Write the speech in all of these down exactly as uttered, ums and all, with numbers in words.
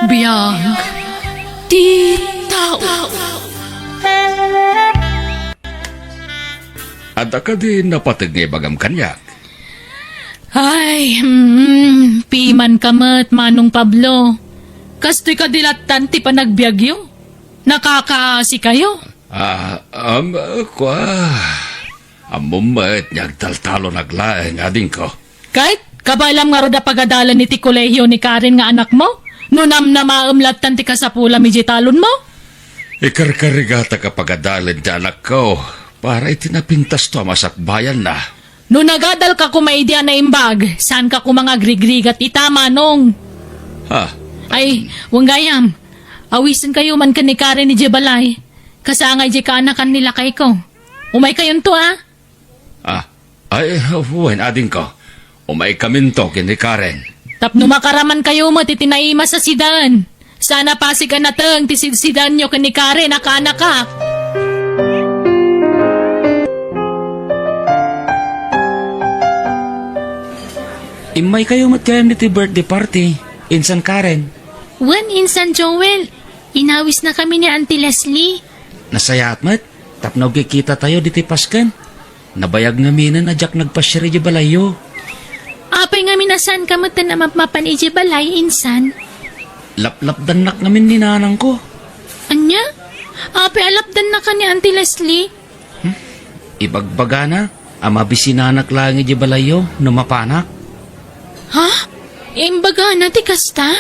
Biag ti tao. Adda kadi napateg nga ibagam kaniak? Ay, hmm, pimanka met, Manong Pablo. Kastoy kadi lattan ti panagbiagyo? Nakakaasikayo? Ah, um, kua. Ammom met nga agtaltalonak laeng, adingko. Ket, kabaelam ngarud a pagadalen iti kolehio ni Karen nga anakmo? No namnamaem lattan ti kasapulam idiay talonmo? Ikarkarigatak a pagadalen ti anakko para iti napintasto a masakbayanna. No nagadalka koma idi a naimbag, saanka koma nga agrigrigat ita, Manong. Ah. Ay, wen gayam, awisenkayo man ken ni Karen idiay balay. Kasangay diay kaanakan ni lakayko. Umaykayonto, a? Ah, ay, wen, adingko. Umaykaminto ken ni Karen. Tapno makaramankayo met iti naimas a sidaen. Saan a pasig a nateng ti sidsidaenyo ken ni Karen a kaanaka. Immaykayo met gayam ditoy birthday party, insan Karen. Wen, insan Joel. Inawisnakami ni Auntie Leslie. Nasayaat met, tapno agkikitatayo ditoy pasken. Nabayag ngaminen a diak nagpasiar idiay balayyo. Apay ngamin a saanka metten a mapmapan idiay balay, insan? Laplapdannak ngamin ni nanangko. Ania? Apay a lapdannaka ni Auntie Leslie? Hmm? Ibagbagana a mabisinanak laeng idiay balayyo no mapanak. Ha? Imbagana ti kasta?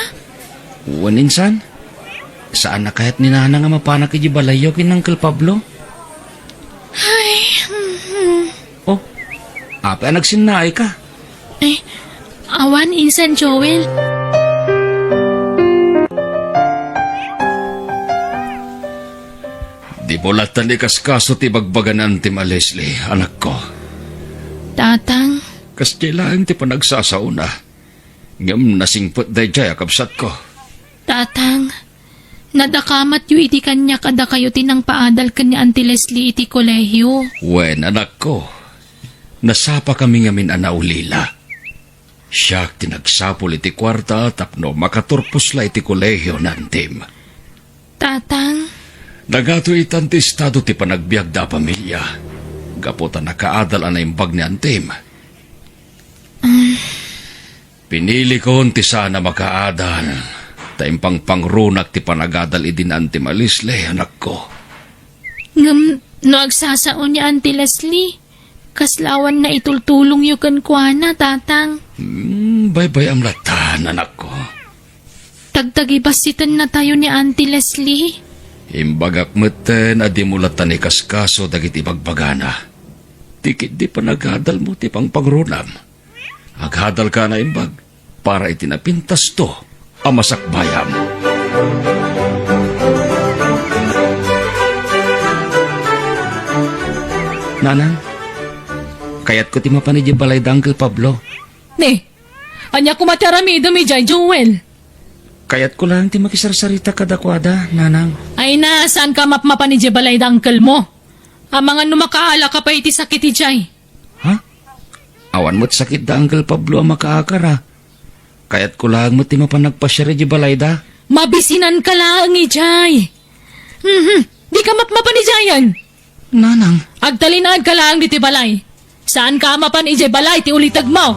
Wen, insan. Saan a kayat ni nanang a mapanak idiay balayyo ken Uncle Pablo? Ay, hmm. Oh, apay a nagsinnaayka? Eh, awan, insan Joel. Dimo lattan ikaskaso ti ibagbaga ni Antem a Leslie, anakko. Tatang. Kasdiay laeng ti panagsasaona. Ngem nasingpet daydiay a kabsatko. Tatang, nadakamatyo idi kaniak a dakayo ti nangpaadal ken ni Auntie Leslie iti kolehio. Wen, anakko, nasapakami ngamin a naulila. Siak ti nagsapul iti kuarta tapno makaturpos la iti kolehio ni Antem. Tatang. Nagatoy itan ti estado ti panagbiagda a pamilia, gapu ta nakaadal a naimbag ni Antem. Mm. Pinilikon ti saan a makaadal, ta impangpangrunak ti panagadal idi ni Antem a Leslie, anakko. Ngem no agsasao ni Auntie Leslie, kasla awan naitultulongyo kenkuana, Tatang? Hmm, baybay-am lattan, anakko. Tagtagibassitennatayo ni Auntie Leslie. Imbagak metten a dimo lattan ikaskaso dagiti ibagbagana. Ti ketdi panagadalmo ti pangpangrunam. Aghadalka a naimbag para iti napintasto a masakbayam. Nanang, kayatko ti mapan idiay balay da Uncle Pablo. Ne, ania koma ti aramidem idiay, Joel? Kayatko laeng ti makisarsarita kadakuada, Nanang. Ay na, saanka mapmapan idiay balay da uncle mo? Amangan no makaala ka pay iti sakit idiay. Ha? Awan met sakit da Uncle Pablo a makaakar, a. Kayatko laeng met ti mapan nagpasiar idiay balayda. Mabisinanka laeng idiay. Mhm. Dika mapmapan idiayen. Nanang. Agtalinaedka laeng ditoy balay. Saanka a mapan idiay balay ti ulitegmo.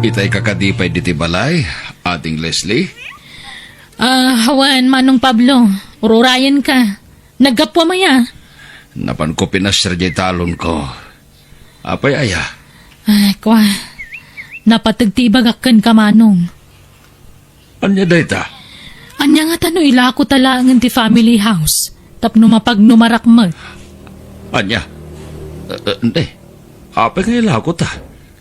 Itayka kadi pay ditoy balay, Ading Leslie? Ah, awan, Manong Pablo. Ururayenka. Naggapuam aya? Napanko pinasiar diay talonko. Apay aya? Ay, kua. Napateg ti ibagak kenka, Manong. Ania dayta? Ania ngata no ilakota laengen ti family house tapno mapagnumarak met? Ania? Eh, eh, ne. Apay nga ilakota?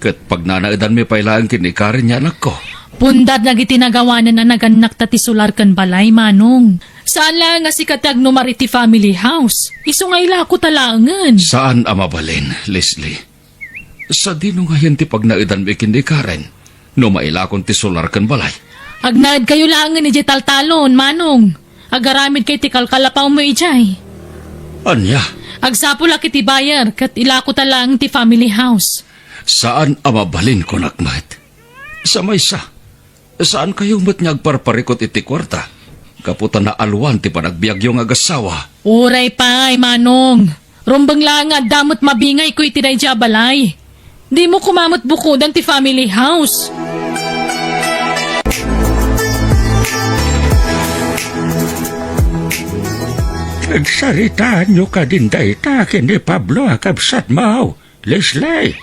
Ket pagnanaedanmi pay laeng ken ni Karen nga anakko. Punda dagiti nagawanen a nagannakta ti solar ken balay, Manong. Saan laeng a sika ti agnumar iti family house. Isu nga ilakota laengen. Saan a mabalin, Leslie. Sadino ngayen ti pagnaedanmi ken ni Karen no mailakon ti solar ken balay? Agnaedkayo laengen idiay taltalon, Manong. Agaramidka iti kalkalapawmo idiay. Ania? Agsapulak iti buyer ket ilakota laeng ti family house. Saan a mabalin, kunak met. Sa maysa, saankayo met nga agparparikut iti kuarta gapu ta naalwan ti panagbiagyo nga agassawa. Uray pay, Manong. Rumbeng laeng nga adda met mabingayko iti daydiay a balay. Dimo koma met bukodan ti family house. Agsaritaanyo kadin dayta ken ni Pablo a kabsatmo, Leslie?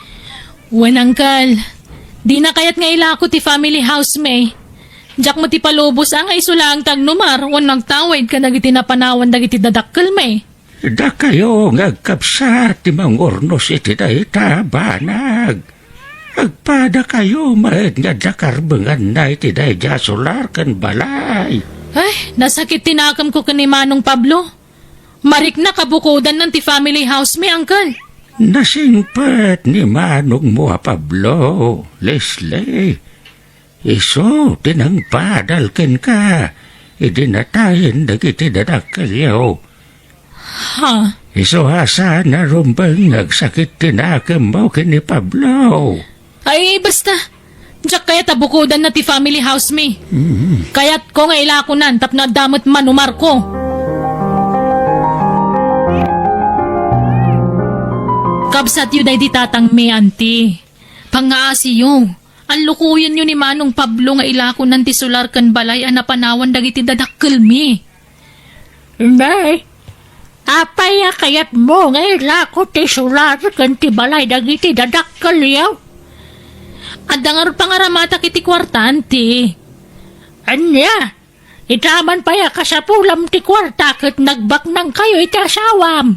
Wen, Uncle. Dina kayat nga ilako ti family house mi. Diak met ipalubos a nga isu laeng ti agnumar wenno agtawid kadagiti napanawan dagiti dadakkelmi. Dakayo nga agkabsat ti mangurnos iti dayta a banag. Agpadakayo met nga adda karbenganna iti daydiay a solar ken balay. Ay, nasakit ti nakemko ken ni Manong Pablo. Mariknak a bukodannan ti family house mi, Uncle. Nasingpet ni manongmo a Pablo, Leslie. Isu ti nangpadal kenka idi natayen dagiti dadakkelyo. Ha? Isu a saan a rumbeng nga agsakit ti nakemmo ken ni Pablo. Ay, basta. Diak kayat a bukodanna ti family house mi. Mm. Kayatko nga ilakonan tapno adda met manumarko. Kabsatyo daydi tatangmi, Auntie. Pangngaasiyo. Allukoyenyo ni Manong Pablo nga ilakonan ti solar ken balay a napanawan dagiti dadakkelmi. Nay, apay a kayatmo nga ilako ti solar ken ti balay dagiti dadakkelyo? Adda ngarud pangaramatak iti kuarta, Auntie. Ania? Ita man pay a kasapulam ti kuarta ket nagbaknangkayo iti asawam.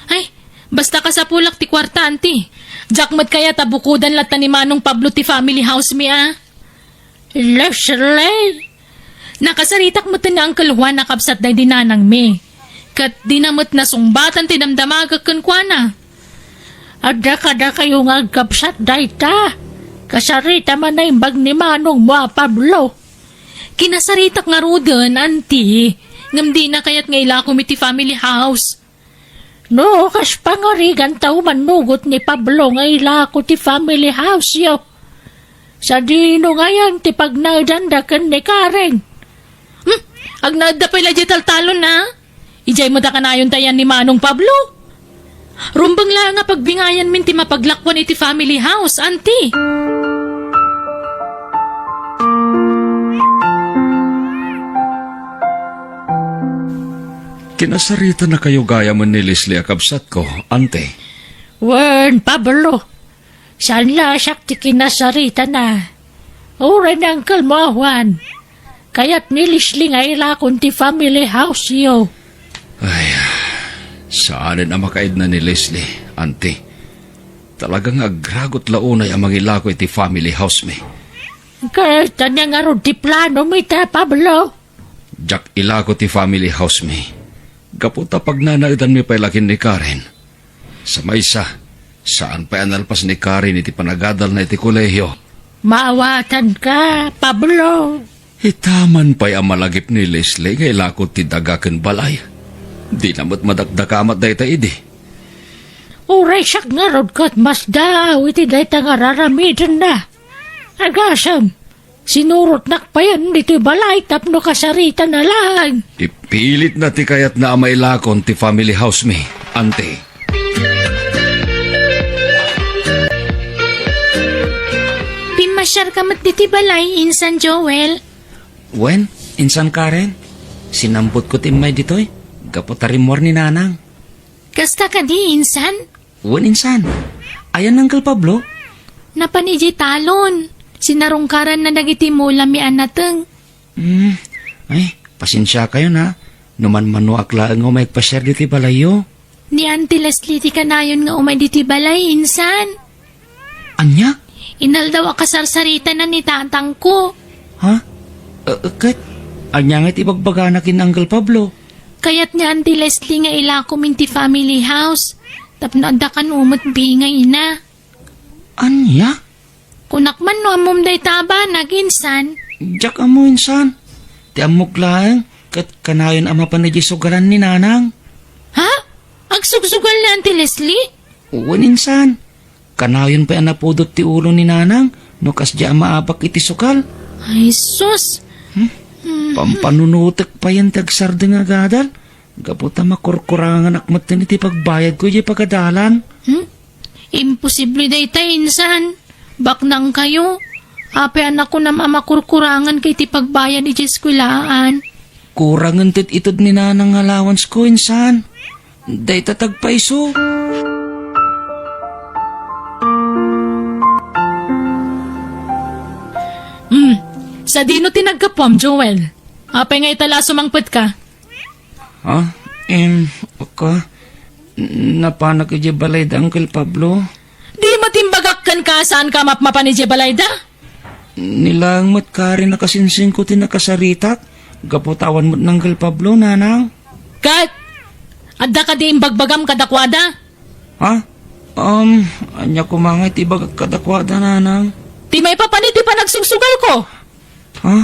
Ay, basta kasapulak ti kuarta, Auntie. Diak met kayat a bukodan latta ni Manong Pablo ti family house mi, a. Leslie! Nakasaritak met ni Uncle Juan a kabsat daydi nanangmi. Ket dina met nasungbatan ti damdamagek kenkuana. Adda kadakayo nga agkabsat dayta. Kasarita man naimbag ni manongmo a Pablo. Kinasaritak ngaruden, Auntie, ngem dina kayat nga ilakom iti family house. No, kas pangarigan ta umannugot ni Pablo nga ilako ti family house-yo. Sadino ngayen ti pagnaedanda ken ni Karen? Hmm, agnaedda pay la diay taltalon, a? Idiay met a kanayon ta iyan ni Manong Pablo. Rumbeng laeng a pagbingayanmin ti mapaglakuan iti family house, Auntie. Kinasaritanakayo gayamen ni Leslie a kabsatko, Auntie. Wen, Pablo, saan la a siak ti kinasaritana. Uray ni Uncle mo a Juan. Kayat ni Leslie nga ilakon ti family house-yo. Ay, saanen a makaidna ni Leslie, Auntie. Talaga nga agragot la unay a mangilako iti family house mi. Ket ania ngarud ti plano mi ta, Pablo? Diak ilako ti family house mi. Gapu ta pagnanaedanmi pay la ken ni Karen. Sa maysa, saan pay a nalpas ni Karen iti panagadalna iti kolehio. Maawatanka, Pablo. Ita man pay a malagip ni Leslie nga ilako ti daga ken balay. Dina met madakdakamat dayta idi. Uray siak ngarud ket masdaaw iti dayta nga raramidenna. Agasem, sinurotnak payen ditoy balay tapno kasaritana laeng. Ipilitna ti kayatna a mailakon ti family house mi, Auntie. Pimmasiarka met ditoy balay, Insan Joel. Wen, Insan Karen, sinambotko ti immay ditoy, gapu ta rimmuar ni Nanang. Kasta kadi, Insan? Wen, Insan. Ayan ni Uncle Pablo? Napan idiay talon. Sinarungkaranna dagiti mula mi a nateng. Hmm. Ay, pasensiakayon, a. No manmanoak laeng nga umay agpasiar ditoy balayyo. Ni Auntie Leslie ti kanayon nga umay ditoy balay, Insan. Ania? Inaldaw a kasarsaritana ni tatangko. Ha? Eh, ket, ania nga iti ibagbagana ken Uncle Pablo? Kayat ni Auntie Leslie nga ilakom iti family house tapno adda kano met bingayna. Ania? Kunak man no ammom dayta a banag, Insan. Diak ammo, Insan. Ti ammok laeng, ket kanayon a mapan idiay sugaran ni Nanang. Ha? Sugsugal ni Auntie Leslie? Wen, insan. Kanayon pay a napudot ti ulo ni Nanang no kasdiay a maabak iti sukal. Ay, sus. Hmm? Mm. Pampanunotek payen ti agsardeng a gadal. Gapu ta makurkuranganak metten iti pagbayadko idiay pagadalan. Hmm? Imposible dayta, insan. Baknangkayo. Apay a nakunam a makurkuranganka iti pagbayad idiay eskuelaan? Kurangen ti ited ni Nanang nga allowance ko, insan. Dayta ti agpayso. Hmm. Sadino ti naggapuam, Joel? Apay nga ita la a sumangpetka? Ha? Em, ka, napanak idiay balay da Uncle Pablo. Di met imbagak kenka a saanka a mapmapan idiay balayda? Ni laeng met karin a kasinsingko ti nakasaritak, gapu ta awan met ni Uncle Pablo, Nanang. Ket, adda kadi imbagbagam kadakuada? Ha? Um, ania koma nga iti ibagak kadakuada, Nanang? Ti maipapan iti panagsugsugalko. Ha?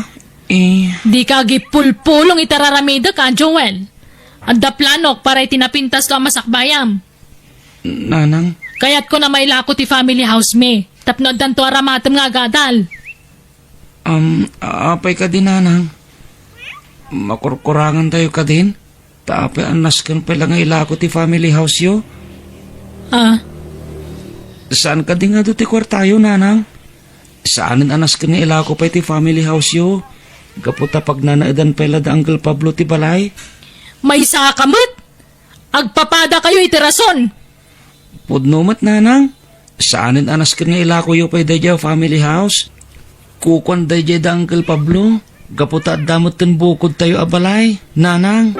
Eh. Dika agipulpulong iti ar-aramidek, a, Joel. Adda planok para iti napintasko a masakbayam. Nanang? Kayatko a mailako ti family house mi, tapno addanto aramatem nga agadal. Um, apay kadi, Nanang? Makurkurangantayo kadin? Ta apay a nasken pay la nga ilako ti family house-yo? Ah. Saan kadi nga adu ti kuartayo, Nanang? Saanen a nasken nga ilako pay ti family house-yo, gapu ta pagnanaedan pay la da Uncle Pablo ti balay? Maysaka met! Agpapadakayo iti rason! Pudno met, Nanang. Saanen a nasken nga ilakoyo pay daydiay a family house. Kukuan daydiay da Uncle Pablo, gapu ta adda metten bukodtayo a balay, Nanang.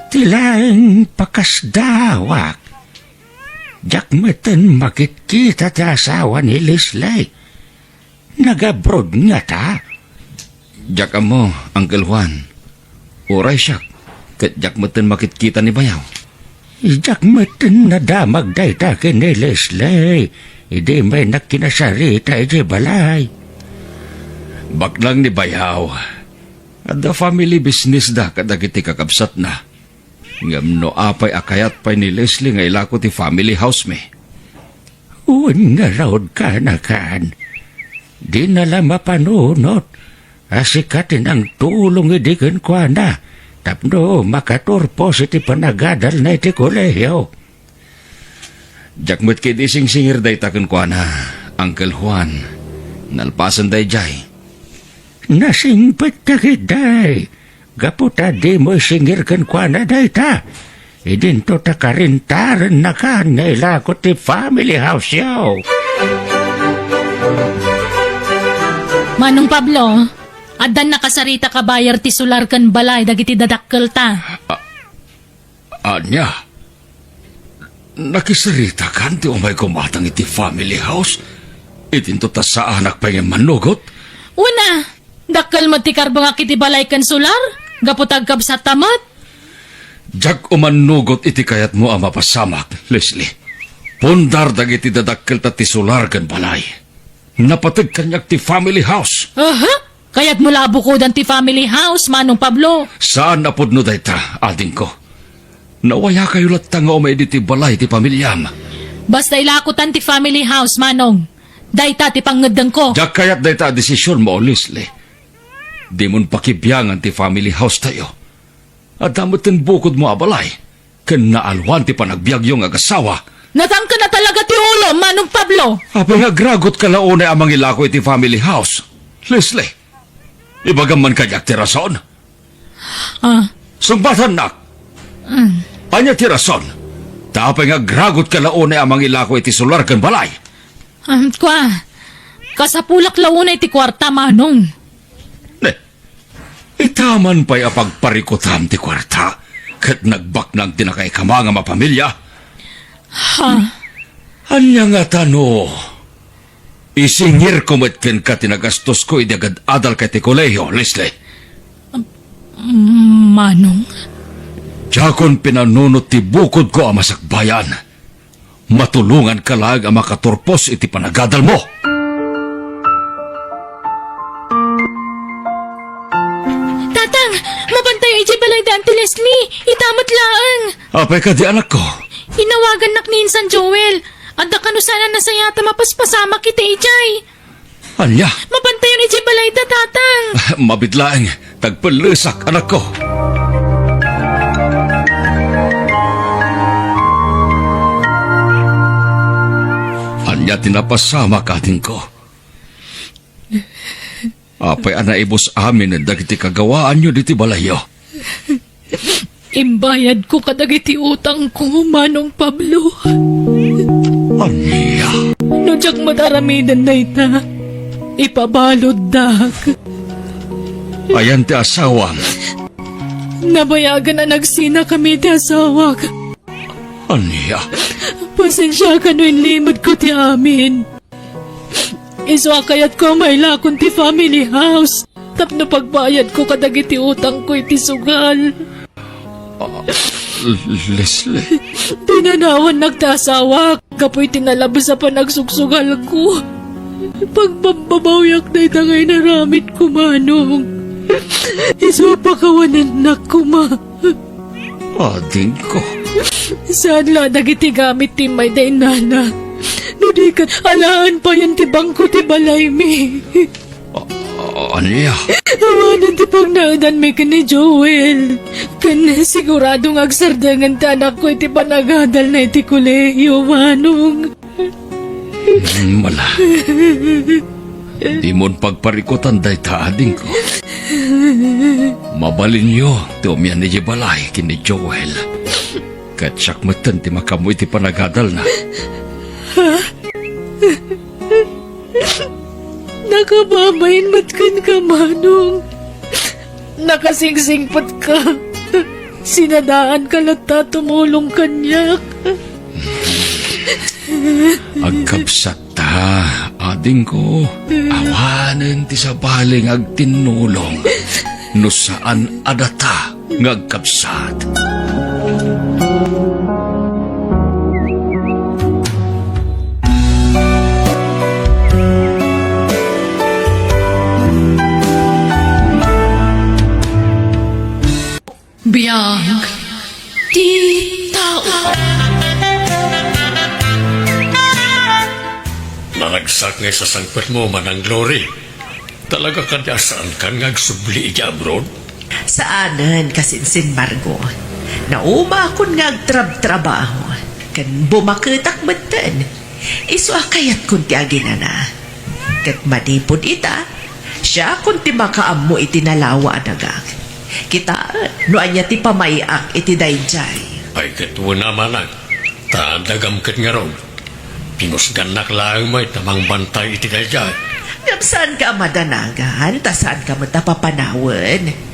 Ti laeng pakasdawak, diak metten makitkita ti asawa ni Leslie. Nag-abroad ngata? Diak ammo, Uncle Juan. Uray siak, ket diak metten makitkita ni bayaw. Diak metten nadamag dayta ken ni Leslie idi maynak kinasarita idiay balay. Baknang ni bayaw, adda family business da kadagiti kakabsatna. Ngem no apay a kayat pay ni Leslie nga ilako ti family house mi? Wen ngarud, kanakan. Dina la mapanunot a sika ti nangtulong idi kenkuana tapno makaturpos iti panagadalna iti kolehiyo. Diak met ketdi singsingir dayta kenkuana, Uncle Juan. Nalpasen daydiay. Nasingpet ta ketdi, gapu ta dimo isingir kenkuana dayta. Idinto ta karintarennakan nga ilako ti family house-yo. Manong Pablo, addan nakasaritak a buyer ti solar ken balay dagiti dadakkelta. A-, Ania? Nakisaritakan ti umayko matang iti family house? Idinto ta saanak pay nga immannugot? Wen a, dakkel met ti karbengak iti balay ken solar, gapu ta agkabsatta met. Diak umannugot iti kayatmo a mapasamak, Leslie. Pundar dagiti dadakkelta ti solar ken balay. Napateg kaniak ti family house. Aha? Kayatmo la a bukodan ti family house, Manong Pablo? Saan a pudno dayta, adingko. Nawayakayo latta nga umay ditoy balay ti pamiliam. Basta ilakotan ti family house, Manong. Dayta ti pangngeddengko. Diak kayat dayta a desisionmo, Leslie. Dimon pakibiangan ti family house tayo. Adda metten bukodmo a balay, ken naalwan ti panagbiagyo nga agasawa. Natangken a talaga ti ulo, Manong Pablo! Apay nga agragotka la unay a mangilako iti family house? Leslie, ibagam man kadiak ti rason? Ah. Sungbatannak! Mm. Ania ti rason? Ta apay nga agragotka la unay a mangilako iti solar ken balay? Ah, kua, kasapulak la unay ti kuarta, Manong. Ne, Ita man pay a pagparikutam ti kuarta, ket nagbaknang ti nakaikamangam a pamilya. Ha? Ania ngata no isingirko met kenka ti nagastosko idi agad-adalka iti kolehio, Leslie? Manong? Diakon pinanunot ti bukodko a masakbayan. Matulonganka laeng a makaturpos iti panagadalmo. Auntie Leslie, ita met laeng. Apay kadi, anakko? Inawagannak ni Insan Joel. Adda kano saan a nasayaat a mapaspasamak iti idiay. Ania? Mapantayon idiay balayda, Tatang. Mabiit laeng. Tagpellesak, anakko. Ania ti napasamak, adingko? Apay a naibus amin dagiti kagawaanyo ditoy balayyo? Imbayadko kadagiti utangko, Manong Pablo. Ania? No diak met aramiden dayta, ipabaluddak. Ayan ti asawam? Nabayagen a nagsinakami ti asawak. Ania? Pasensiaka no inlimedko ti amin. Isu a kayatko a mailakon ti family house tapno pagbayadko kadagiti utangko iti sugal. Ah, Leslie. Pinanawannak ti asawak gapu iti nalabes a panagsugsugalko. Pagpambabawiak dayta nga inaramidko, Manong. Isu a pakawanennak koma. Adingko. Saan la dagiti gamit ti immayda innana. No di ket, alaen payen ti bangko ti balaymi. A-, a-, ania? Awanen ti pagnaedanmi ken ni Joel. Ken sigurado nga agsardengen ti anakko iti panagadalna iti kolehiyo, Manong. Mala. Dimon pagparikutan dayta, adingko. Mabalinyo ti umian idiay balay ken ni Joel. Ket siak metten ti makaammo iti panagadalna. Nakababain met kenka, Manong. Nakasingsingpetka. Sinadaanka latta a tumulong kaniak. Agkabsatta, adingko, awanen ti sabali nga agtinnulong no saan a data nga agkabsat. Biag ti tao. Naragsak nga isasangpetmo, Manang Glory. Talaga kadi a saankan nga agsubli idiay abroad? Saanen, Kasinsin Margo. Naumakon nga agtrabtrabaho, ken bumaketak metten. Isu a kayatkon ti aginana. Ket manipud ita, siakon ti makaammo iti nalawa a daga. Kitaen no ania ti pamay-ak iti daydiay. Ay, ket wen a, Manang, ta dagam ket ngarud. Pinusgannak laeng met a mangbantay iti daydiay. Ngem saanka a madanagan, ta saanka met a papanawen.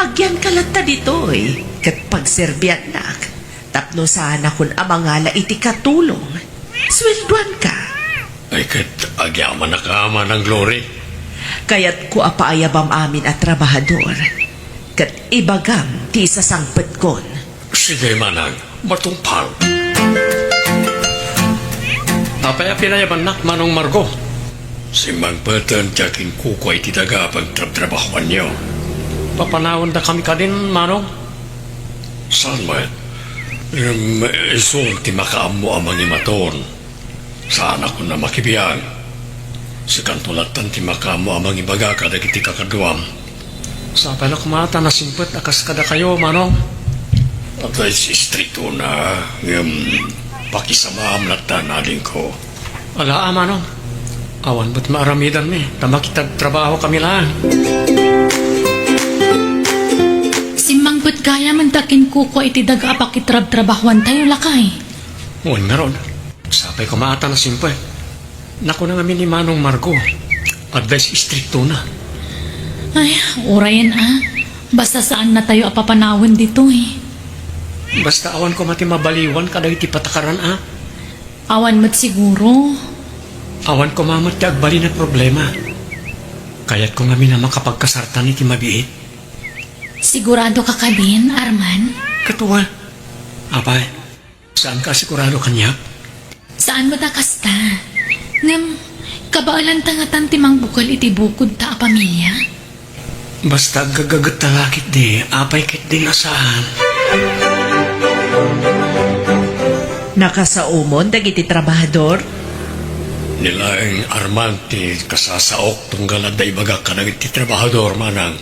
Agyanka latta ditoy, ket pagserbiannak, tapno saanakon a mangala iti katulong. Sueldoanka. Ay, ket agyamanak a, Manang Glory. Kayatko a paayabam amin a trabahador, ket ibagam ti isasangpetkon. Sige, Manang, matungpal. Apay a pinayabannak, Manong Margo? Simmangpeten ti akinkukua iti daga a pagtrabtrabahoanyo. Papanawendakami kadin, Manong? Saan met? Em, isu ti makaammo a mangimaton. Saanakon a makibiag. Sikanto lattan ti makaammo a mangibaga kadagiti kakaduam. Sapay la koma ta nasimpet a kas kadakayo, Manong. Adda iti istriktona, ngem pakisamaam lattan, adingko. Ala a, Manong. Awan met maaramidanmi, ta makitagtrabahokami laeng. Simmangpet gayam ta kinkukua iti daga a pakitrabtrabahoantayo, lakay. Wen ngarud. Sapay koma ta nasimpet. Nakuna ngamin ni Manong Margo, adda iti istriktona. Ay, urayen a. Basta saannatayo a papanawen ditoy. Basta awan koma ti mabaliwan kadagiti patakaran a. Awan met siguro. Awan koma met ti agbalin a problema. Kayatko ngamin a makapagkasartan iti mabiit. Siguradoka kadin, Arman? Ket wen. Apay, saanka a sigurado kaniak? Saan met a kasta. Ngem, kabaelanta ngatan ti mangbukel iti bukodta a pamilia? Basta aggaggagetta la ketdi, apay ketdin a saan? Nakasaomon dagiti trabahador? Ni laeng Arman ti kasasaok tunggal adda ibagak kadagiti trabahador, manang.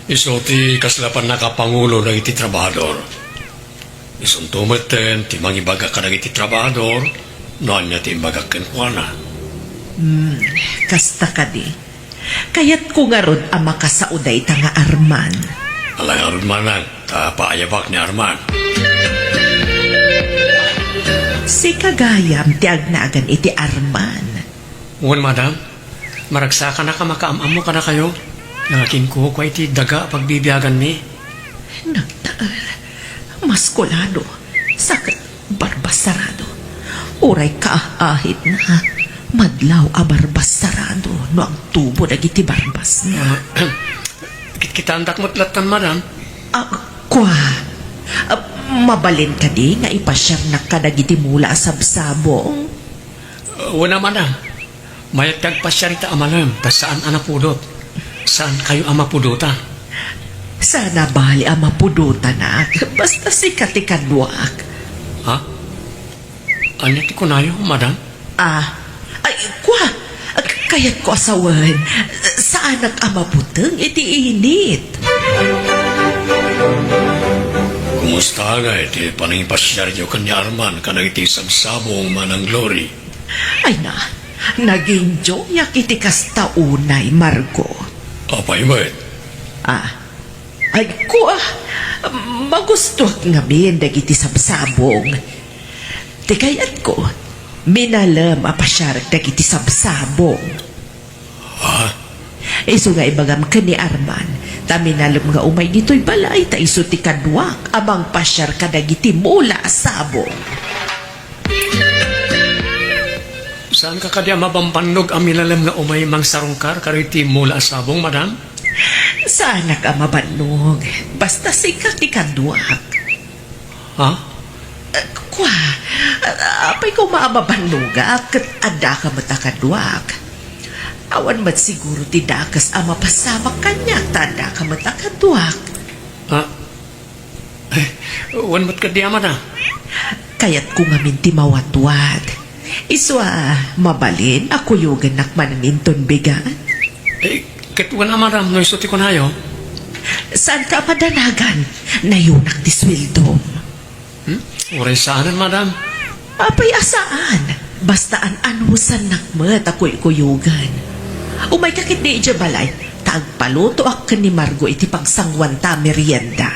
Isu ti kasla pannakapangulo dagiti trabahador. Isunto metten ti mangibaga kadagiti trabahador no ania ti imbagak kenkuana. Hmm, kasta kadi. Kayatko ngarud a makasao dayta nga Arman. Ala ngarud manang, ta paayabak ni Arman. Sika gayam ti agnagan iti Arman. Wen, madam. Maragsakanak a makaam-ammo kadakayo. Nangakingkukua iti daga a pagbibiaganmi. Nagtaer. Maskulado. Sa ket barbasarado. Uray kaah-ahitna. Madlaw a barbasarado no agtubo dagiti barbasna. Ah, kit-, kitandak met lattan, madam. Ah, kua. Ah, mabalin kadi nga ipasiarnak kadagiti mula a sabsabong? Ah, wen a, madam. Mayat ti agpasiar ita a malem, ta saan a napudot. Saankayo a mapudotan. Saan a bali a mapudotanak. Basta sika ti kaduak. Ha? Ania ti kunayo, madam? Ah, ay, kua. K-, kayatko a sawen. Saanak a mabuteng iti init. Kumusta ngay ti panangipasiaryo ken ni Arman kadagiti sabsabong, Manang Glory? Ay na, nag-enjoyak iti kasta unay, Margo. Apay met? Ah, ay, kua, magustuak ngamin dagiti sabsabong. Ti kayatko, minalem a pasiarek dagiti sabsabong. Ha? Isu nga ibagam ken ni Arman, ta minalem nga umay ditoy balay, ta isu ti kaduak a mangpasiar kadagiti mula a sabong. Saanka kadi a mabambannog a minalem nga umay mangsarungkar kadagiti mula a sabong, madam? Saanak a mabannog. Basta sika ti kaduak. Ha? Eh, kua, eh, apay koma a mabannogak ket addaka met a kaduak. Awan met siguro ti dakes a mapasamak kaniak ta addaka met a kaduak. Ah, eh, wen met kadi, madam. Kayatko ngamin ti mawatwat. Isu a mabalin a kuyogennak manen inton bigat. Eh, ket wen a, madam, no isu ti kunayo. Saanka a madanagan? Nayunak ti sueldom. Hmm? Uray saanen, madam. Apay a saan? Basta an-anusannak met a kuykuyogen. Umayka ketdi idiay balay, ta agpalutoak ken ni Margo iti pagsanguanta a merienda.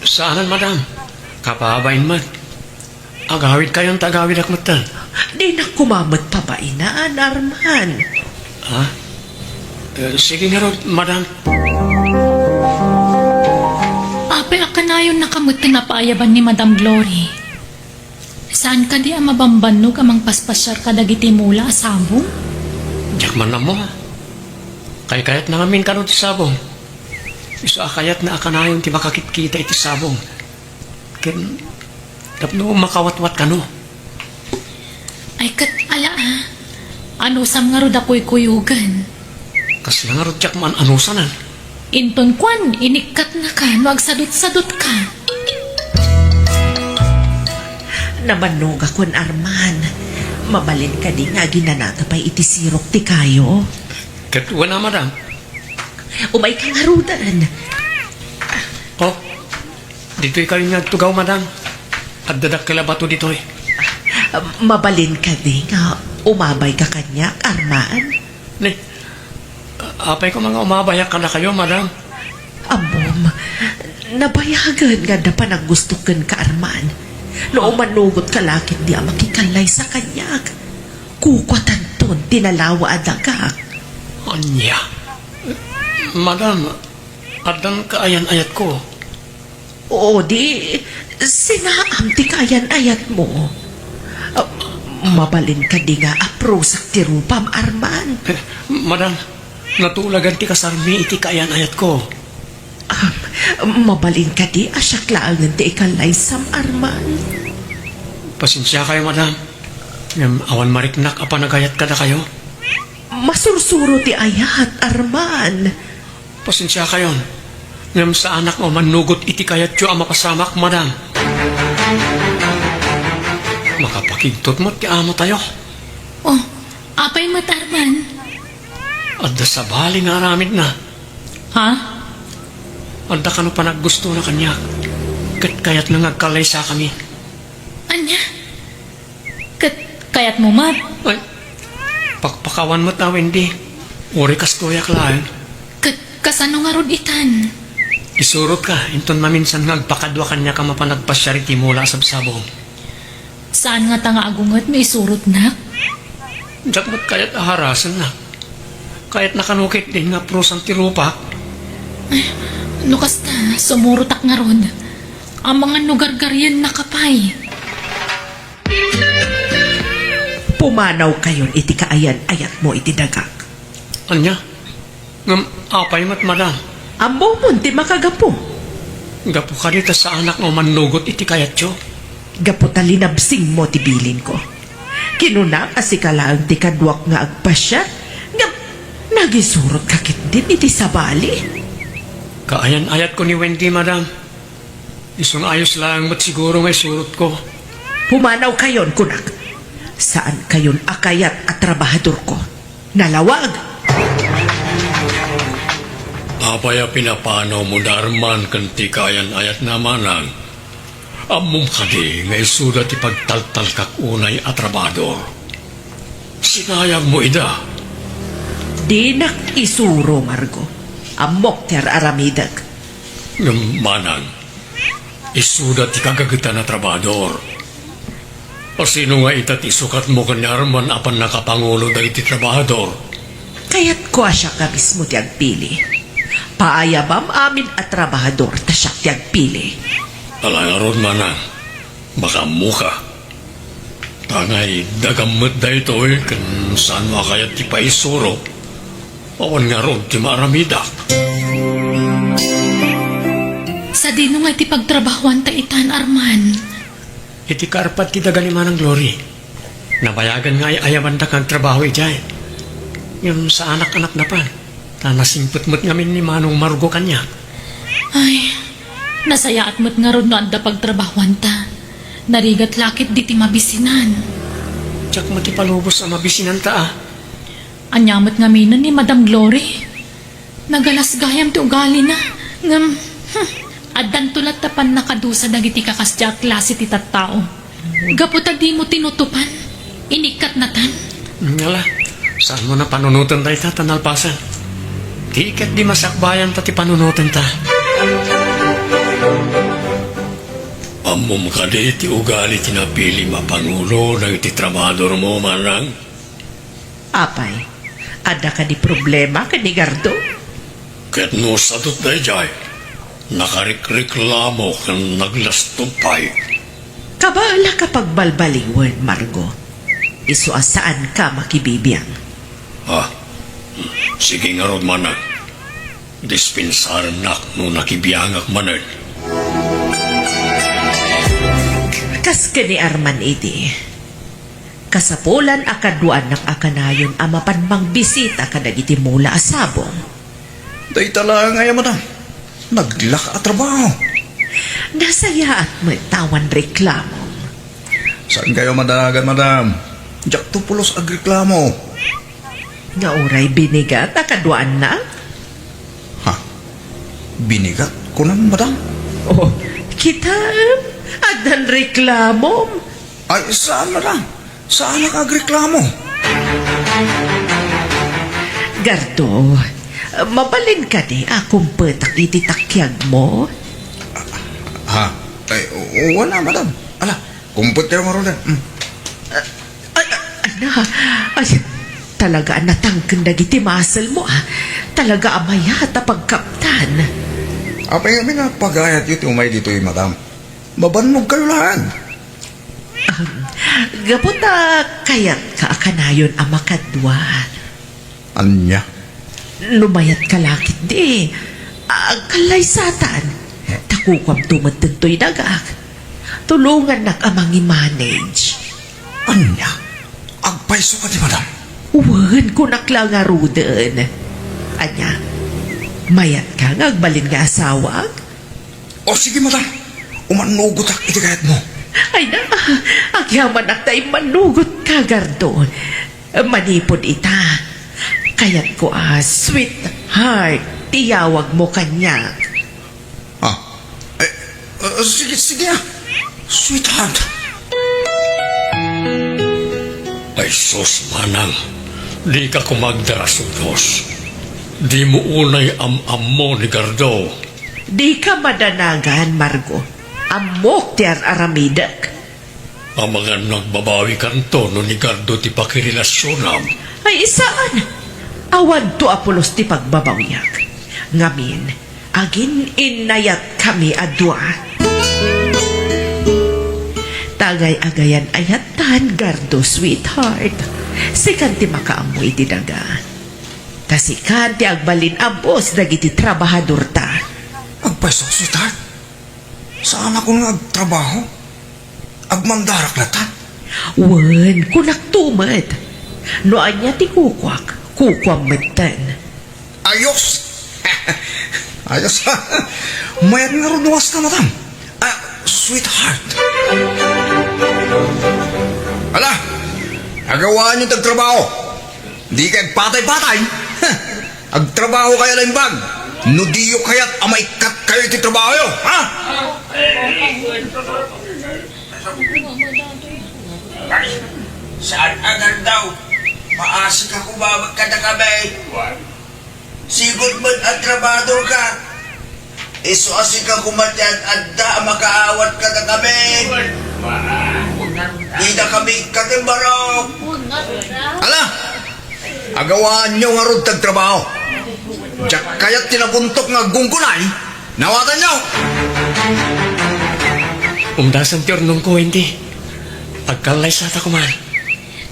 Saanen, madam. Kababain met. Agawidkayon ta agawidak metten. Dinak koma met pabainan, Arman. Ha? Eh, sige ngarud, madam. Apay a kanayonnaka metten a paayaban ni Madam Glory? Saan kadi a mabambannog a mangpaspasiar kadagiti mula a sabong? Diak man ammo. Kaykayatna ngamin kano ti sabong. Isu a kayatna a kanayon ti makakitkita iti sabong. Ken tapno makawatwat kano. Ay, ket ala, a. Anusam ngarud a kuykuyogen. Kasla ngarud diak maan-anusanan. Inton kuan, inikkatnaka no agsadutsadutka. Nabannogakon, Arman. Mabalin kadi nga aginanata pay iti sirok ti kayo? Ket wen a, madam. Umayka ngaruden. Oh, ditoykayo nga agtugaw, madam. Adda dakkel a bato ditoy. Mabalin kadi nga umabayka kaniak, Arman? Ni, apay koma nga umabayak kadakayo, madam? Ammom, nabayagen nga adda panaggusto kenka, Arman. No umanugotka la ketdi a makikallaysa kaniak, kukuatanton ti nalawa a dagak. Ania? Madam, addan kaayan-ayatko. O di, sinaam ti kaayan-ayatmo. Ah, mabalin kadi nga aprusak ti rupam, Arman? Eh, madam, natulagan ti kasarmi iti kaayan-ayatko. Ah, mabalin kadi a siak laengen ti ikallaysam, Arman? Pasensiakayo, madam. Ngem awan mariknak a panagayat kadakayo. Masursuro ti ayat, Arman. Pasensiakayon, ngem saanak nga umannugot iti kayatyo a mapasamak, madam. Makapakigtot met ti amotayo. Oh, apay met, Arman? Adda sabali nga aramidna. Ha? Adda kano panaggustona kaniak, ket kayatna nga agkallaysakami. Ania? Ket kayatmo met? Ay, pakpakawan met a, Wendy. Uray kastoyak laeng. Ket kasano ngarud itan? Isurotka, inton maminsan nga agpakadua kaniak a mapan agpasiar iti mula a sabsabong. Saan ngata nga agunget no isurotnak? Diak met kayat a harasennak. Kayatna kano ketdin nga prusan ti rupak. Ay, no kasta, sumurotak ngarud. Amangan no gargariyennaka pay. Pumanawkayon iti kaayan-ayatmo iti dagak. Ania? Ngem apay met, madam? Ammomon ti makagapu. Gapu kadi ta saanak nga umannugot iti kayatyo. Gapu ta linabsingmo ti bilinko. Kinuna a sika laeng ti kaduak nga agpasiar, ngem nagisurotka ketdin iti sabali. Kaayan-ayatko ni Wendy, madam. Isu nga ayos laeng met siguro nga isurotko. Pumanawkayon, kunak. Saankayon a kayat a trabahadorko. Nalawag! Apay a pinapanawmo da Arman ken ti kaayan-ayatna, manang? Ammom kadi nga isuda ti pagtaltalkak unay a trabahador? Sinayangmo ida. Dinak isuro, Margo. Ammok ti ar-aramidek. Ngem, manang, isuda ti kagagetan a trabahador. A sino nga ita ti sukatmo ken ni Arman a pannakapangulo dagiti trabahador? Kayatko a siak a mismo ti agpili. Paayabam amin a trabahador ta siak ti agpili. Ala ngarud, manang, makaammoka. Tangay dagam met daytoy ken saan a kayat ti paisuro. Awan ngarud ti maaramidak. Sadino nga iti pagtrabahuanta itan, Arman? Iti kaarpad ti daga ni Manang Glory. Nabayagan nga ay-ayabandak nga agtrabaho idiay. Ngem saanak a napnapan, ta nasingpet met ngamin ni Manong Margo kaniak. Ay, nasayaat met ngarud no adda pagtrabahuanta. Narigat la ketdi ti mabisinan. Diak met ipalubos a mabisinanta a. Ania met ngaminen ni Madam Glory? Nagalas gayam ti ugalina. Ngem, hmm, addanto latta pannakadusa dagiti kakasdiay a klase ti tattao. Gapu ta dimo tinutupan, inikkatnatan. Ngala, saanmo a panunoten dayta ta nalpasen? Ti ket di masakbayan ta ti panunotenta. Ammom kadi ti ugali ti napilim a pangulo dagiti trabahadormo, manang? Apay, adda kadi problema ken ni Gardo? Ket no sadut daydiay, nakarikreklamo ken naglastud pay. Kabaelak a pagbalbaliwen, Margo. Isu a saanka makibibiang. Ah, sige ngarud, manang. Dispensarennak no nakibiangak manen. Kas ken ni Arman idi, kasapulan a kaduanak a kanayon a mapan mangbisita kadagiti mula a sabong. Dayta laeng aya, madam. Naglaka a trabaho. Nasayaat met ta awan reklamom. Saankayo madanagan, madam. Diakto pulos agreklamo. Nga uray binigat a kaduaannak? Ha? Binigat, kunam, madam? Oh, kitaem, addan reklamom. Ay, saan, madam? Saanak agreklamo? Gardo, mabalin kadi a kumpetak iti takiagmo? Ha? Ay, o-, wala, madam. Ala, kumpet kayo ngaruden. Mm. Ay, ay, ay, talaga a natangken dagiti muscle mo, ah. Talaga a mayat a pagkaptan. Apay ngamin a pagayatyo ti umay ditoy, madam? Mabannog kayo laeng. Um, gapu ta kayatka a kanayon a makadua. Ania? No mayatka la ketdi, agkallaysatan. Ta kukuamto met ditoy dagak. Tulongannak a mangi-manage. Ania? Agpayso kadi, madam? Wen, kunak la ngaruden. Ania? Mayatka nga agbalin nga asawak? O, sige, madam. Umannugotak iti kayatmo. Ay na, agyamanak ta immannugotka, Gardo. Manipud ita, kayatko a sweetheart ti yawagmo kaniak. Ah, eh, ah, sige, sige, ah. Sweetheart. Ay sus, manang, dika koma agdarasudos. Dimo unay am-ammo ni Gardo. Dika madanagan, Margo. Ammok ti ar-aramidek. Amangan no agbabawikanto no ni Gardo ti pakirelasionam. Ay, saan? Awanto a pulos ti pagbabawiak. Ngamin, agin-innayatkami a dua. Ta agay-agayan ayattan, Gardo, sweetheart. Sikan ti makaammo iti daga. Ta sikan ti agbalin a boss dagiti trabahadorta. Agpayso, sweetheart. Saan a kun nga agtrabaho? Agmandarak latan? Wen, kunakto met. No ania ti kukuak, kukuam metten. Ayos! Ayos. Mayat ngarud no kasta, madam. Ah, sweetheart. Ala, agawaanyo ti agtrabaho. Dikay agpatay-patay. Agtrabahokayo a naimbag. No diyo kayat a maikkat kayo iti trabahoyo, ha? Ay, saan a Gardo? Maasika koma met kadakami. Sigud met a trabahadorka. Isu a sika koma ti ad-adda a makaawat kadakami. Didakami ikkat imbarok. Ala, agawaanyo ngarud ti agtrabaho. Diak kayat ti nabuntok nga aggunggunay. Nawatanyo! Umdasen ti urnongko, Wendy. Agkallaysata koman.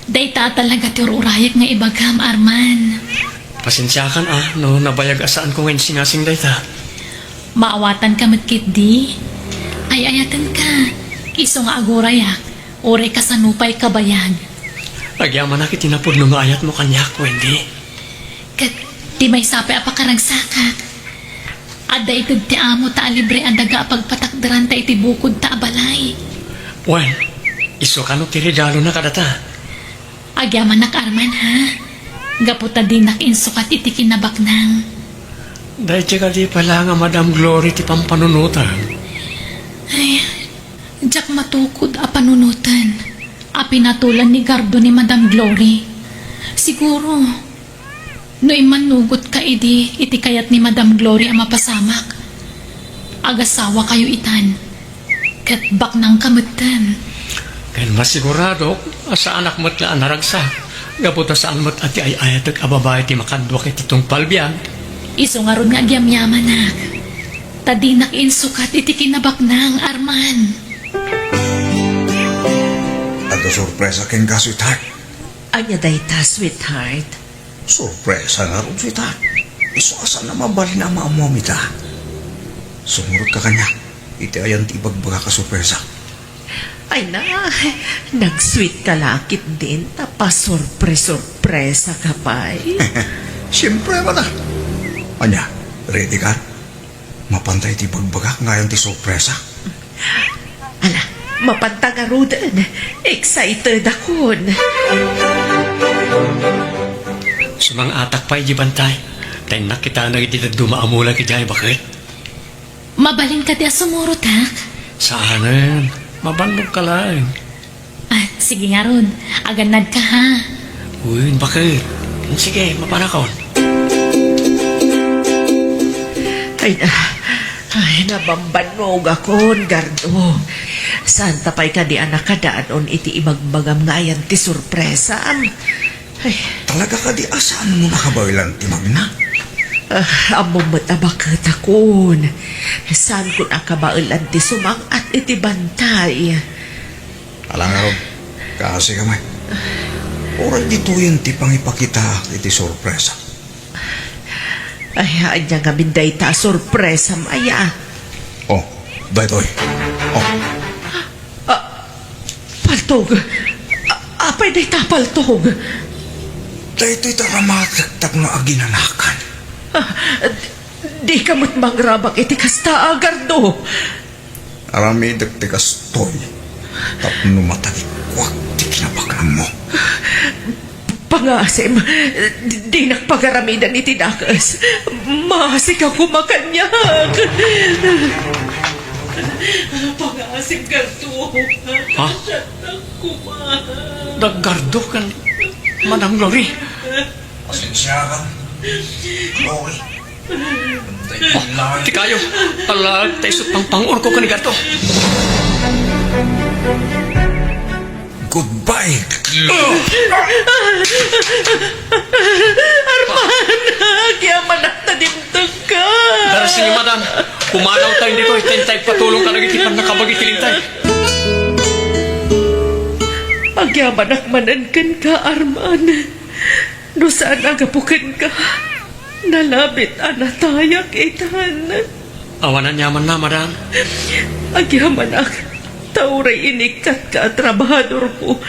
Dayta a talaga ti ur-urayek nga ibagam, Arman. Pasensiakan a no nabayag a saanko nga insingasing dayta. Maawatanka met ketdi. Ay-ayatenka. Isu nga agurayak, uray kasano pay kabayag. Agyamanak iti napudno nga ayatmo kaniak, Wendy. Ket ti maysa pay a pakaragsakak, adda ited ti amo ta a libre a daga a pagpatakderanta iti bukodta a balay. Wen, isu kano ti regalona kadata? Agyamanak, Arman, ha? Gapu ta dinak insukat iti kinabaknang. Daydiay kadi pay la nga Madam Glory ti pampanunotan? Ay, diak matukod a panunoten a pinatolan ni Gardo ni Madam Glory. Siguro, no immannugotka idi iti kayat ni Madam Glory a mapasamak, agasawakayo itan. Ket baknangka metten. Ken masiguradok a saanak met nga a naragsak, gapu ta saan met a ti ay-ayatek a babai ti makaduak iti tungpal biag. Isu ngarud nga agyamyamanak, ta dinak insukat iti kinabaknang, Arman. Adda sorpresa kenka, sweetheart. Ania dayta, sweetheart? Sorpresa ngarud, sweetheart. Isu a saan a mabalin a maammuam ita. Sumurotka kaniak iti ayan ti ibagbagak a sorpresa. Ay na, nag-sweet ka la ketdin ta pasorpre-sorpresa ka pay. Siempre, mata. Ania, ready ka? Mapanta iti ibagbagak nga ayan ti sorpresa. Ala, mapanta ngaruden. Excited akon. Sumang-atak pay di bantay. Ta innak kitana iti dadduma a mulak idiay baket. Mabalin kadi a sumurotak? Saanen. Mabannogka laeng. Ah, sige ngarud. Agannadka, ha? Uy, baket. Sige, mapanakon. Ay, na, ay, nabambannogakon, Gardo. Saanta pay kadi a nakadanon iti ibagbagam nga ayan ti sorpresam? Ay. Talaga kadi a saanmo nakabaelan ti magna? Ah, ammom met a baketakon. Saankon a kabaelan ti sumang-at iti bantay. Ala ngarud, kaasi ka met. Uray ditoyen ti pangipakitaak iti sorpresa. Ay, ania ngamin dayta a sorpresam aya? Oh, daytoy. Oh. Ah, paltog. Ah, apay dayta a paltog? Daytoy ti aramatek tapno aginanakan. Ah, Dika met mangrabak iti kasta, Agardo. Aramidek ti kastoy tapno matalikuak ti kinabaknangmo. Pangaasim, di-, dinak pagaramidan iti dakes. Maasika koma kaniak. Pangaasim, Gardo. Ha? Siak koma. Daggardo ken Manang Glory. Pasensiakan, Glory. Oh, ti kayo. Ala, ta isu pangpanguorko ken ni Gardo. Goodbye, Glory. Arman, agyamanak ta dimtengka. Darasyo, madam. Pumanawtayo ditoy, ta intay patulongka dagiti pannakabagi ti lintay. Agyamanak manen kenka, Arman. No saan a gapu kenka, nalabit a natayak itan. Awan aniamanna, madam. Agyamanak, ta uray inikkatka a trabahadorko,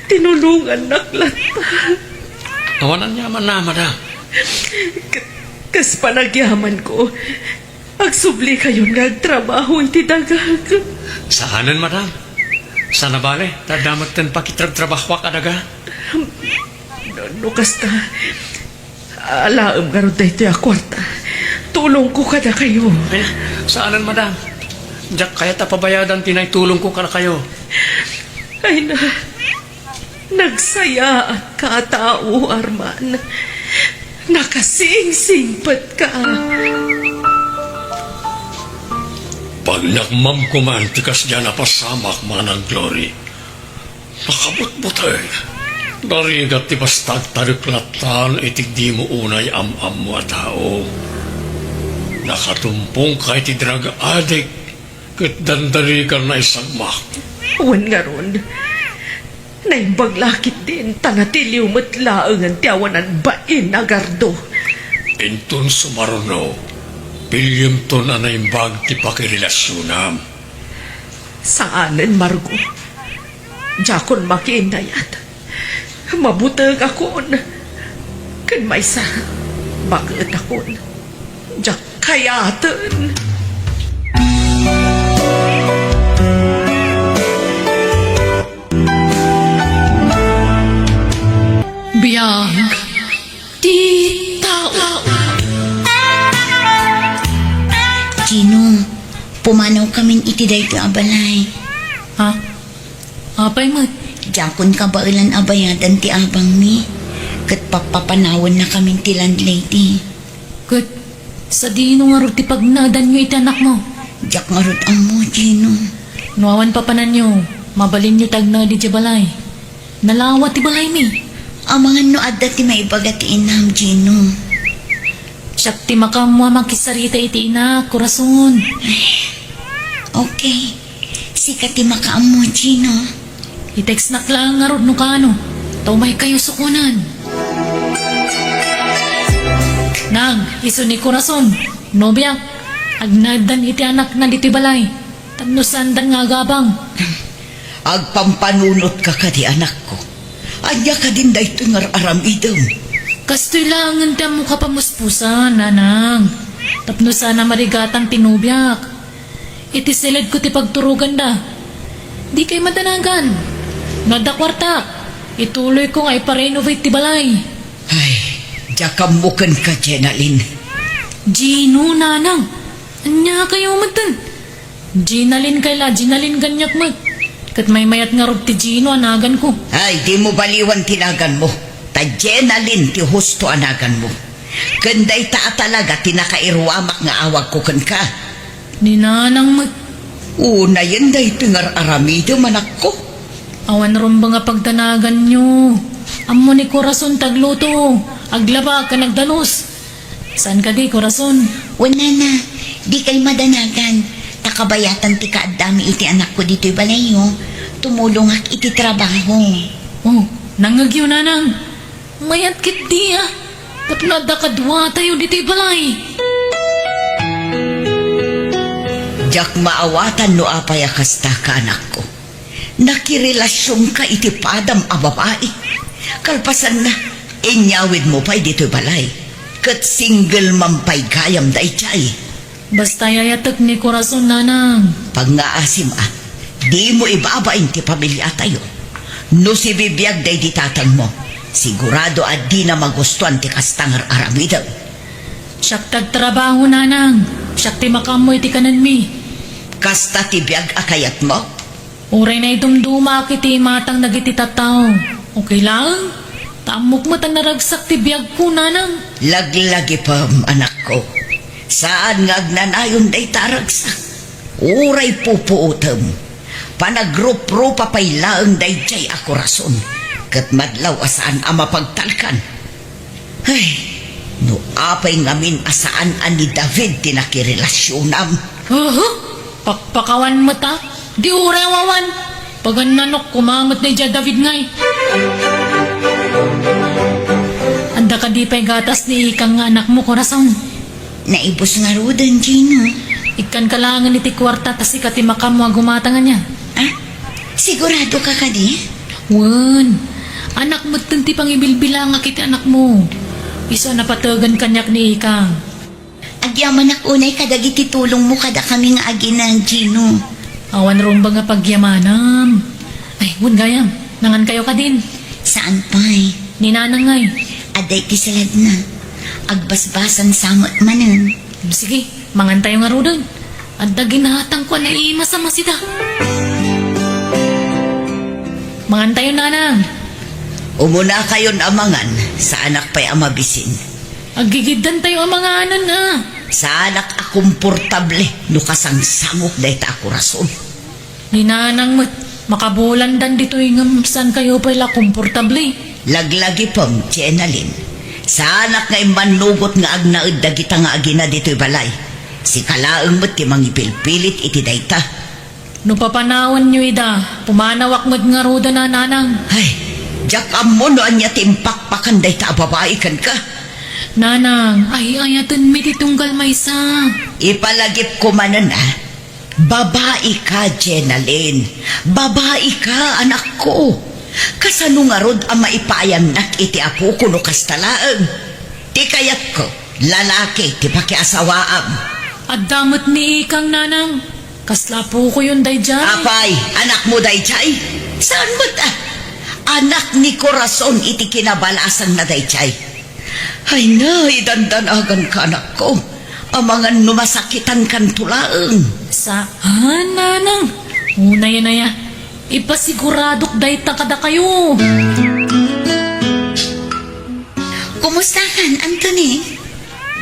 tinulongannak latta. Awan aniamanna, madam. K-, kas panagyamanko, agsublikayon nga agtrabaho iti dagak. Saanen, madam. Saan a bale, ta adda metten pakitrabtrabahoak a daga. No, no kasta, alaem ngarud daytoy a kuarta. Tulongko kadakayo. Ay, saanen, madam. Diak kayat a pabayadan ti naitulongko kadakayo. Ay na, nagsayaatka a tao, Arman. Nakasingsingpetka. Pagnakmamko man ti kasdiay a pasamak, Manang Glory. Nakabutbuteng. Narigat ti bastag ta dek lattan iti dimo unay am-ammo a tao. Nakatumpongka iti drug addict ket dandani ka naisagmak. Wen ngarud, naimbag la ketdin ta natiliw met laengen ti awanan bain a Gardo. Inton sumaruno, pillemton a naimbag ti pakirelasionam. Saanen, Margo. Diakon makiinnayat. Mabutegakon. Ken maysa, baketakon. Diak kayaten. Biag ti tao. Gino, pumanawkamin iti daytoy a balay. Ha? Apay met? Diakon kabaelan a bayadan ti abangmi, ket pappapanawennakamin ti landlady. Ket sadino ngarud ti pagnaedanyo iti anakmo? Diak ngarud ammo, Gino. No awan papananyo, mabalinyo ti agnaed idiay balay. Nalawa ti balaymi. Amangan no adda ti maibaga ti inam, Gino. Siak ti makaammo a makisarita iti inak, Corazon. Okay. Sika ti makaammo, Gino. I-textnak laeng ngarud no kaano. Ta umaykayo sukonan. Nang, isu ni Corazon, nobiak, agnaeddan iti anakna ditoy balay. Tapno saandan nga agabang. Agpampanunotka kadi, anakko? Ania kadin daytoy nga ar-aramidem? Kastoy laengen ti ammok a pamuspusan, nanang. Tapno saan a marigatan ti nobiak. Iti siledko ti pagturoganda. Dikay madanagan. No adda kuartak, ituloyko nga iparenovate ti balay. Ay, diak ammo kenka, Jenalyn. Gino, nanang. Ania kayo metten? Jenalyn kay la, Jenalyn kaniak met. Ket maymayat ngarud ti Gino a naganko. Ay, dimo baliwan ti naganmo. Ta Jenalyn ti husto a naganmo. Ken dayta a talaga ti nakairuamak nga awagko kenka. Ni nanang met. Unayen daytoy nga ar-aramidem, anakko. Awan rumbeng a pagdanaganyo. Ammo ni Corazon ti agluto, aglaba, ken agdanus. Saan kadi, Corazon? Wen, nana, dikay madanagan. Ta kabayatan ti kaaddami iti anakko ditoy balayyo, tumulongak iti trabaho. Oh, nangngegyo, nanang. Mayat ketdi a. Tapno adda kaduatayo ditoy balay. Diak maawatan no apay a kastaka, anakko. Nakirelasionka iti padam a babai. Kalpasanna, inyawidmo pay ditoy balay. Ket single man pay gayam daydiay. Basta ay-ayatek ni Corazon, nanang. Pangngaasim a, dimo ibabain ti pamiliatayo. No sibibiag daydi tatangmo, sigurado a dina magustuan ti kasta nga ar-aramidem. Siak ti agtrabaho, nanang. Siak ti makaammo iti kanenmi. Kasta ti biag a kayatmo? Uray naidumdumaak iti imatang dagiti tattao, okay laeng. Ta ammok met a naragsak ti biagko, nanang. Laglagipem, anakko. Saan nga agnanayon dayta a ragsak. Uray pupuotem, panagruprupa pay laeng daydiay a Corazon, ket madlaw a saan a mapagtalkan. Ay, no apay ngamin a saan a ni David ti nakirelasionam. Aha? Pakpakawan met a? Di uray awan. Pagannanok koma met daydiay David ngay. Adda kadi pay gatas ni ikang nga anakmo, Corazon? Naibus ngaruden, Gino. Ikkanka laengen iti kuarta ta sika ti makaammo a gumatang ania. Ah? Sigurado ka kadi? Wen. Anak metten ti pangibilbilangak iti anakmo. Isu a napategan kaniak ni ikang. Agyamanak unay kadagiti tulongmo kadakami nga agina, Gino. Awan rumbeng a pagyamanam. Ay, wen gayam, nangankayo kadin. Saan pay? Ni nanang ngay. Adda iti saladna. Agbasbasan sa met manen. Sige, mangantayo ngaruden. Adda ginatangko a naimas a masida. Mangantayo, nanang. Umunakayon a mangan, saanak pay a mabisin. Aggigiddantayo a manganen, a. Saanak a komportable no kasangsangok dayta a Corazon. Ni nanang met, makabulandan ditoy ngem saankayo pay la komportable. Laglagipem, Jenalyn. Saanak nga immannugot nga agnaed dagita nga agina ditoy balay. Sika laeng met ti mangipilpilit iti dayta. No papanawanyo ida, pumanawak met ngaruden a, nanang. Ay, diak ammo no ania ti impakpakan dayta a babai kenka. Nanang, ay-ayatenmi ti tunggal maysa. Ipalagipko manen a, babai ka, Jenalyn. Babai ka, anakko. Kasano ngarud a maipaayannak iti apoko no kasta laeng? Ti kayatko, lalaki ti pakiasawaam. Adda met ni ikang, nanang. Kasla apokoyon daydiay. Apay, anakmo daydiay? Saan met a? Anak ni Corazon iti kinabalasangna daydiay. Ay na, idandanaganka, anakko. Amangan no masakitankanto laeng. Saan, nanang? Unayen aya, ipasiguradok dayta kadakayo. Kumustakan, Anthony?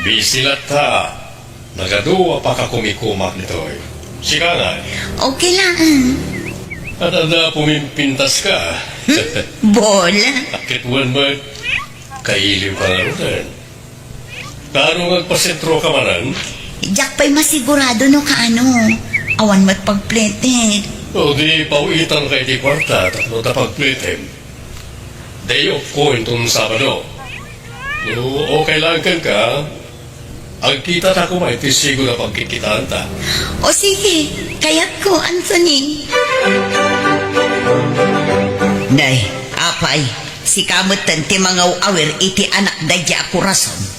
Busy latta. Nagadu a pakakumikumak ditoy. Sika ngay? Okay laeng. Adda pumimpintaska? Hmm? Bola. Ket wen met, kailiwka ngaruden. Kaano nga agpasentroka manen? Diak pay masigurado no kaano. Awan met pagpletek. O di, pawitanka iti kuarta tapno ta pagpletem. Day off ko inton Sabado. No okay laeng kenka, agkitata koma iti sigun a pagkitkitaanta. O sige, kayatko, Anthony. Nay, apay, sika metten ti mangaw-awir iti anak daydiay a Corazon.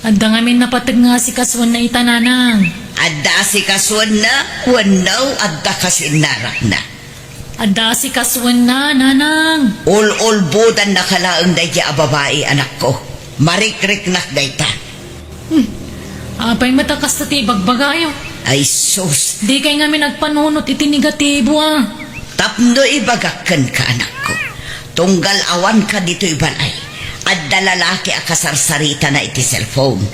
Adda ngamin napateg nga asikasuenna ita, nanang. Adda asikasuenna wenno adda kasinnarakna? Adda asikasuenna, nanang. Ul-ulbodannaka laeng daydiay a babai, anakko. Marikriknak dayta. Hmm. Apay met a kasta ti ibagbagayo? Ay, sus. Dikay ngamin agpanunot iti negatibo, a. Tapno ibagak kenka, anakko. Tunggal awanka ditoy balay, adda lalaki a kasarsaritana iti cellphone.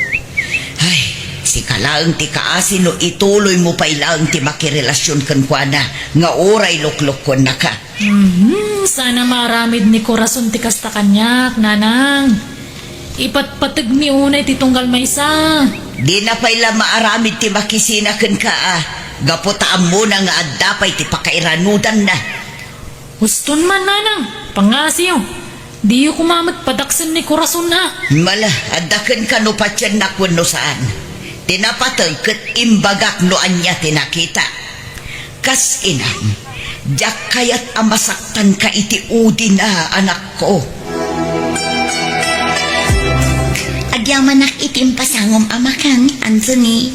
Ay, sika laeng ti kaasi no ituloymo pay laeng ti makirelasion kenkuana nga uray luklukkonnaka. Mhm, saan a maaramid ni Corazon ti kasta kaniak, nanang. Ipatpategmi unay ti tunggal maysa. Dina pay la maaramid ti makisina kenka, a, gapu ta ammona nga adda pay ti pakairanudanna. Uston man, nanang, pangngasiyo. Diyo koma met padaksen ni Corazon, a. Mala, adda kenka no patiennak wenno saan. Ti napateg ket imbagak no ania ti nakita. Kas inam, diak kayat a masaktanka iti udina, anakko. Ag Agyamanak iti impasangom a makan, Anthony.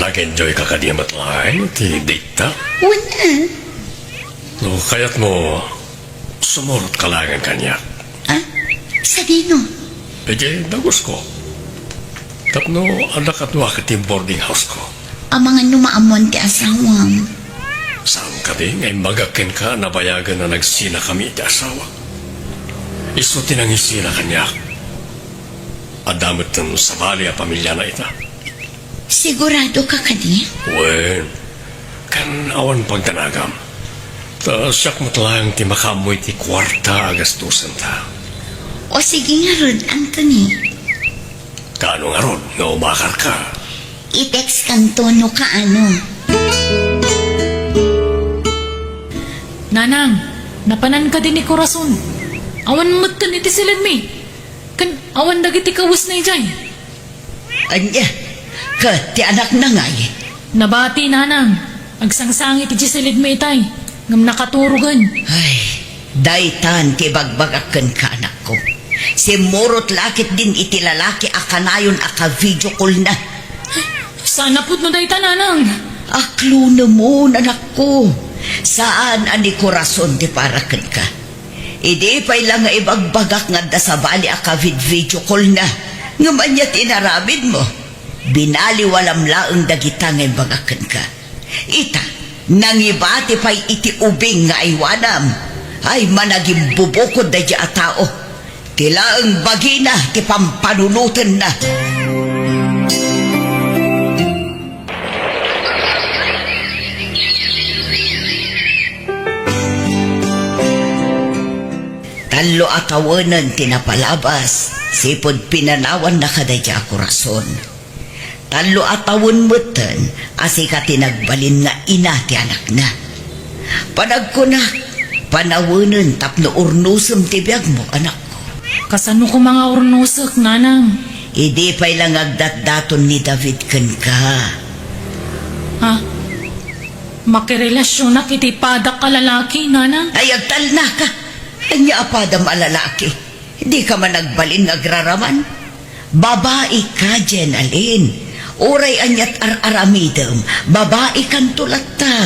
Nag-enjoy ka kadi met laeng iti date ta? Wen a. No kayatmo, sumurot ka laengen kaniak. Ah? Sadino? Idiay dagusko. Tapno adda kaduak iti boarding house ko. Amangan no maammoan ti asawam. Saan kadi nga imbagak kenka a nabayagen a nagsinakami iti asawa? Isu ti nangisina kaniak. Adda metten sabali a pamiliana ita. Sigurado ka kadi? Wen, ken awan pagdanagam. Ta siak met laeng ti makaammo iti kuarta a gastusenta. O sige ngarud, Anthony. Kaano ngarud nga umakarka? I-text kanto no kaano. Nanang, napanan kadi ni Corazon? Awan metten iti siled mi. Ken awan dagiti kawesna idiay. Ania? Ket ti anakna ngay? Nabati, Nanang. Agsangsangit idiay siled mi itay, ngem nakaturogen. Ay, daytan ti ibagbagak kenka, anakko. Simmurot la ketdin iti lalaki a kanayon a ka-video call-na. Saan a pudno dayta, Nanang? Aklonemon, anakko. Saan a ni Corazon ti para kenka. Idi pay la nga ibagbagak nga adda sabali a ka-vid-video call-na, ngem ania ti inaramidmo? Binaliwalam laeng dagita nga imbagak kenka. Ita, nangibati pay iti ubing nga aywanam. Ay, managimbubukod daydiay a tao. Ti laeng bagina ti pampanunotenna. Tallo a tawenen ti napalabas, sipud pinanawanna kadaydiay a Corazon. Tallo a tawen metten a sika ti nagbalin nga ina ti anakna. Panagkunak, panawenen tapno urnosem ti biagmo, anakko. Kasano koma nga urnosek, Nanang? Idi pay la nga agdatdaton ni David kenka. Ha? Makirelasionak iti padak a lalaki, Nanang? Ay, agtalnaka! Ania a padam a lalaki? Dika man agbalin nga agraraman? Babaika, Jenalyn. Uray aniat ar-aramidem, babaikanto latta.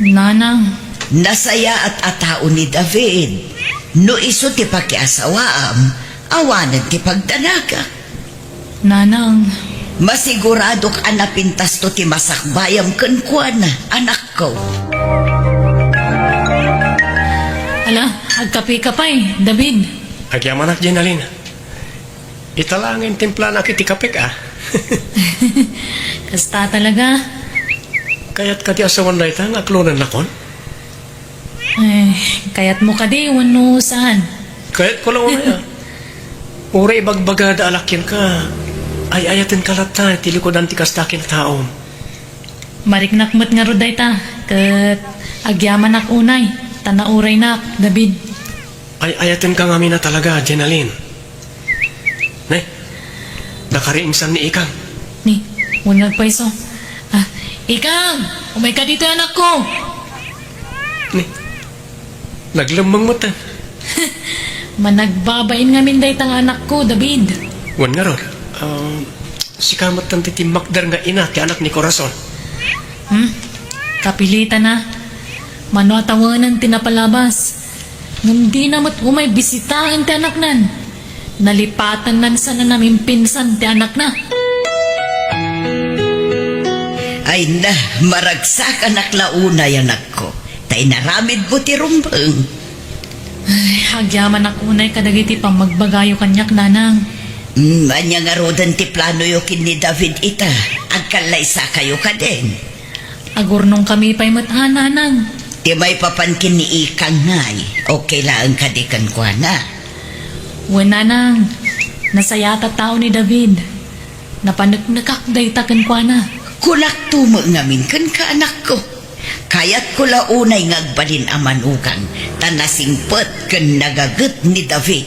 Nanang. Nasayaat a tao ni David. No isu ti pakiasawaam, awanen ti pagdanagak. Nanang. Masiguradok a napintasto ti masakbayam kenkuana, anakko. Ala, agkapeka pay, David. Agyamanak, Jenalyn. Ita laeng timplanak iti kapek, a. Kasta talaga. Kayat kadi a sawen dayta nga aklonennakon? Eh, kayatmo kadi wenno saan? Kayatko la unay, a. Uray ibagbagada a la kenka, ay-ayatenka latta iti likudan ti kasta a kinataom. Mariknak met ngarud dayta, ket agyamanak unay, ta nauraynak, David. Ay-ayatenka ngamin a talaga, Jenalyn. Ne, nakariingsan ni Ikang. Ni, wen nga agpayso. Ah, Ikang, umayka ditoy, anakko. Ne, naglemmeng met. Managbabain ngamin dayta nga anakko, David. Wen ngarud, ah, sika met ti timmakder nga ina ti anak ni Corazon. Hmm? Kapilitan a. Mano a tawenen ti napalabas. Ngem dina met umay bisitaen ti anaknan. Nalipatannan sana namimpinsan ti anakna. Ay na, maragsakanak la unay, anakko, ta inaramidmo ti rumbeng. Ay, agyamanak unay kadagiti pammagbagayo kaniak, Nanang. Mm, ania ngaruden ti planoyo ken ni David ita? Agkallaysakayo kadin? Agurnongkami pay met a, Nanang. Ti maipapan ken ni Ikang ngay, okay laeng kadi kenkuana? Wen, Nanang. Nasayaat a tao ni David. Napaneknekak dayta kenkuana. Kunakto met ngamin kenka, anakko. Kayatko la unay nga agbalin a manugang, ta nasingpet ken nagaget ni David.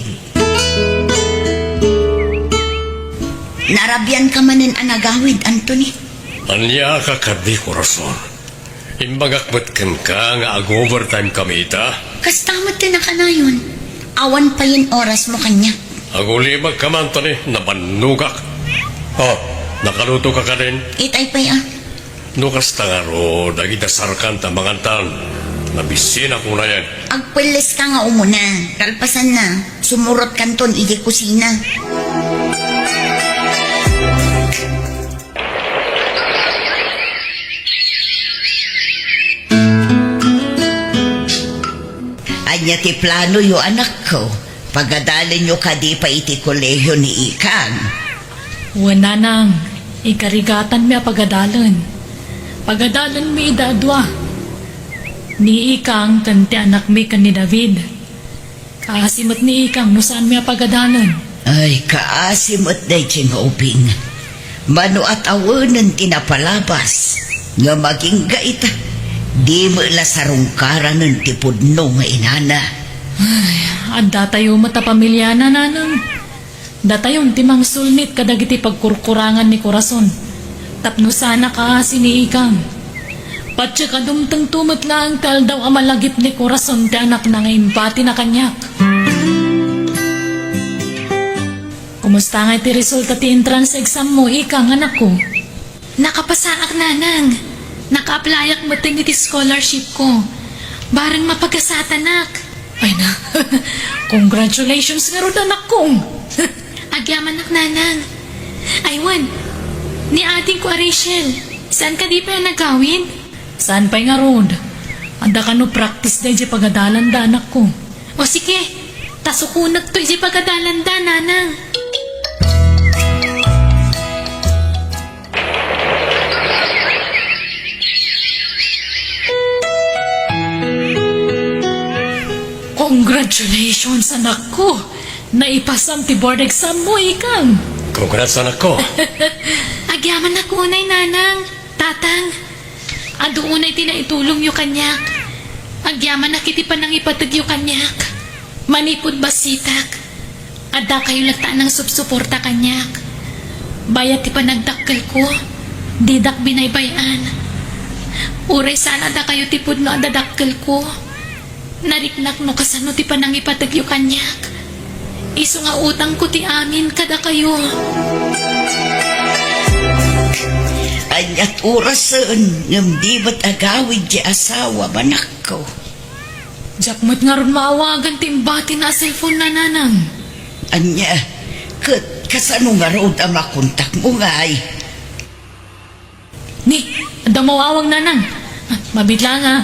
Narabianka manen a nagawid, Anthony? Ania ka kadi, Corazon? Imbagak met kenka nga ag-overtime kami ita. Kasta met ti nakanayon. Awan payen orasmo kaniak. Agulimagka man, Tony, nabannogak. Oh, nakalutoka kadin? Itay pay, ah. No kasta ngarud, agidasarkan ta mangantan. Nabisinak unayen. Agpelleska nga umuna. Kalpasanna, sumurotkanton idiay kusina. Ania ti planoyo, anakko? Pagadalenyo kadi pay iti kolehio ni Ikang? Wen, nanang, ikarigatanmi a pagadalen. Pagadalenmi ida a dua. Ni Ikang ken ti anakmi ken ni David. Kaasi met ni Ikang no saanmi a pagadalen. Ay, kaasi met daytoy nga ubing. Mano a tawenen ti napalabas, ngem agingga ita, di met la sarungkaranen ti pudno nga inana. Ay, addatayo met a pamiliana, nanang. Datayon ti mangsulnit kadagiti pagkurkurangan ni Corazon tapno saan a kaasi ni Ikang. Patiek a dumtengto met laeng ti aldaw a malagip ni Corazon ti anakna nga impatina kaniak. Kumusta ngay ti resulta ti entrance exam mo, Ikang, anakko? Nakapasaak, nanang. Naka-applyak metten iti scholarship ko. Bareng mapagasatanak. Ay na, congratulations ngarud, anakko. Agyamanak, nanang. Ay wen, ni adingko a Rachel, saan kadi pay a nagawid? Saan pay ngarud? Adda kano practice da idiay pagadalanda, anakko. O sige, ta sukonekto idiay pagadalanda, nanang. Congratulations, anakko! Naipasam ti board exam mo, Ikang! Congrats, anakko! Agyamanak unay, nanang, tatang. Adu unay ti naitulongyo kaniak. Agyamanak iti panangipategyo kaniak. Manipud bassitak, addakayo latta a nangsupsuporta kaniak. Bayat ti panagdakkelko, didak binaybay-an. Uray saan a dakayo ti pudno a dadakkelko, nariknak no kasano ti panangipategyo kaniak. Isu nga utangko ti amin kadakayo. Ania't orasen ngem di met agawid ti asawam, anakko? Diak met ngarud maawagan ti imbatina a cellphone na, nanang. Ania, ket kasano ngarud a makontakmo ngay? Ni, adda maawag, nanang. Ah, mabiit laeng, ah.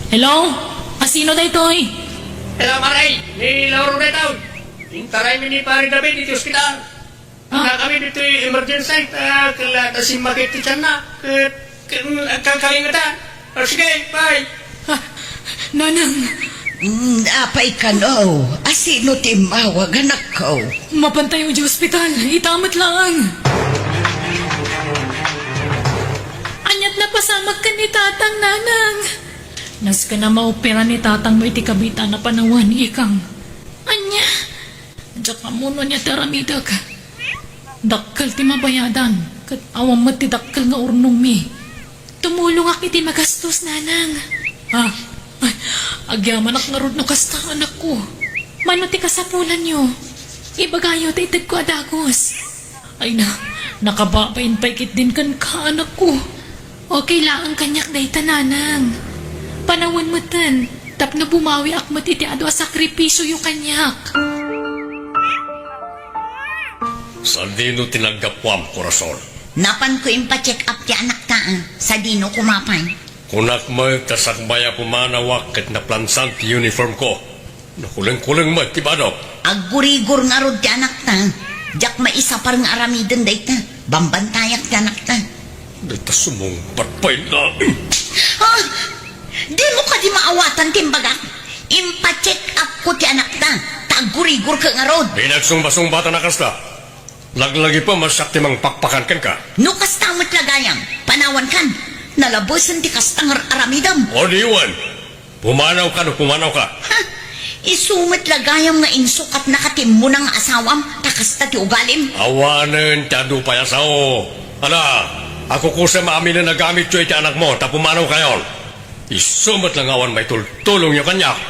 Hello? Asino daytoy? Hello, Maray. Ni Lauro daytoy. Intaraymi ni Pare David iti ospital. Ah. Nakami ditoy emergency, ta kella ta simmakit ti tianna. Ket, ket, agkalkalingatan. O, sige, bye. Ah, nanang. Mm, apay kano? Asino ti immawag, anakko? Mapantayo idiay ospital. Ita met laeng. Ania't napasamak ken ni tatang, nanang? Nasken a maopera ni tatangmo iti kabiitan a panawen, Ikang. Ania? Diak ammo no ania ti aramidek. Dakkel ti mabayadan, ket awan met ti dakkel nga urnongmi. Tumulongak iti magastos, nanang. Ha? Ay, agyamanak ngarud no kasta, anakko. Mano ti kasapulanyo? Ibagayo ti itedko a dagus. Ay na, nakababain pay ketdin kenka, anakko. Okay laeng kaniak dayta, nanang. Panawen metten, tapno bumawiak met iti adu a sakripisioyo kaniak. Sadino ti naggapuam, Corazon? Napanko impa-check up ti anakta, ah. Sadino koma pay? Kunak met ta sakbay a pumanawak ket naplansan ti uniformko. Nakulengkuleng met ti badok. Aggurigor ngarud ti anakta. Diak maisapar nga aramiden dayta. Bambantayak ti anakta. Dayta sumungbat pay laeng. Ah! Dimo kadi maawatan ti imbagak? Impa-check up ko ti anakta, ta aggurigor ket ngarud. Di nagsungbasungbatan a kasta. Laglagipem a siak ti mangpakpakan kenka. No kasta met la gayam, panawankan. Nalabesen ti kasta nga ar-aramidem. O di wen, pumanawka no pumanawka. Ha? Isu met la gayam nga insukatnaka ti immuna nga asawam, ta kasta ti ugalim? Awanen ti adu pay a sao. Ala, akukusem a aminen a gamityo iti anakmo, ta pumanawkayon. Isu met la nga awan maitultulongyo kaniak.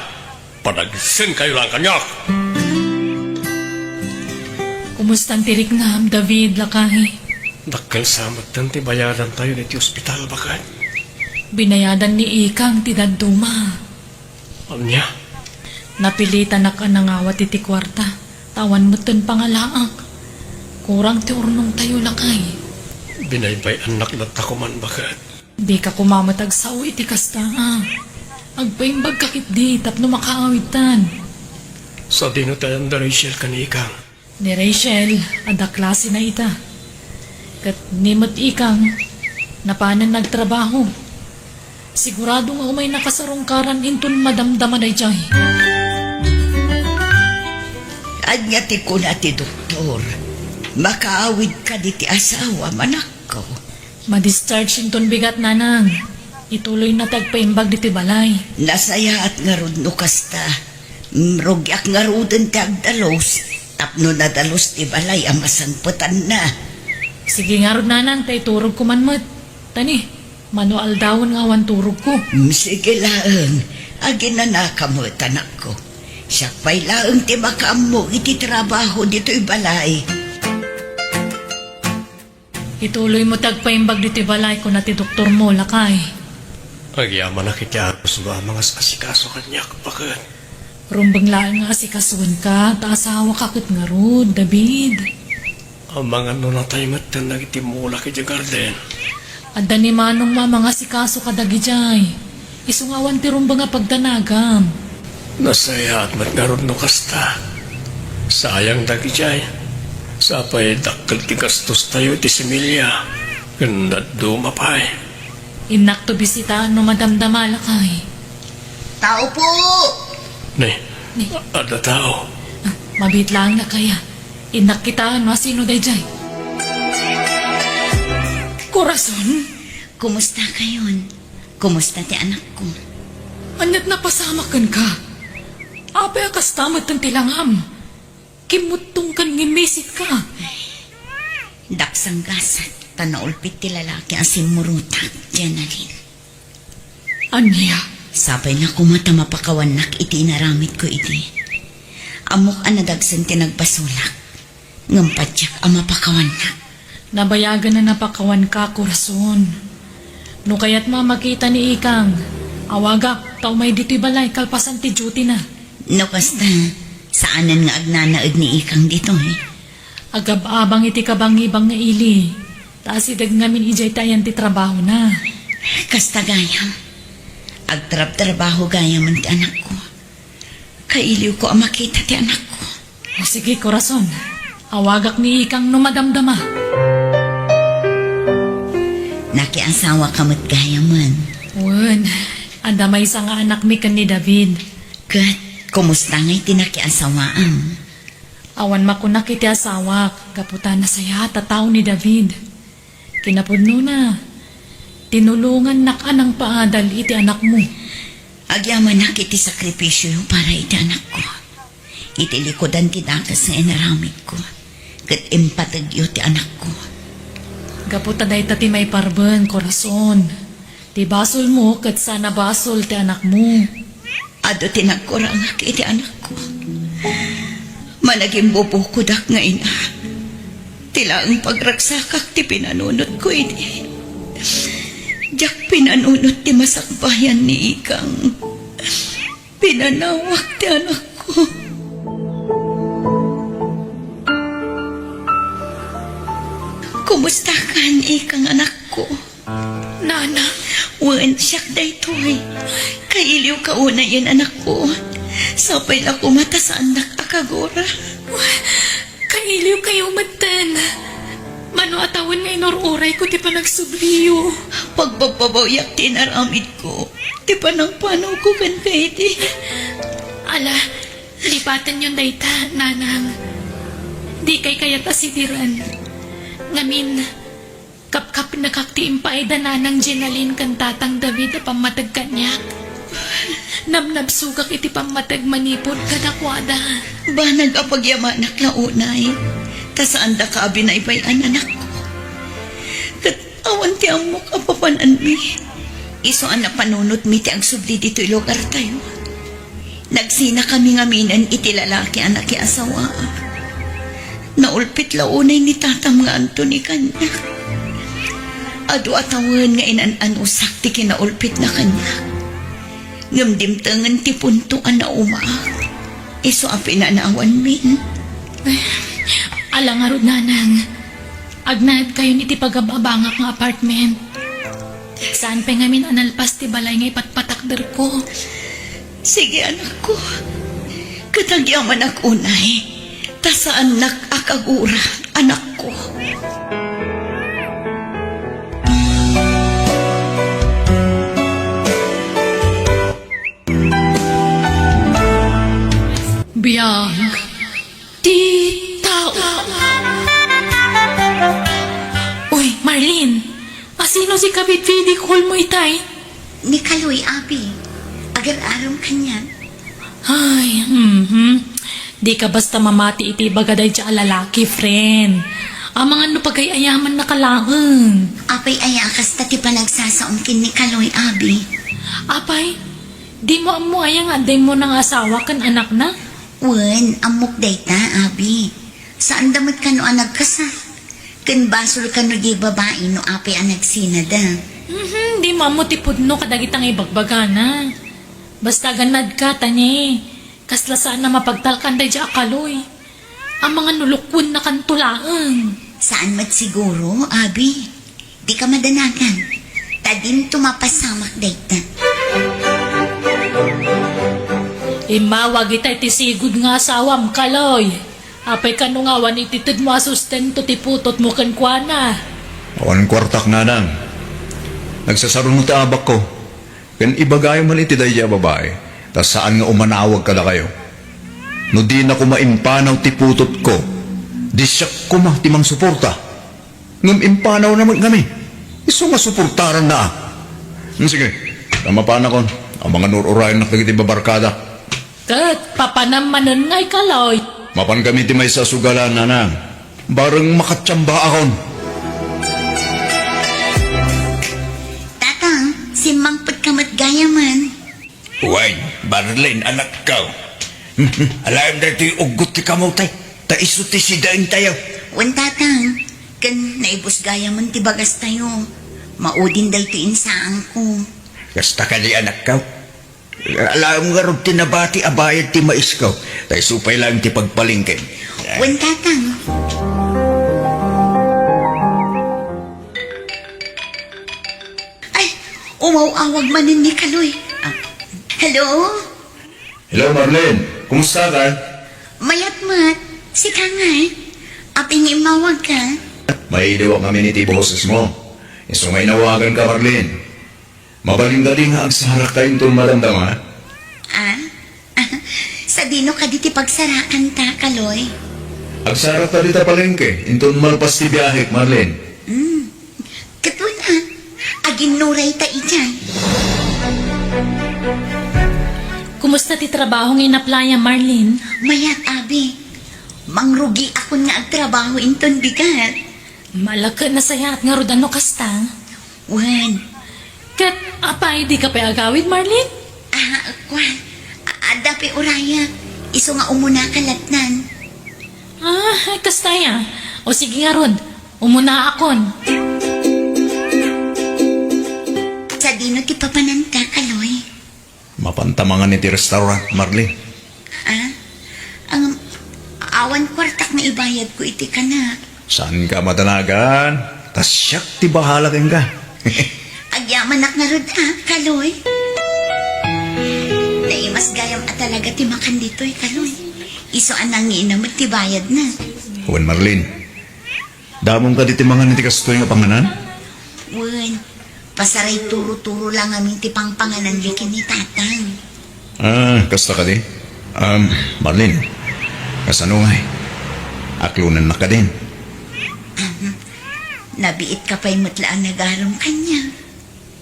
Padagsenkayo laeng kaniak. Kumustan ti riknam, David, lakay? Dakkel sa metten ti bayadantayo iti ospital, baket. Binayadan ni Ikang ti dadduma. Ania? Napilitanak a nangawat iti kuarta, ta awan metten pangalaak. Kurang ti urnongtayo, lakay. Binaybay-annak latta koman, baket. Dika koma met agsao iti kasta, a. Agpaimbagka ketdi tapno makaawidtan. Sadino ti ayan da Rachel ken ni Ikang? Ni Rachel, adda klasena ita. Ket ni met Ikang, napanen nagtrabaho. Sigurado nga umayna kasarungkaran inton madamdama daydiay. Ania ti kuna ti doktor? Makaawid kadi ti asawam, anakko? Ma-discharge inton bigat, nanang. Ituloyna ti agpaimbag ditoy balay. Nasayaat ngarud no kasta. Mm, rugiak ngaruden ti agdalus. Tapno nadalus ti balay a masangpetanna. Sige ngarud, nanang, ta iturogko man met. Tani, mano aldawen nga awan turogko. Mm, sige laeng. Aginanaka met, anakko. Siak pay laeng ti makaammo iti trabaho ditoy balay. Ituloymo ti agpaimbag ditoy balay, kuna ti doktormo, lakay. Agyamanak iti agasmo a mangas-asikaso kaniak, baket. Rumbeng laeng nga asikasoenka, ta asawaka ket ngarud, David. Amangan no natay metten dagiti mulak idiay garden. Adda ni manongmo a mangasikaso kadagidiay. Isu nga awan ti rumbeng a pagdanagam. Nasayaat met ngarud no kasta. Sayang dagidiay. Sapay dakkel ti gastostayo iti similya. Ken dadduma pay. Innakto bisitaan no madamdama, lakay. Tao po! Ne, Ne. Adda tao. Ah, mabiit laeng, lakay, a. Innak kitaan no asino daydiay. Corazon? Kumusta kayon? Kumusta ti anakko? Aniat napasamak kenka? Apay a kasta metten ti langam? Kimmuttongkan ngem misitka. Daksang gasat, ta naulpit ti lalaki a simmurotak, Jenalyn. Ania? Sapay nga koma ta mapakawannak iti inaramidko idi. Ammok a nadagsen ti nagbasolak. Ngem patiek a mapakawannak. Nabayagen a napakawanka, Corazon. No kayatmo a makita ni Ikang, awagak ta umay ditoy balay kalpasan ti duty-na. No kasta, saanen nga agnanaed ni Ikang ditoy. Agab-abang iti kabangibang nga ili, ta asideg ngamin idiay ti ayan ti trabahona. Kasta gayam. Agtrabtrabaho gayamen ti anakko. Kailiwko a makita ti anakko. O, sige, Corazon. Awagak ni Ikang no madamdama. Nakiasawaka met gayamen. Wen, adda maysa nga anakmi ken ni David. Ket, kumusta ngay ti nakiasawaam? Awan makunak iti asawak, gapu ta nasayaat a tao ni David. Kinapudnona, tinulongannak a nangpaadal iti anakmo. Agyamanak iti sakripisio para iti anakko. Iti likudan ti dakes nga inaramidko, ket impategyo ti anakko. Gapu ta dayta ti maiparben, Corazon. Ti basolmo ket sana basol ti anakmo. Adu ti nagkurangak iti anakko. Managimbubukodak nga ina. Ti laeng pagragsakak ti pinanunotko idi. Diak pinanunot ti masakbayan ni Ikang. Pinanawak ti anakko. Kumusta kan, Ikang, anakko? Nana. Wen, siak daytoy. Kailiwka unayen, anakko. Sapay la koma ta saandak a kagura. Kailiwkayo metten. Mano a tawen nga inur-urayko ti panagsubliyo. Pagbabbabawiak ti inaramidko. Ti panangpanawko kenka idi. Ala, lipatenyon dayta, nanang. Dikay kayat a sidiren. Ngamin, kapkapnekak ti impaayda Nanang Jenalyn ken Tatang David a pammateg kaniak. Nabnabsogak iti pammateg manipud kadakuada. Banag a pagyamanak la unay, ta saandaka a binaybay-an, anakko. Ket awan ti ammok a papan-anmi. Isu a napanunotmi ti agsubli ditoy lugartayo. Nagsinakami ngaminen iti lalaki a nakiasawaa. Naulpit la unay ni tatam nga Anthony kaniak. Adu a tawen nga inan-anusak ti kinaulpitna kaniak. Ngem dimtengen ti punto a naumaak. Isu a pinanawanmin. Ala ngarud, nanang. Agnaedkayon iti pagababangak nga apartment. Saan pay ngamin a nalpas ti balay nga ipatpatakderko. Sige, anakko. Ket agyamanak unay, ta saannak a kagura, anakko. Biag ti tao. Uy, Marlene, asino ti kabit video call mo itay? Ni Kaloy, abi. Agar-aram kaniak. Ay, mhm. Dika basta mamati iti ibaga daydiay a lalaki, friend. Amangan no pagay-ayamannaka laeng. Apay aya a kasta ti panagsasaom ken ni Kaloy, abi? Apay, dimo ammo aya nga adda immuna nga asawa ken anakna? Wen, ammok dayta, abi. Saanda met kano a nagkasar. Ken basol kano diay babai no apay a nagsinada. Mhm, dimo ammo ti pudno kadagita nga ibagbagana. Basta agannadka, ta ne, kasla saan a mapagtalkan daydiay a Kaloy. Amangan no lukwennakanto laeng. Saan met siguro, abi? Dika madanagan. Ta dinto mapasamak dayta. Immawag itay ti sigud nga asawam, Kaloy. Apay kano nga awan ititedmo a sustento ti putotmo kenkuana? Awan kuartak, nanang. Nagsasaruno ti abakko. Ken ibagayo man iti daydiay a babai, ta saan nga umanawag kadakayo. No dina koma impanaw ti putotko, di siak koma ti mangsuporta. Ngem impanawna met ngamin. Isu nga suportaranna. Hmm, sige, ta mapanakon. Amangan ur-urayennak dagiti babarkadak. Ket papanam manen ngay, Kaloy. Mapan kami ti maysa a sugalan, nanang. Bareng makatiambaakon. Tatang, simmangpetka met gayamen. Wen, Marlene, anakko. Alaem daytoy uggot ti kamotay, ta isu ti sidaentayo. Wen, Tatang, ken naibus gayamen ti bagastayo. Maudin daytoy insaanko. Kasta kadi, anakko? Alaem ngarud ti nabati a bayad ti maisko, ta isu pay laeng ti pagpalengkem. Wen, Tatang. Ay, umaw-awag manen ni Kaloy. Ah, hello? Hello, Marlene. Kumusta ka? Mayat met. Sika ngay? Apay nga immawagka? Maidiwak ngamin iti boses mo. Isu nga inawaganka, Marlene. Mabalin kadi nga agsarakta inton madamdama? Ah? Sadino kadi ti pagsarakanta, Kaloy? Agsarakta dita palengke inton malpas ti biahek, Marlene. Hmm. Ket wen, ah, aginnurayta idiay. Kumusta ti trabaho nga inaplayam, Marlene? Mayat, abi. Mangrugiakon nga agtrabaho inton bigat. Ala ket nasayaat ngarud a no kasta. Wen. Ket apay, dika pay agawid, Marlene? Ah, kuan. A-, adda pay urayak. Isu nga umunaka latta. Ah, kasta aya. O sige ngarud, umunaakon. Sadino ti papananta, Kaloy? Mapanta mangan iti restaurant, Marlene. Ah? Ang awan kuartak nga ibayadko iti kanak. Saanka madanagan? Ta siak ti bahala kenka. Agyamanak ngarud, ah, Kaloy. Naimas gayam a talaga ti makan ditoy, Kaloy. Isu a nangina met ti bayadna. Wen, Marlene. Damon kadi ti mangan iti kastoy nga panganan? Wen, pasaray turo-turo la ngamin ti pangpanganan ken ni Tatang. Ah, kasta kadi? Um, Marlene, kasano ngay? Aklonennak kadin? Ahem. Nabiitka pay met la a nagaram kaniak.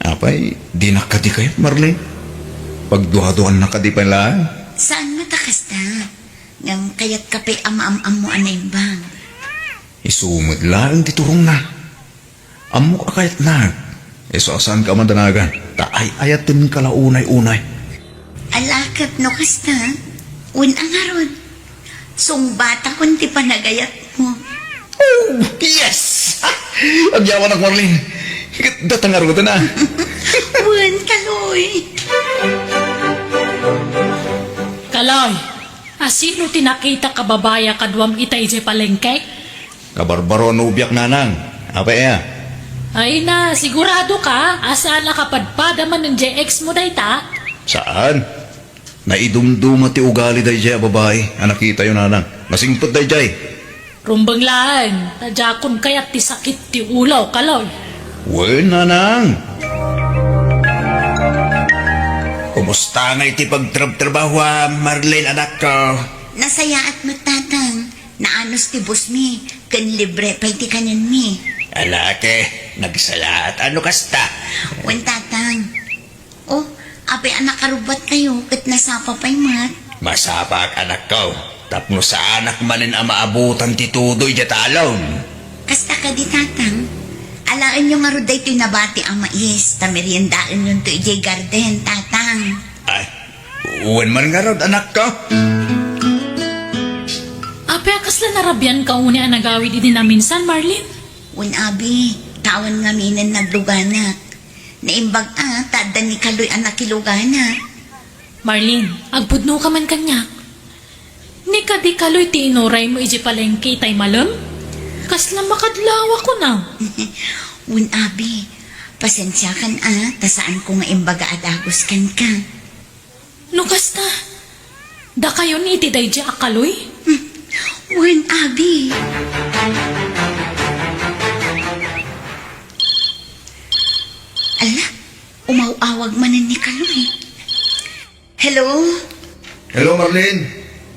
Apay, dinak kadi kayat, Marlene? Pagduaduannak kadi pay laeng? Saan met a kasta? Ngem kayatka pay a maam-ammo a naimbag. Isu met laeng ti turongna. Ammok a kayatnak. Isu a saanka a madanagan. Ta ay-ayatenka la unay-unay. Ala ket no kasta, wen a ngarud. Sungbatakon ti panagayat. Oh, yes! Agyawanak, Marlene. Ket data ngaruden, a. Wen, Kaloy. Kaloy, asino ti nakita a babai a kaduam ita idiay palengke? Kabarbaro a nobiak, nanang. Apay aya? Ay na, sigurado ka a saan a kapadpada manen diay ex mo dayta? Saan? Naidumduma ti ugali daydiay a babai a nakitayo, nanang. Nasingpet daydiay. Rumbeng laeng, ta diakon kayat ti sakit ti ulo, Kaloy. Wen, nanang. Kumusta ngay ti pagtrabtrabahoam, Marlene, anakko? Nasayaat met, tatang. Naanus ti busmi, ken libre pay ti kanenmi. Ala, ket nagsayaat a no kasta. Wen, tatang. Oh, apay a nakarubbatkayo ket nasapa pay met? Masapak, anakko, tapno saanak manen a maabutan ti tudo idiay talon. Kasta kadi, tatang? Alaenyo ngarud daytoy nabati a mais, ta meriendaenyonto idiay garden, tatang. Ay, wen man ngarud, anakko. Apay a kasla narabianka unay a nagawid idi naminsan, Marlene? Wen, abi, ta awan ngaminen nagluganak. Naimbag a, ta adda ni Kaloy a nakiluganak. Marlene, agpudnoka man kaniak. Ni kadi Kaloy ti inuraymo idiay palengke itay malem? Kasla makadlawa, kunam. Wen, abi, pasensiakan a, ta saanko nga imbaga a dagus kenka. No kasta, dakayon iti daydiay a Kaloy? Hmm. Wen, abi. Ala, umaw-awag manen ni Kaloy. Hello? Hello, Marlene.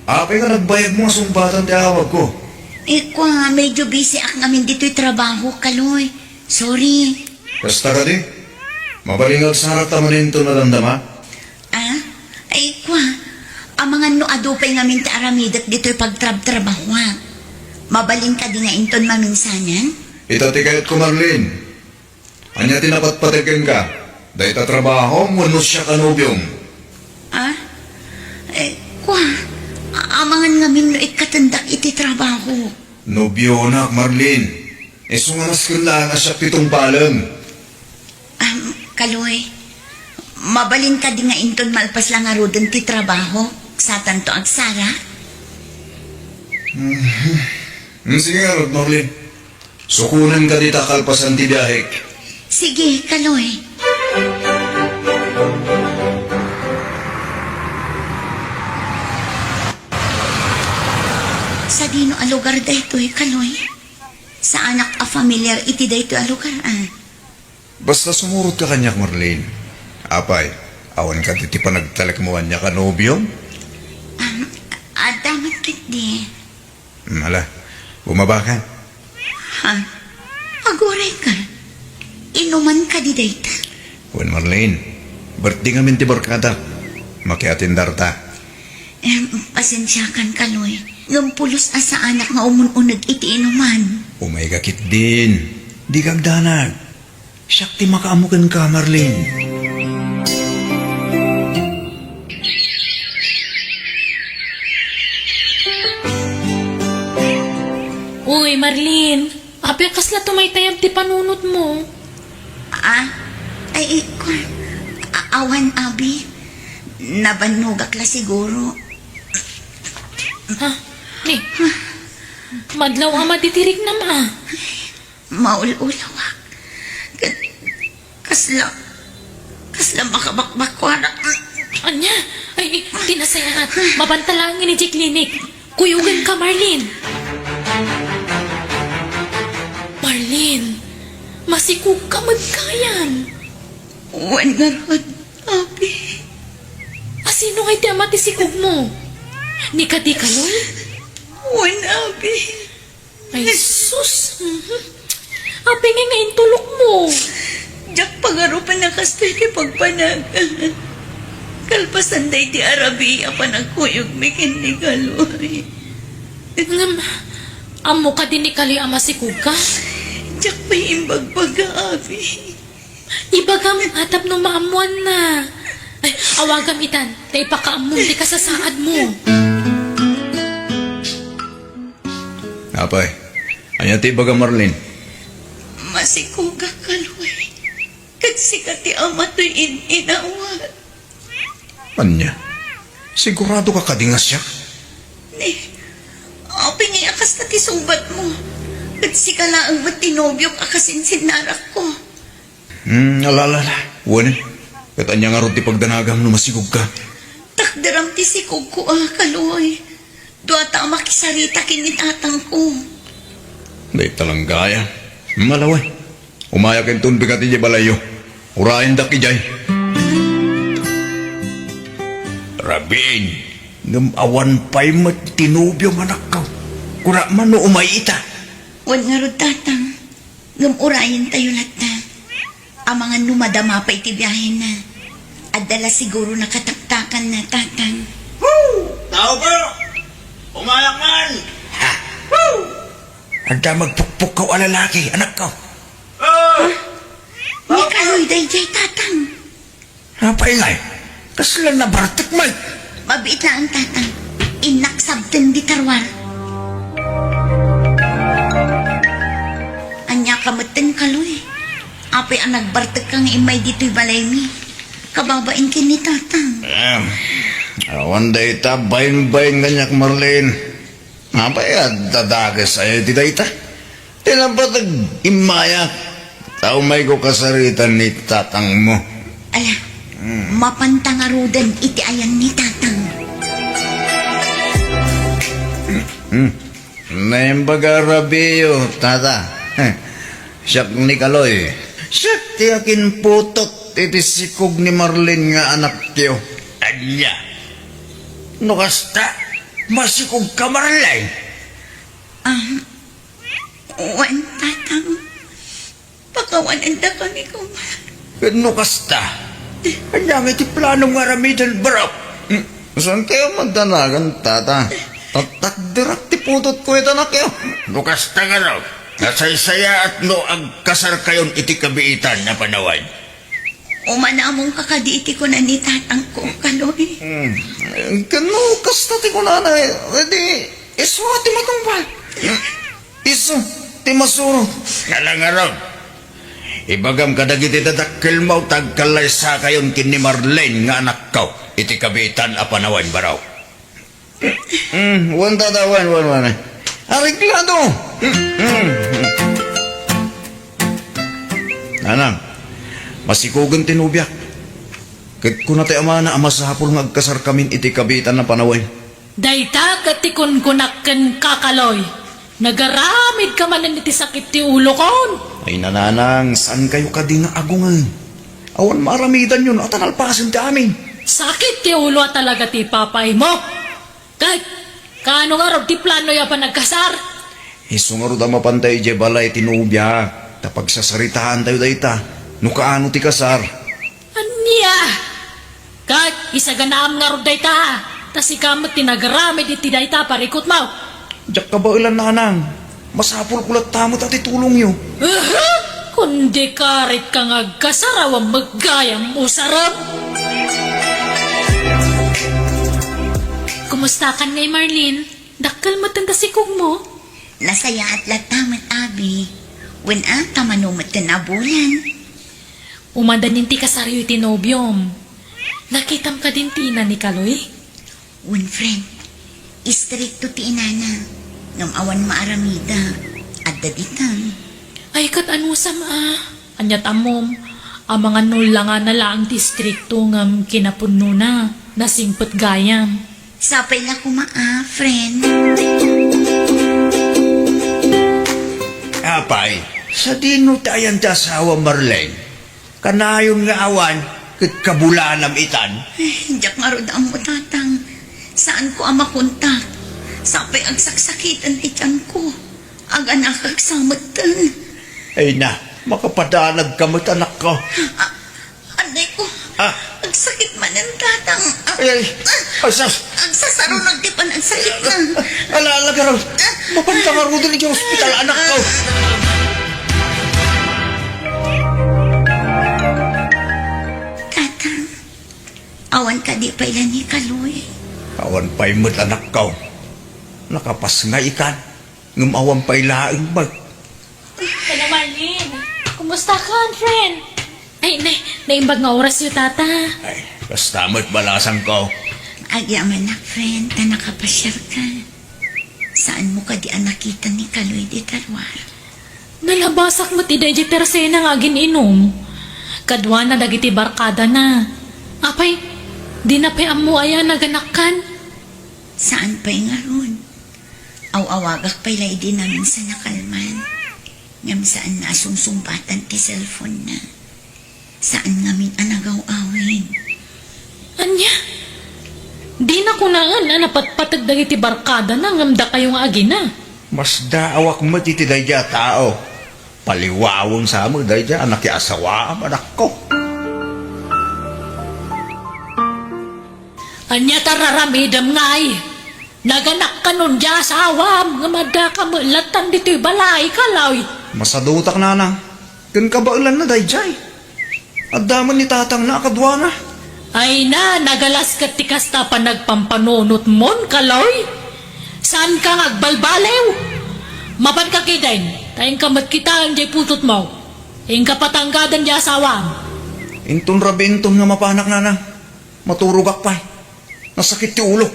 Apay nga nagbayagmo a sungbatan ti awagko? Eh, kua, medyo busy ak ngamin ditoy trabaho, Kaloy. Sorry. Kasta kadi? Mabalin nga agsarakta manen inton madamdama? Ah? Ay, kua. Amangan no adu pay ngamin ti aramidek ditoy pagtrabtrabahoak. Mabalin kadi nga inton maminsanan? Ita ti kayatko, Marlene. Ania ti napatpateg kenka? Dayta trabahom wenno siak a nobiom? Ah? Eh, kua, a-, amangan ngamin no ikkatendak iti trabaho. Nobionak, Marlene. Isu nga nasken laeng a siak ti tungpalem. Am, Kaloy, mabalin kadi nga inton malpas la ngaruden ti trabaho, satanto agsara? Mhm. Mm, sige ngarud, Marlene. Sukonen ka dita kalpasan ti biahek. Sige, Kaloy. Sadino a lugar daytoy, Kaloy? Saanak a familiar iti daytoy a lugar, ah. Basta sumurot ka kaniak, Marlene. Apay, awan kadi ti panagtalek mo kaniak a nobiom? Um, adda met ketdi. Hmm, ala, bumaba ka. Ha? Aguray ka? Inuman kadi dayta? Wen, Marlene, birthday ngamin ti barkadak. Makiatendarta. Em, pasensiakan, Kaloy. Ngem pulos a saanak nga umun-uneg iti inuman. Umay ka ketdin. Dika agdanag. Siak ti makaammo kenka, Marlene. Uy, Marlene, apay a kasla tumaytayab ti panunotmo? Ah, ay, eh, kwan, a-, awan, abi. Nabannogak la siguro. Ha? Ni, madlaw a madi ti riknam, a. Maul-ulawak. Ket kasla, kasla makabakbakuarak. Ania? Ay, ay, ti nasayaat. Mabanta laeng idiay klinik. Kuyogenka, Marlene. Marlene, masikogka met kayan. Wen ngarud, abi. Asino ngay ti ama ti sikogmo? Ni kadi Kaloy? Wen, abi. Ay, sus! Mhm. Apay ngay nga intulokmo? Diak pagarupen a kastoy ti pagpanagan. Kalpasan daydi a rabii a panagkuyogmi ken ni Kaloy. Ngem, ammo kadi ni Kaloy a masikogka? Diak pay imbagbaga, abi. Ibagam a tapno maammoanna. Ay, awagam itan, ta ipakaammom ti kasasaadmo. Apay, ania ti ibaga, Marlene? Masikogak, Kaloy. Ket sika ti ama toy in-inawat. Ania? Siguradoka kadi nga siak? Ni, apay ngay a kasta ti sungbatmo? Ket sika laeng met ti nobiok a kasinsinnarakko. Hmm, ala, ala, ala. Wen, ket ania ngarud ti pagdanagam no masikogka? Takderam ti sikogko a, Kaloy. Duata a makisarita ken ni tatangko. Dayta lang gayam. Malawen. Umayak inton bigat idiay balayyo. Urayendak idiay. Rabiin, ngem awan pay met ti nobiom, anakko. Kuna man no umay ita. Wen ngarud, tatang. Ngem urayentayo latta. Amangan no madama pay ti biahena. Adda la siguro nakataktakanna, tatang. Woo! Tao ko! Umayak man! Ha? Woo! Adda magpukpukkaw a lalaki, anakko. Ah! Ni Kaloy daydiay, tatang. Apay ngay, kasla nabartek met? Mabiit laeng, tatang. Innak sabten di tarwar. Ania ka metten, Kaloy? Apay a nagbartekka nga immay ditoy balaymi? Kababain ken ni tatang. Em, awan dayta bainbain kaniak, Marlene. Apay a dadakesayo iti dayta? Ti napateg immayak, ta umayko kasaritan ni tatangmo. Ala, hmm, mapanta ngaruden iti ayan ni tatang. Hmm. Naimbag a rabiyo, tata. Siak ni Kaloy. Siak ti akinputot iti sikog ni Marlene nga anakyo. Ania? No kasta, masikogka, Marlene? Ah, wen, tatang. Pakawanendakami koma. Ket no kasta, ania ngay ti planom nga aramiden, barok? Hmm, saan kayo magdanagan, tata? Tatakderak ti putotko iti anakyo. No kasta ngarud, nasaysayaat no agkasarkayon iti kabiitan a panawen. Umanamonka kadi iti kuna ni tatangko, Kaloy? Hmm. Ken no kasta ti kunana, eh, di isu ti matungpal. Isu ti masurot. Ala ngarud, ibagam kadagiti dadakkelmo ta agkallaysakayon ken ni Marlene nga anakko iti kabiitan a panawen, barok. Mm, wen, tata, wen, wen, wen. Areglado. Mm, mm. Nanang, masikogen ti nobiak. Ket kuna ti amana a masapul nga agkasarkamin iti kabiitan a panawen. Dayta ket ti kunkunak kenka, Kaloy. Nagaramidka manen iti sakit ti ulokon. Ay, nanang, saankayo kadi nga agungen? Awan maaramidanyo no ata nalpasen ti amin. Sakit ti ulo a talaga ti ipapaymo. Ket, kaano ngarud ti planoyo a panagkasar? Isu ngarud a mapanta idiay balay ti nobiak, ta pagsasaritaantayo dayta, no kaano ti kasar. Ania? Ket isaganaam ngarud dayta, ta sika met ti nagaramid iti dayta a parikutmo. Diak kabaelan, nanang. Masapulko latta met a ti tulongyo. Aha! Kundi karit ka nga agkasar awan met gayam usarem. Kumustakan ngay, Marlene? Dakkel metten ta sikogmo? Nasayaat latta met, abi. Wen a, ta mano metten a bulan. Umadanin ti kasaryo iti nobiom. Nakitam kadin ti ina ni Kaloy? Wen, friend. Istrikto ti inana. Ngem awan maaramida. Adda ditan. Ay, ket anusam a? Aniat ammom, amangan no langana laeng ti istrikto ngem kinapudnona, nasingpet gayam. Sapay la koma a, friend. Apay, sadino ti ayan ti asawa, Marlene? Kanayon nga awan ket kabulanam itan? Eh, diak ngarud ammo, Tatang. Saanko a makontak. Sapay agsaksakiten ti tianko. Aganakak sa metten. Ay na, makapadanag ka met, anakko. Ah, anay ko. Ah. Agsakit manen, Tatang. Ah, ay, ay. Ah. Ay, sus. Agsasarunag ti panagsakit na. Ala, ala, garaw. Ah. Mapanta ngaruden iti ospital, anakko. Tatang, awan kadi pay la ni Kaloy? Awan pay met, anakko. Nakapasngay ikan. Ngem awan pay laeng met. Hello, Marlene. Kumusta ka, friend? Ay, na, naimbag nga orasyo, tata. Ay, kasta met balasangko. Agyamanak, friend, ta nakapasiarka. Saanmo kadi a nakita ni Kaloy dita ruar? Nalabasak met ida idiay tersena nga agin-inum. Kaduana dagiti barkadana. Apay, dina pay ammo aya a naganakkan? Saan pay ngarud? Aw-awagak pay la idi naminsan a kalman. Ngem saanna a sungsungbatan ti cellphone-na. Saan ngamin a nagaw-awid. Ania? Dina kunaen a napatpateg dagiti barkadana ngem dakayo nga agina. Masdaawak met iti daydiay a tao. Paliwawen sa met daydiay a nakiasawaam, anakko. Ania ti ar-aramidem ngay? Naganakkan undiay asawam, ngem addaka met lattan ditoy balay, Kaloy. Masadutak, nanang. Ken kabaelanna daydiay. Adda met ni tatangna a kaduana. Ay na, nagalas ket ti kasta a panagpampanunotmon, Kaloy. Saanka nga agbalbaliw. Mapanka ketdin, ta inka met kitaen diay putotmo. Inka patanggadan diay asawam. Inton rabii inton nga mapanak, nanang. Maturogak pay. Nasakit ti ulo.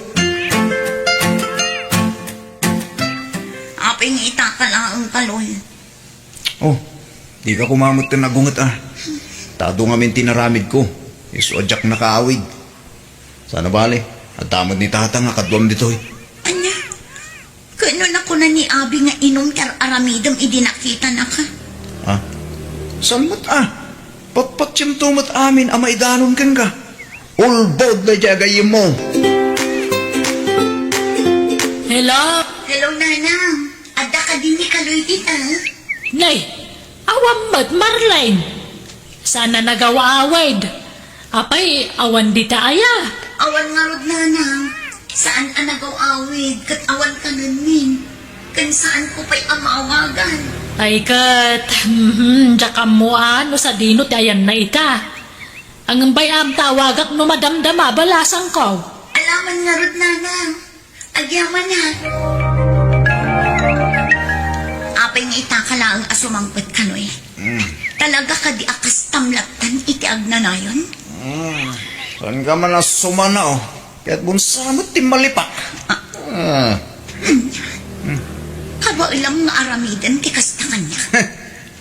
Apay nga itaka laeng, Kaloy? Oh, dika koma met ken agunget a. Ta adu ngamin ti inaramidko. Isu a diak nakaawid. Saan a bale, adda met ni tatang a kaduam ditoy. Ania? Ket no nakuna ni abi nga inum ti ar-aramidem idi nakitanaka? Ah, saan met a? Patpatiemto met amin a maidanon kenka. Ulbod daydiay a gayyemmo. Hello? Hello, Nanang. Adda kadi ni Kaloy dita? Nay, awan met, Marlene. Saan a nagaw-awid? Apay, awan dita aya? Awan ngarud, Nanang. Saan a nagaw-awid ket awan kanenmin. Ken saanko pay a maawagan. Ay ket, mhm, diak ammo a no sadino ti ayanna ita. Ngem bay-am ta awagak no madamdama, balasangko. Alaman ngarud, Nanang. Agyamanak. Apay nga itaka laeng a sumangpet, Kaloy? Mm. Talaga kadi a kastam lattan iti agnanayon? Mm. Saanka man a sumanaw. Ket bunsa met ti malipak. Ah. Ah. Kabaelam nga aramiden ti kasta kaniak.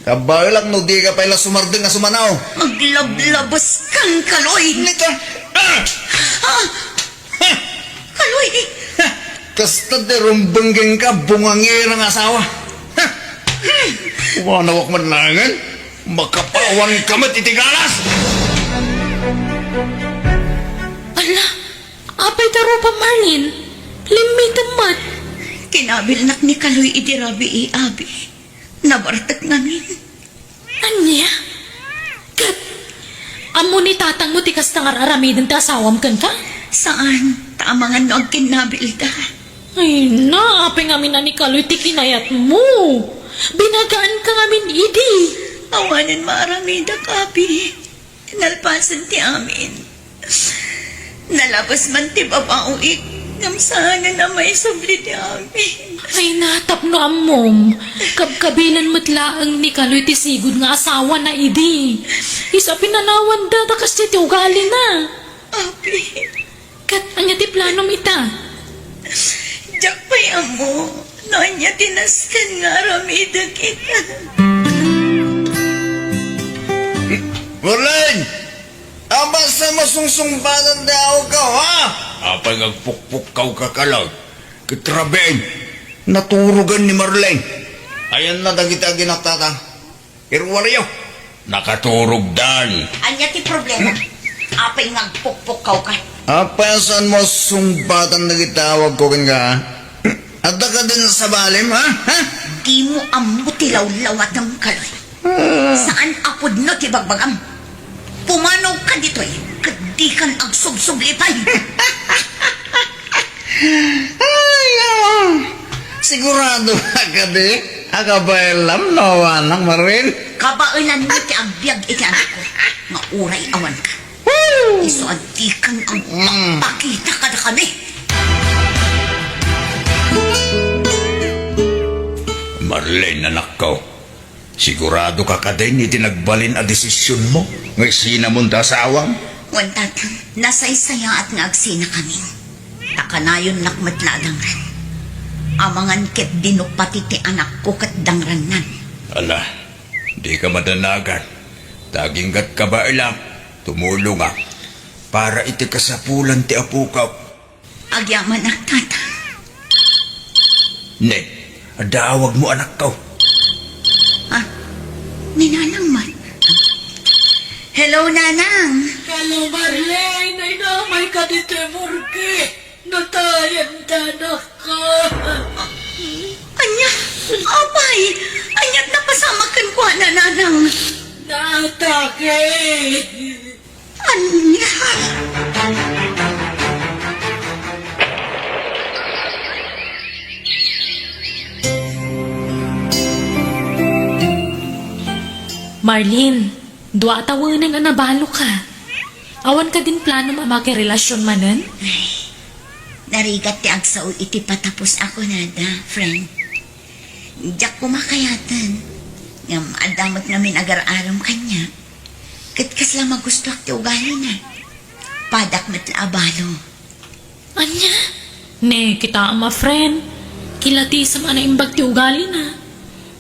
Kabaelak no dika pay la sumardeng a sumanaw. Aglablabas kan, Kaloy. Nika. Ah! Ah! Kaloy! Kasta ti rumbeng kenka, bungangera nga asawa. Umanawak man laengen, makapawan ka met iti galas! Ala, apay ta rupa, Marlene? Limmitem met. Kinabilnak ni Kaloy idi rabii, abi. Nabartek ngamin. Ania? Ket, ammo ni tatangmo ti kasta nga ar-aramiden ti asawam kenka? Saan, ta amangan no agkinnabilda. Ay na, apay ngamin a ni Kaloy ti kinayatmo. Binagaanka ngamin idi. Awanen maaramidak, abi. Nalpasen ti amin. Nalabas man ti babaoik, ngem saanen a maisubli ti amin. Ay na, tapno ammom, kabkabilan met laeng ni Kaloy ti sigud nga asawana idi. Isu a pinanawanda ta kasdiay ti ugalina. Abi. Ket ania ti planom ita? Diak pay ammo no ania ti nasken nga aramidek ita. Marlene! Apay sa masungsungbadan ti awagko, ha? Apay nga agpukpukkaw ka, Kaloy? Ket rabiin, naturogan ni Marlene. Ayanna dagiti aginak, Tatang. Iruaryo, nakaturogdan. Ania ti problema? Apay nga agpukpukkaw ka? Apay a saanmo a sungbatan dagiti awagko kenka, ha? Adda kadin sabalem, ha? Ha? Dimo ammo ti lawlawatem, Kaloy. Ah. Saan a pudno ti bagbagam. Pumanaw ka ditoy, ket dikan agsubsublipay. Ay, awa. Sigurado ka kadi a kabaelam no awanak, Marlene? Kabaelanmi ti agbiag iti anakko nga uray awanka. Woo! Isu a dikan agpakpakita kadakami. Arlene, anakko, sigurado ka kadin iti nagbalin a desisionmo nga isinamon ta asawam? Wen, Tatang, nasaysayaat nga agsinakami. Ta kanayonnak met la a dangren. Amangan ket dino pati ti anakko ket dangrennan. Ala, dika madanagan. Ta agingga't kabaelak, tumulongak para iti kasapulan ti apokak. Agyamanak, Tata. Ne, adda awagmo, anakko. Ah, ni Nanang man. Hello, Nanang. Hello, Marlene. Ay, namayka ditoy morgue. Natayan ta, anakko. Ania? Apay, ania't napasamak kenkuana, Nanang? Naatake. Ania? Marlene, dua a tawenen a nabaloka. Awan kadin planom a makirelasion manen? Ay, narigat ti agsao iti patapos a kunada, friend. Diak koma kayaten. Ngem adda met ngamin agar-aram kaniak. Ket kasla magustoak ti ugalina. Padak met la a balo. Ania? Ne, kitaem a friend. Kilatisem a naimbag ti ugalina.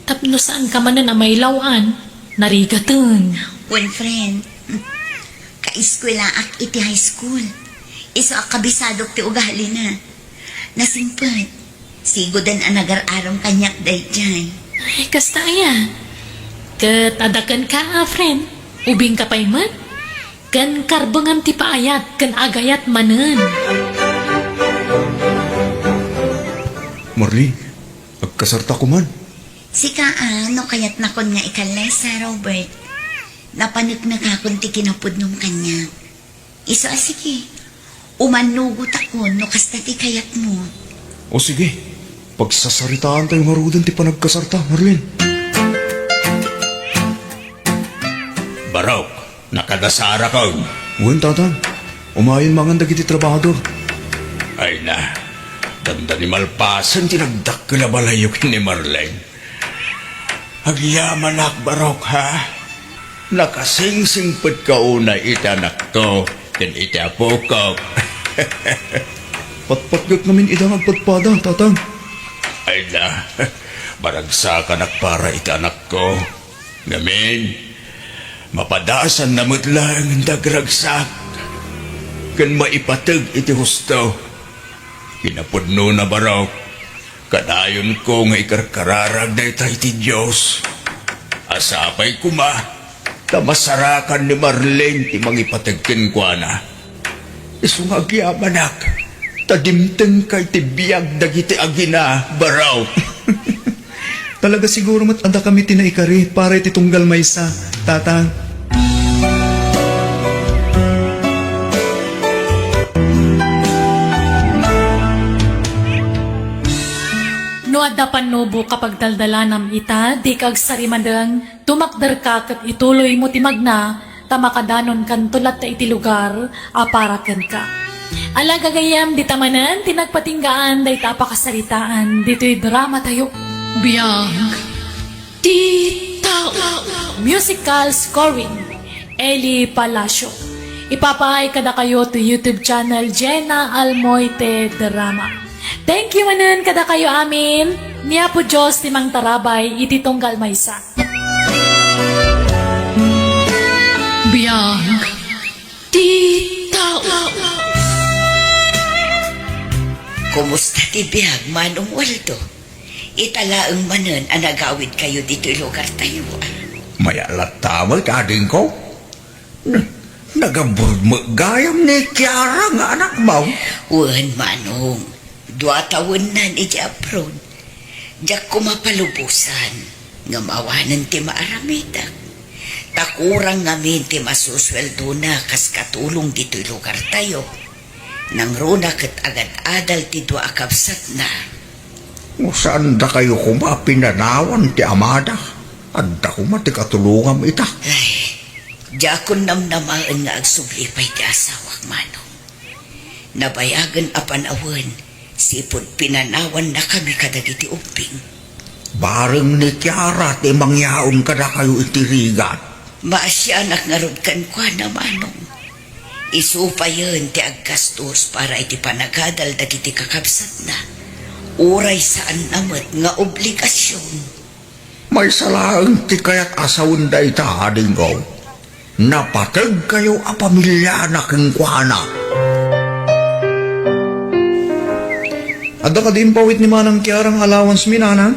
Tapno saanka manen a mailaw-an, narigaten. Wen, friend. Kaeskuelaak iti high school. Isu a kabisadok ti ugalina. Nasingpet. Sigoden a nagar-aram kaniak daydiay. Ay, kasta aya. Ket adda kenka a friend. Ubingka pay met. Ken karbengam ti paayat ken agayat manen. Marlene, agkasarta koman. Sika a, no kayatnakon nga ikallesa, Robert. Napaneknekakon ti kinapudnom kaniak. Isu a sige. Umannugotakon no kasta ti kayatmo. O sige, pagsasaritaantayo ngaruden ti panagkasarta, Marlene. Barok, nakadasarakon. Wen, Tatang. Umayen mangan dagiti trabahador. Ay na, dandani malpasen ti nagdakkel a balayyo ken ni Marlene. Agyamanak, Barok, ha? Nakasingsingpetka unay iti anakko ken iti apokok. Patpatgek ngamin ida nga agpadpada, Tatang. Ay na, maragsakanak para iti anakko. Ngamin, mapadasanna met laeng ti agragsak ken maipateg iti husto. Kinapudnona, Barok, kanayonko nga ikarkararag dayta iti Dios. A sapay koma ta masarakan ni Marlene ti mangipateg kenkuana. Isu nga agyamanak, ta dimtengka iti biag dagiti agina, Barok. Talaga siguro met a dakami ti naikari para iti tunggal maysa, Tatang. No adda pannubok a pagdaldalanam ita, dika agsarimadeng, tumakderka ket ituloymo ti magna, ta makadanonkanto latta iti lugar a para kenka. Ala, gagayyem, dita manen ti nagpatinggaan dayta a pakasaritaan ditoy dramatayo. Biag ti tao. Musical scoring, Eli Palacio. Ipapaay kadakayo ti YouTube channel Jenna Almoite Drama. Thank you manen kadakayo amin. Ni Apo Dios ti mangtarabay iti tunggal maysa. Biag ti tao. Kumusta ti biag, Manong Waldo? Ita laeng manen a nagawidkayo ditoy lugartayo, a? Mayat latta met, adingko. N-, nagabur met gayam ni Kiara nga anakmo. Wen, Manong. Dua tawennan idiay abroad. Diak koma palubosan, ngem awanen ti maaramidek. Ta kurang ngamin ti masusueldona kas katulong ditoy lugartayo. Nangruna ket agad-adal ti dua a kabsatna. No saandakayo koma a pinanawan ti amada, adda koma ti katulongam ita. Ay, diakon namnamaen nga agsubli pay ti asawak, Manong. Nabayagen a panawen, sipud pinanawannakami kadagiti ubbing. Bareng ni Kiara ti mangyaon kadakayo iti rigat. Maasianak ngarud kenkuana, Manong. Isu payen ti aggastos para iti panagadal dagiti kakabsatna. Uray saanna met nga obligasion. Maysa laeng ti kayat a sawen dayta, adingko. Napategkayo a pamiliana kenkuana. Adda kadi impawit ni Manang Kiara nga allowance mi, Nanang?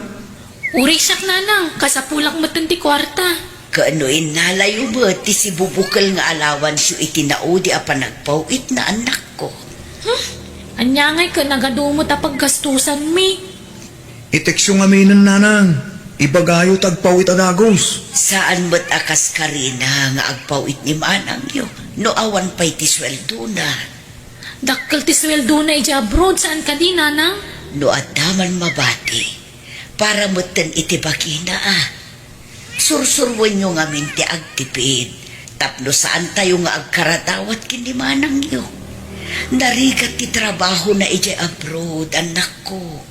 Uray siak, Nanang, kasapulak metten ti kuarta. Ken no innalayo met ti sibubukel nga allowance-yo iti naudi a panagpaw-itna, annakko. Hmm? Ania ngay ket nagadu met a paggastosanmi? I-text-yo ngaminen, Nanang. Ibagayo ta agpaw-it a dagus. Saan met a kas karina nga agpaw-it ni manangyo no awan pay ti sueldona. Dakkel ti sueldona idiay abroad, saan kadi, Nanang? No adda man mabati, para metten iti bagina, a. Sursuroenyo ngamin ti agtipid tapno saantayo nga agkaradawat ken ni manangyo. Narigat ti trabahona idiay abroad, annakko.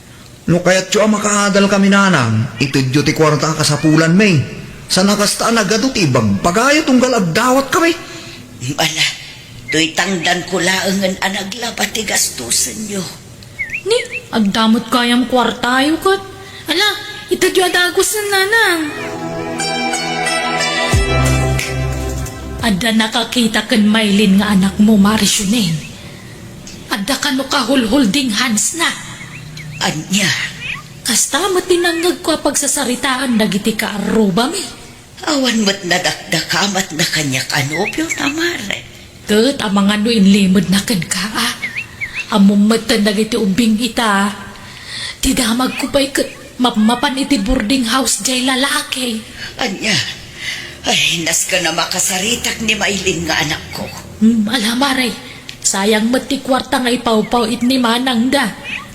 No kayatyo a makaadal kami, Nanang, itedyo ti kuarta a kasapulanmi. Saan a kasta a nagadu ti ibagbagayo tunggal agdawatkami. Ala, toy tangdanko laengen a naglaba ti gastosenyo. Ni, adda met gayam kuartayo ket. Ala, itedyo a dagusen, Nanang. Adda nakakita ken Maylin nga anakmo, Mare Shuneng. Adda kano kahulhulding handsna. Ania? Kasta met ti nangngegko a pagsasaritaan dagiti kaarrubami. Awan met nadakdakamatna kaniak a nobiona, Mare. Ket amangan no inlimedna kenka, a. Ammom metten dagiti ubbing ita. Ti damagko pay ket mapmapan iti boarding house diay lalaki. Ania? Ay, nasken a makasaritak ni Maylin nga anakko. Hmm, ala, Mare. Sayang met ti kuarta nga ipawpaw-it ni manangda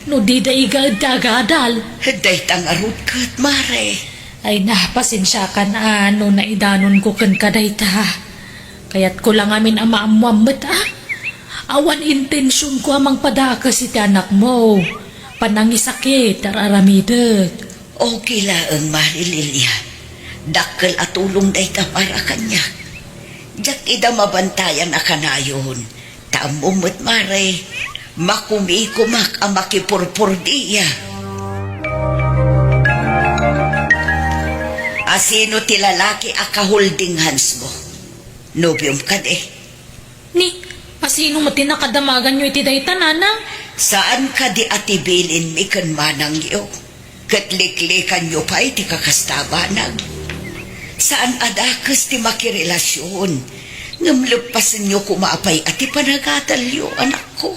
no dida igaed ti agadal. Dayta ngarud ket, Mare. Ay na, pasensiakan a no naidanonko kenka dayta. Kayatko la ngamin a maammoam met, a. Awan intensionko a mangpadakes iti anakmo. Panangisakit, ar-aramidek. Okay laeng, Mare Lilian. Dakkel a tulong dayta para kaniak. Diak ida mabantayan a kanayon. Ta ammom met, Mare, makumikumak a makipurpurdia. Asino ti lalaki a ka-holding hands-mo? Nobiom kadi? Ni, asino met ti nakadamaganyo iti dayta, Nanang? Saan kadi a ti bilinmi ken manangyo? Ket liklikanyo pay ti kakasta a banag. Saan a dakes ti makirelasion, ngem leppasenyo koma pay a ti panagadalyo, anakko.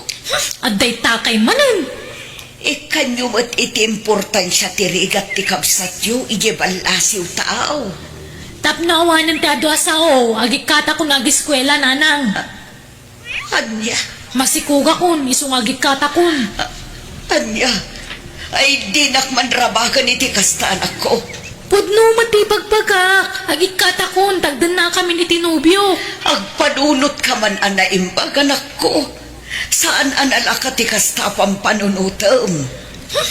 Adda itakay manen. Ikkanyo met iti importansia ti rigat ti kabsatyo idiay ballasiw taaw. Tapno awanen ti adu a sao, agikkatako nga agiskuela, Nanang. Ania? Masikugakon, isu nga agikkatakon. A-, ania? Ay, dinak man rabaken iti kasta, anakko. Pudno met ti ibagbagak, agikkatakon, tagdennakamin iti nobio. Agpanunotka man a naimbag, anakko. Saan a nalaka ti kasta a pampanunotem. Hmm,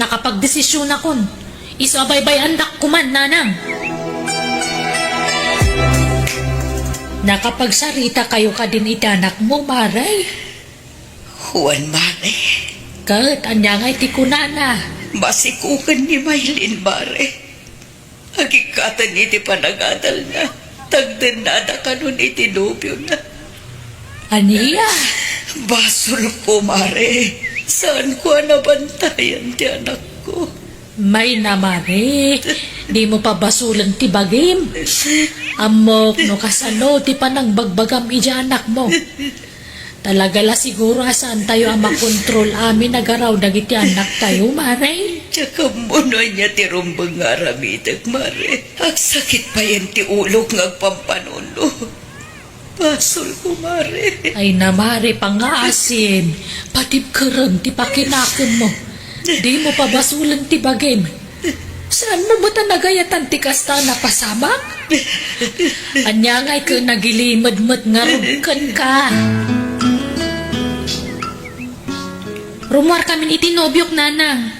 nakapagdesisionakon. Isu a baybay-andak koman, Nanang. Nakapagsarita kayo kadin iti anakmo, Mare? Wen, Mare. Ket ania ngay ti kunana? Masikogen ni Maylin, Mare. Agikkaten iti panagadalna, tagdennada kanon iti nobiona. Ania? Basolko, Mare. Saanko a nabantayan ti anakko. Mayna, Mare. Dimo pabasolen ti bagim. Ammok no kasano ti panangbagbagam idiay anakmo. Talaga la siguro a saantayo a makontrol amin a garaw dagiti annaktayo, Mare. Diak ammo no ania ti rumbeng nga aramidek, Mare. Agsakit payen ti ulok nga agpampanuno. Basolko, Mare. Ay na, Mare, pangngaasim. Patibkerem ti pakinakemmo. Dimo pabasolen ti bagim. Saanmo met a nagayatan ti kasta a napasamak? Ania ngay ket nagilimed met ngarud kenka? Rummuarkamin iti nobiok, Nanang.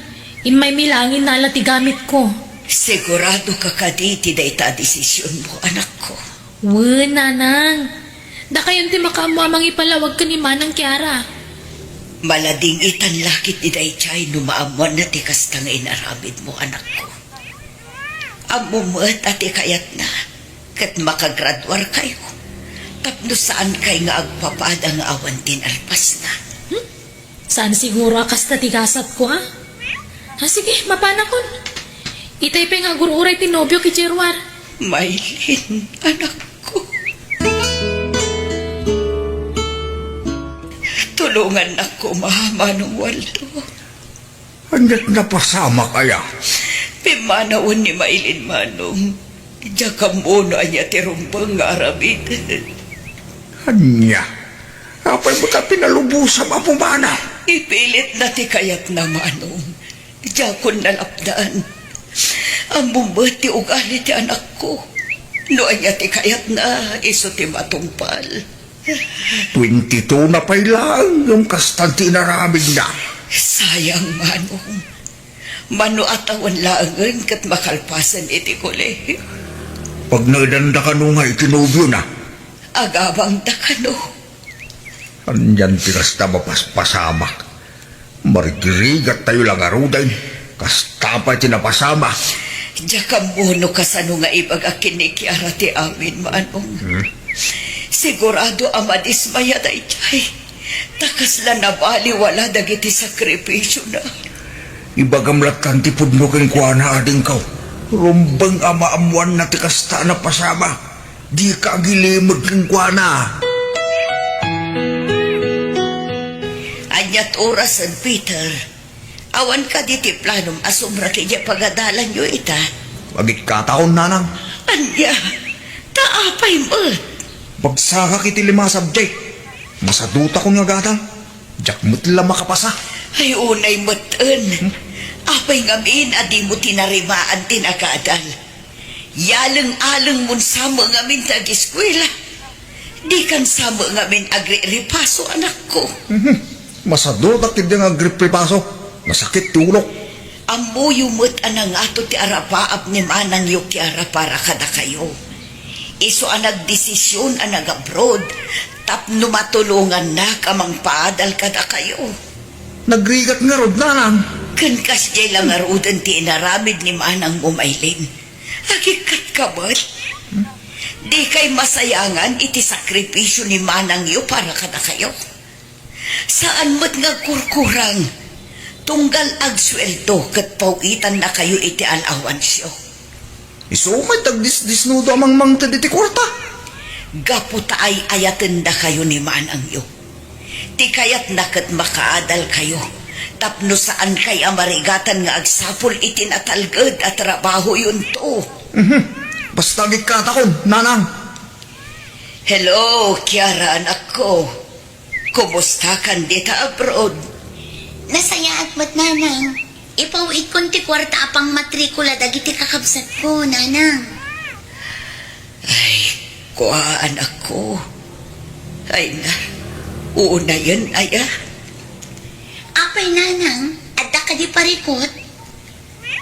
Immaymi laeng innala ti gamitko. Sigurado ka kadi ti dayta a desisionmo, anakko? Wen, nanang. Dakayon ti makaammo a mangipalawag ken ni Manang Kiara. Maladingitan la ketdi daydiay no maammoanna ti kasta nga inaramidmo, anakko. Ammom met a ti kayatna ket makagraduarkayo tapno saankay nga agpapada nga awan ti nalpasna. Hmm? Saan siguro a kasta ti gasatko, a? A, sige, mapanakon. Itay pay nga agur-uray ti nobio ken Jeruar. Maylin, anakko. Tulongannak koma, Manong Waldo. Ania't napasamak aya? Pimmanawen ni Maylin, Manong. Diak ammo no ania ti rumbeng nga aramiden. Ania? Apay met a pinalubosam a pumanaw? Ipilitna ti kayatna, Manong. Diakon nalapdan. Ammom met ti ugali ti anakko. No ania ti kayatna, isu ti matungpal. Twenty-two na pay laeng ngem kastan ti inaramidna. Sayang, Manong. Mano a tawen laengen ket makalpasen iti kolehio. Pagnaedanda kano nga iti nobiona? Agabangda kano. Anian ti kasta mapaspasamak? Marigrigattayo la ngaruden. Kasta pay ti napasamak. Diak ammo no kasano nga ibagak ken ni Kiara ti amin, Manong. Hmm? Sigurado a madismaya daydiay. Ta kasla nabaliwala dagiti sakrifisiona. Ibagam lattan ti pudno kenkuana, adingko. Rumbeng a maammoanna ti kasta a napasamak. Dika agilimed kenkuana. Ania't orasen, Peter? Awan kadi ti planom a sumrek idiay pagadalanyo ita? Agikkataon, nanang. Ania? Ta apay met? Bagsakak iti lima a subject. Masadutakon nga agadal. Diak met la makapasa. Ay, unay met, en. Hmm? Apay ngamin a dimo tinarimaan ti nagadal? Yaleng-alengmon sa met ngamin ti agiskuela. Dikan sa met ngamin agripaso, anakko. Mhm. Masadutak iti nga agripaso. Nasakit ti ulok. Ammoyo met a nangato ti arapaap ni manangyo Kiara para kadakayo. Isu a nagdesision a nag-abroad tapno matulongannak a mangpaadal kadakayo. Nagrigat ngarud, nanang. Ken kasdiay la ngaruden ti inaramid ni manangmo, Maylin. Agikkatka met? Dikay masayangan iti sakripisio ni manangyo para kadakayo? Saan met nga agkurkurang, tunggal agsueldo ket paw-itannakayo iti alawansyo. Isu met ti agdisdisnudo a mangmangted iti kuarta. Gapu ta ay-ayatendakayo ni manangyo. Ti kayatna ket makaadalkayo tapno saankay a marigatan nga agsapul iti natalged a trabahoyonto. Mhm. Basta agikkatakon, nanang. Hello, Kiara, anakko. Kumustakan dita abroad? Nasayaat met, nanang. Ipaw-itkon ti kuarta a pangmatrikula dagiti kakabsatko, nanang. Ay, kua, anakko. Ay na, uunayen aya. Apay, nanang, adda kadi parikut?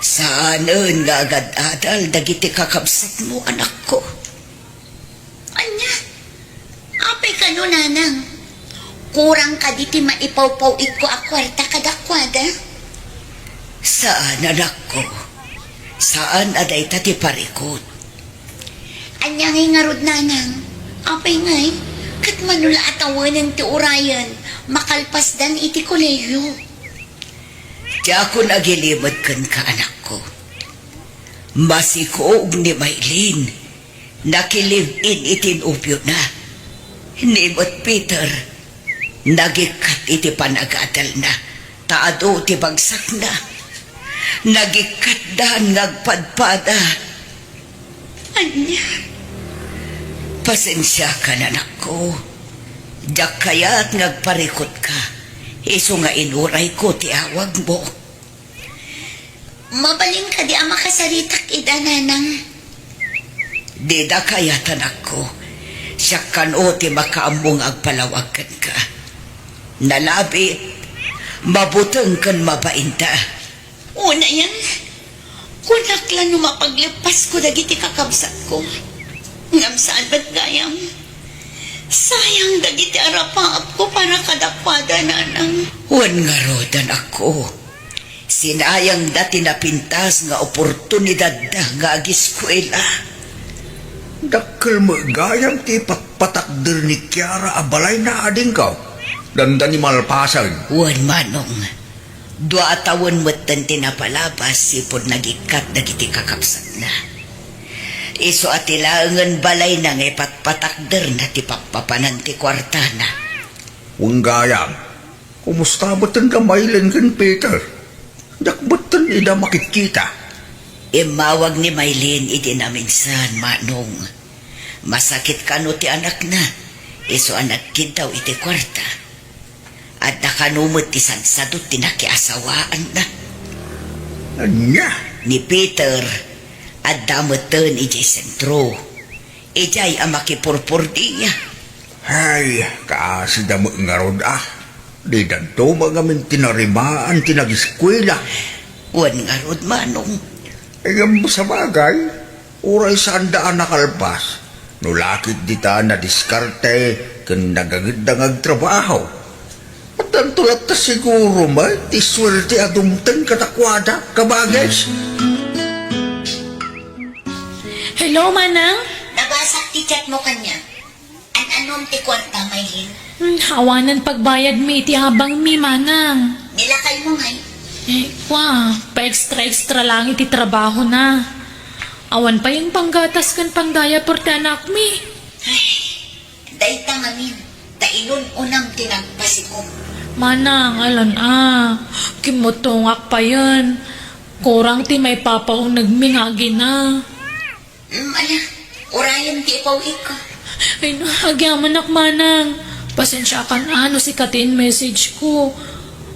Saanen nga agad-adal dagiti kakabsatmo, anakko. Ania? Apay kano, nanang? Kurang kadi ti maipawpaw-itko a kuarta kadakuada? Saan, anakko. Saan a dayta ti parikut. Ania ngay ngarud, nanang? Apay ngay, ket mano la a tawenen ti urayen, makalpasdan iti kolehio. Diakon agilimed kenka, anakko. Masikog ni Maylin. Nakilive-in iti nobiona. Ni met Peter, nagikkat iti panagadalna, ta adu ti bagsakna. Nagikkatdan nga agpadpada. Ania? Pasensiakan, anakko. Diak kayat nga agparikutka, isu nga inurayko ti awagmo. Mabalin kadi a makasaritak ida, nanang? Dida kayat, anakko. Siak kano ti makaammo nga agpalawag kenka. Nalabit, mabuteng ken mabainda. Unayen, kunak la no mapagleppasko dagiti kakabsatko. Ngem saan met gayam. Sayang dagiti arapaapko para kadakuada, nanang. Wen ngarud, anakko. Sinayangda ti napintas nga oportunidadda nga agiskuela. Dakkel met gayam ti ipatpatakder ni Kiara a balayna, adingko. Dandani malpasen. Wen, manong. Dua a tawen metten ti napalabas sipud nagikkat dagiti kakabsatna. Isu a ti laengen balayna nga ipatpatakderna ti pappapanan ti kuartana. Wen gayam, kumusta metten da Maylin ken Peter? Diak metten ida makitkita. Immawag ni Maylin idi naminsan, manong. Masakit kano ti anakna, isu a nagkiddaw iti kuarta. Adda kano met ti sadsadot ti nakiasawaanna. Ania? Ni Peter, adda metten idiay sentro. Idiay a makipurpordia. Hay, kaasida met ngarud a. Didanto met ngamin tinarimaan ti nagiskuela. Wen ngarud, manong. Ngem sabagay, uray saanda a nakalpas, no la ket dita nadiskarte ken nagangedda nga agtrabaho. Addanto latta siguro met ti suerte a dumteng kadakuada, kabages. Hello, manang? Nabasak ti chat mo kaniak. An-anom ti kuarta, Maylin? Hmm, awanen pagbayadmi iti abangmi, manang. Nilakaymo ngay? Eh, kua, pa-extra-extra lang iti trabahona. Awan payen panggatas ken pangdiaper ti anakmi. Ay, dayta ngamin, ta inun-unam ti nagpasikom. Manang, alan a, kimmutongak payen. Kurang ti maipapaunegmi nga agina. Mm, ala, urayem ti ipaw-itko. Ay, agyamanak, manang. Pasensiakan a no sika ti in-message ko.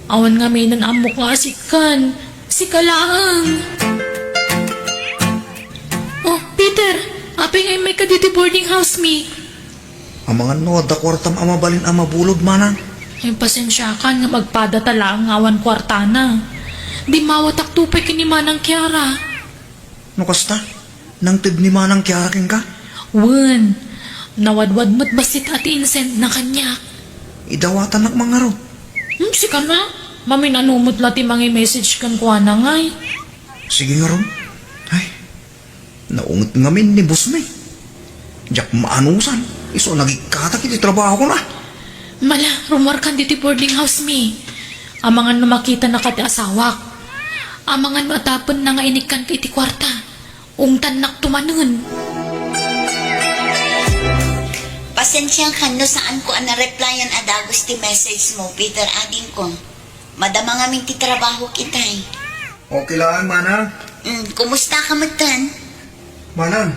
Awan ngaminen ammok nga a sika. Sika laeng. Oh, Peter, apay nga immayka ditoy boarding house mi? Amangan no adda kuartam a mabalin a mabulod, manang? Ay, pasensiakan nga agpadata laeng nga awan kuartana. Dimmawatakto pay ken ni Manang Kiara. No kasta, nangted ni Manang Kiara kenka? Wen, nawadwad met bassit a ti insendna kaniak. Idawatannak man ngarud. Hmm, sika na? Mamin-ano met la ti mangi-message kenkuana ngay? Sige ngarud. Ay, naunget ngamin ni boss mi. Diak maanusan, isu a nagikkatak iti trabahokon a. Mala, rummuarkan ditoy boarding house mi. Amangan no makitanaka ti asawak. Amangan no atapenna nga inikkanka iti kuarta. Ungtannakto manen. Pasensiakan no saanko a nareplyan a dagus ti message mo, Peter, adingko. Madama ngamin ti trabahok itay. Okay lang, manang. Mm, kumusta ka metten? Manang,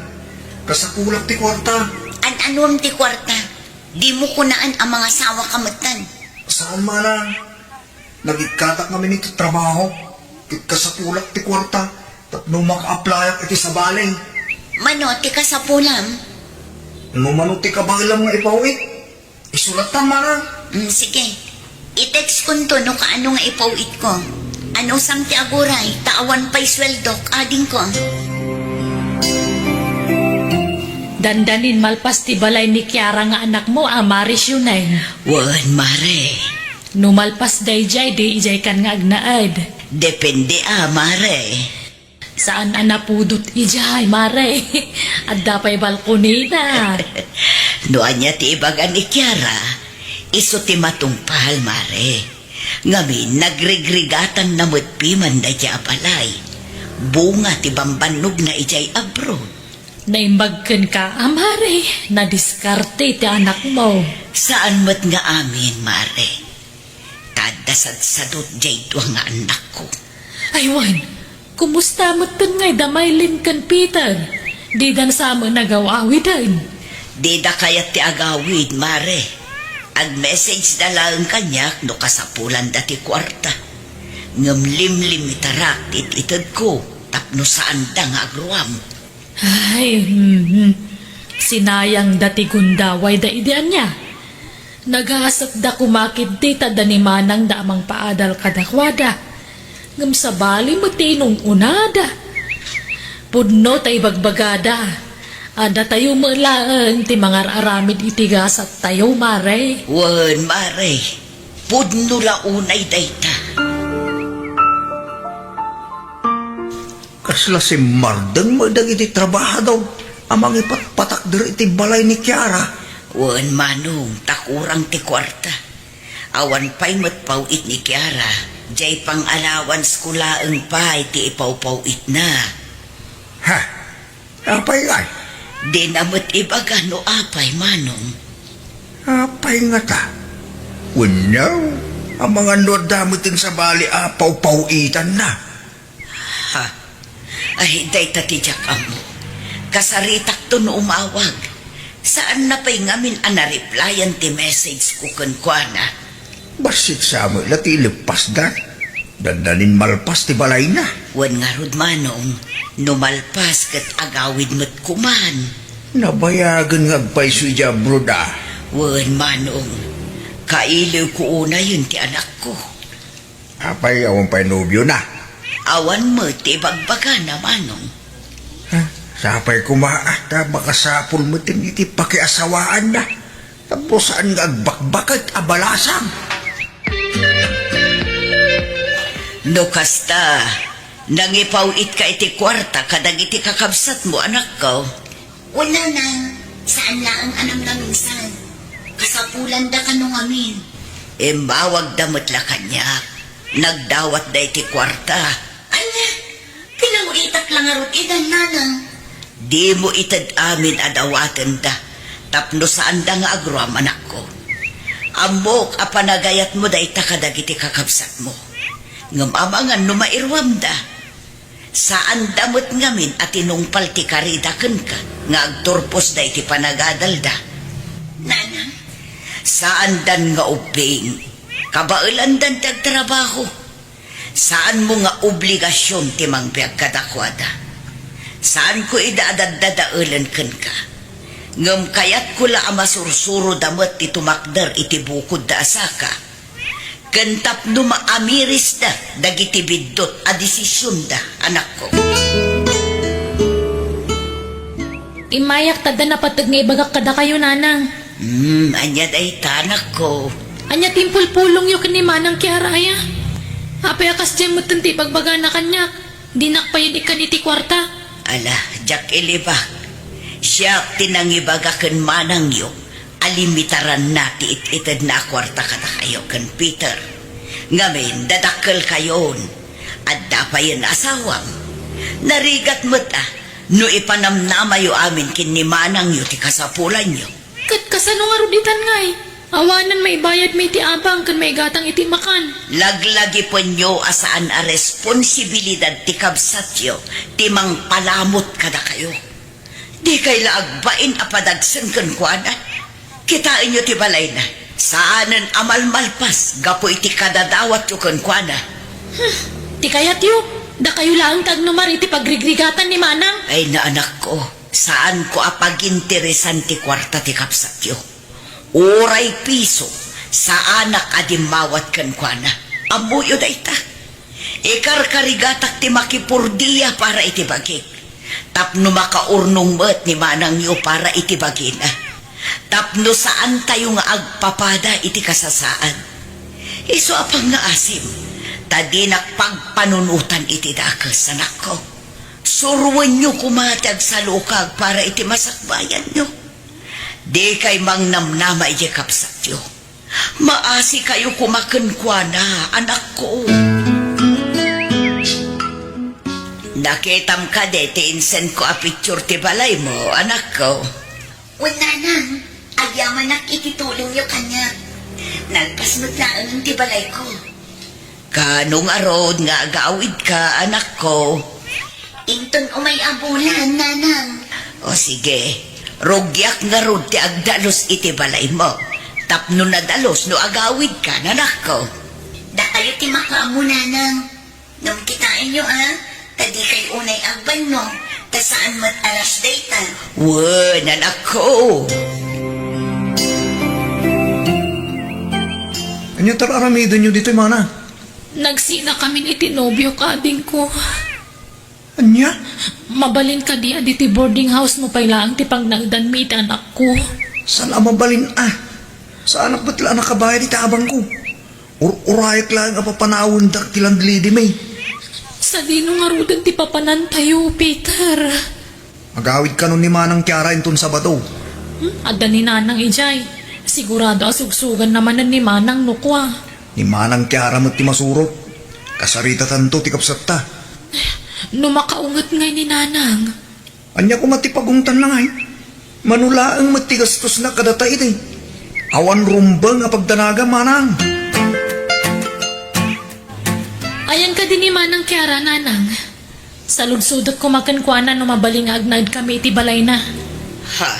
kasapulak ti kuarta. An-anuem ti kuarta? Dimo kunaan a mangasawa ka metten. Saan, manang? Nagikkatak ngamin iti trabaho. Ket kasapulak ti kuarta tapno maka-applyak iti sabali. Mano ti kasapulam? No mano ti kabaelam nga ipaw-it? Isu latta, manang. Mm, sige. I-text konto no kaano nga ipaw-itko. Anusam ti aguray, ta awan pay sueldok, adingko. Dandanin malpas ti balay ni Kiara nga anakmo a Mare Shuneng. Wen, Mare. No malpas daydiay, di idiaykan nga agnaed. Depende a, Mare. Saan a napudot idiay, Mare. Adda pay balkonina. No ania ti ibaga ni Kiara, isu ti matungpal, Mare. Ngamin, nagrigrigatanna met piman daydiay a balay. Bunga ti bambannogna idiay abroad. Naimbag kenka a, Mare, nadiskarte ti anakmo. Saan met nga amin, Mare. Ta adda sadsadot diay dua nga annakko. Ay wen, kumusta metten ngay da Maylin ken Peter? Didan sa met agaw-awiden? Dida kayat ti agawid, Mare. Ag-message da laeng kaniak no kasapulanda ti kuarta. Ngem limlimitarak ti it-itedko tapno saanda nga agruam. Ay, hmm, hmm. Sinayangda ti gundawayda idi ania. Nagasetda koma ketdi ta adda ni manangda a mangpaadal kadakuada. Ngem sabali met ti inun-unada. Pudno ta ibagbagada a datayo met laeng ti mangar-aramid iti gasattayo, Mare. Wen, Mare. Pudno la unay dayta. Kasla simmardeng met dagiti trabahador a mangipatpatakder iti balay ni Kiara. Wen, Manong, ta kurang ti kuarta. Awan pay met paw-it ni Kiara, diay pang-allowance ko laeng pay ti ipawpaw-itna. Ha? Apay ngay? Dina met ibaga no apay, Manong. Apay ngata? Wenno, amangan no adda met sabali a pawpaw-itanna. Ha? Ay, dayta ti diak ammo. Kasaritakto no umawag. Saanna pay ngamin a na-replyan ti message ko kenkuana. Bassit sa met la ti ileppasda. Dandanin malpas ti balayna. Wen ngarud, Manong, no malpas ket agawid met koman. Nabayagen nga agpayso idiay abroad, a. Wen, Manong, kailiwko unayen ti anakko. Apay, awan pay nobiona? Awan met ti ibagbagana, Manong. Ha? Sapay koma, a, ta makasapul met iti pakiasawaanna. Tapno saan nga agbakbaket a balasang. No kasta, nangipaw-itka iti kuarta kadagiti kakabsatmo, anakko. Wen, Nanang, saan laeng a namnaminsan. Kasapulanda kano ngamin. Immawagda met la kaniak. Nagdawatda iti kuarta. Ania? Pinaw-itak la ngarud idan, Nanang. Dimo ited amin a dawatenda tapno saanda nga agruam, anakko. Ammok a panagayatmo dayta kadagiti kakabsatmo. Ngem amangan no mairuamda. Saanda met ngamin a tinungpal ti karida kenka nga agturposda iti panagadalda. Nanang? Saandan nga ubbing. Kabaelandan ti agtrabaho. Saanmo nga obligasion ti mangbiag kadakuada. Saanko ida a daddadaelen kenka. Ngem kayatko la a masursuroda met ti tumakder iti bukodda a saka. Ken tapno maamirisda dagiti biddut a desisionda, anakko. Immayak ta adda napateg nga ibagak kadakayo, Nanang. Hmm, ania dayta, anakko? Ania ti impulpulongyo ken ni Manang Kiara, aya? Apay a kasdiay metten ti ibagbagana kaniak? Dinak pay ikkan iti kuarta. Ala, diak ilibak. Siak ti nangibaga ken manangyo a limitaranna ti it-itedna a kuarta kadakayo ken Peter. Ngamin, dadakkelkayon. Adda payen asawam. Narigat met a no ipanamnamayo amin ken ni manangyo ti kasapulanyo. Ket kasano ngarud itan ngay? Awanen maibayadmi iti abang ken maigatang iti makan. Laglagipenyo a saan a responsibilidad ti kabsatyo ti mangpalamut kadakayo. Dikay la agbain a padagsen kenkuana. Kitaenyo ti balayna. Saanen a malmalpas gapu iti kadadawatyo kenkuana. Hmm, ti kayatyo, dakayo laeng ti agnumar iti pagrigrigatan ni Manang. Ay, naanakko, saanko a paginteresan ti kuarta ti kabsatyo. Uray piso, saanak a dimmawat kenkuana. Ammoyo dayta. Ikarkarigatak ti makipurdia para iti bagik, tapno makaurnong met ni manangyo para iti bagina, tapno saantayo nga agpapada iti kasasaan. Isu a pangngaasim, ta dinak pagpanunotan iti dakes, anakko. Suroenyo koma ti agsalukag para iti masakbayanyo. Dikay mangnamnama idiay kabsatyo. Maasikayo koma kenkuana, anakko. Nakitam kadi ti insendko a picture ti balaymo, anakko? Wen, Nanang, agyamanak iti tulongyo kaniak. Nalpas met laeng ti balayko. Kaano ngarud nga agawidka, anakko? Inton umay a bulan, Nanang. O sige, rugiak ngarud ti agdalus iti balaymo. Tapno nadalus no agawidka, anakko. Dakayo ti makaammo, Nanang. Ngem kitaenyo, a, ta dikay unay agbannog, ta saan met a rush dayta. Wen, anakko. Ania ti ar-aramidenyo ditoy, Manang? Nagsinakamin iti nobiok, adingko. Ania? Mabalin kadi a ditoy boarding house-mo pay laeng ti pagnaedanmi iti anakko? Saan a mabalin a? Saanak met la a nakabayad iti abangko. Ur-urayek laeng a papanawendak ti landlady-mi. Sadino ngaruden ti papanantayo, Peter? Agawid kanon ni Manang Kiara inton Sabado. Hmm, adda ni Nanang idiay. Sigurado a sugsuganna manen ni Manang no kua. Ni Manang Kiara met ti masurot. Kasaritatanto ti kabsatta. No makaunget ngay ni Nanang. Ania koma ti pagungtanna ngay? Mano laeng met ti gastosna kadata idi. Awan rumbeng a pagdanagan, Manang. Ayan kadi ni Manang Kiara, Nanang. Saludsodek koma kenkuana no mabalin nga agnaedkami iti balayna. Ha?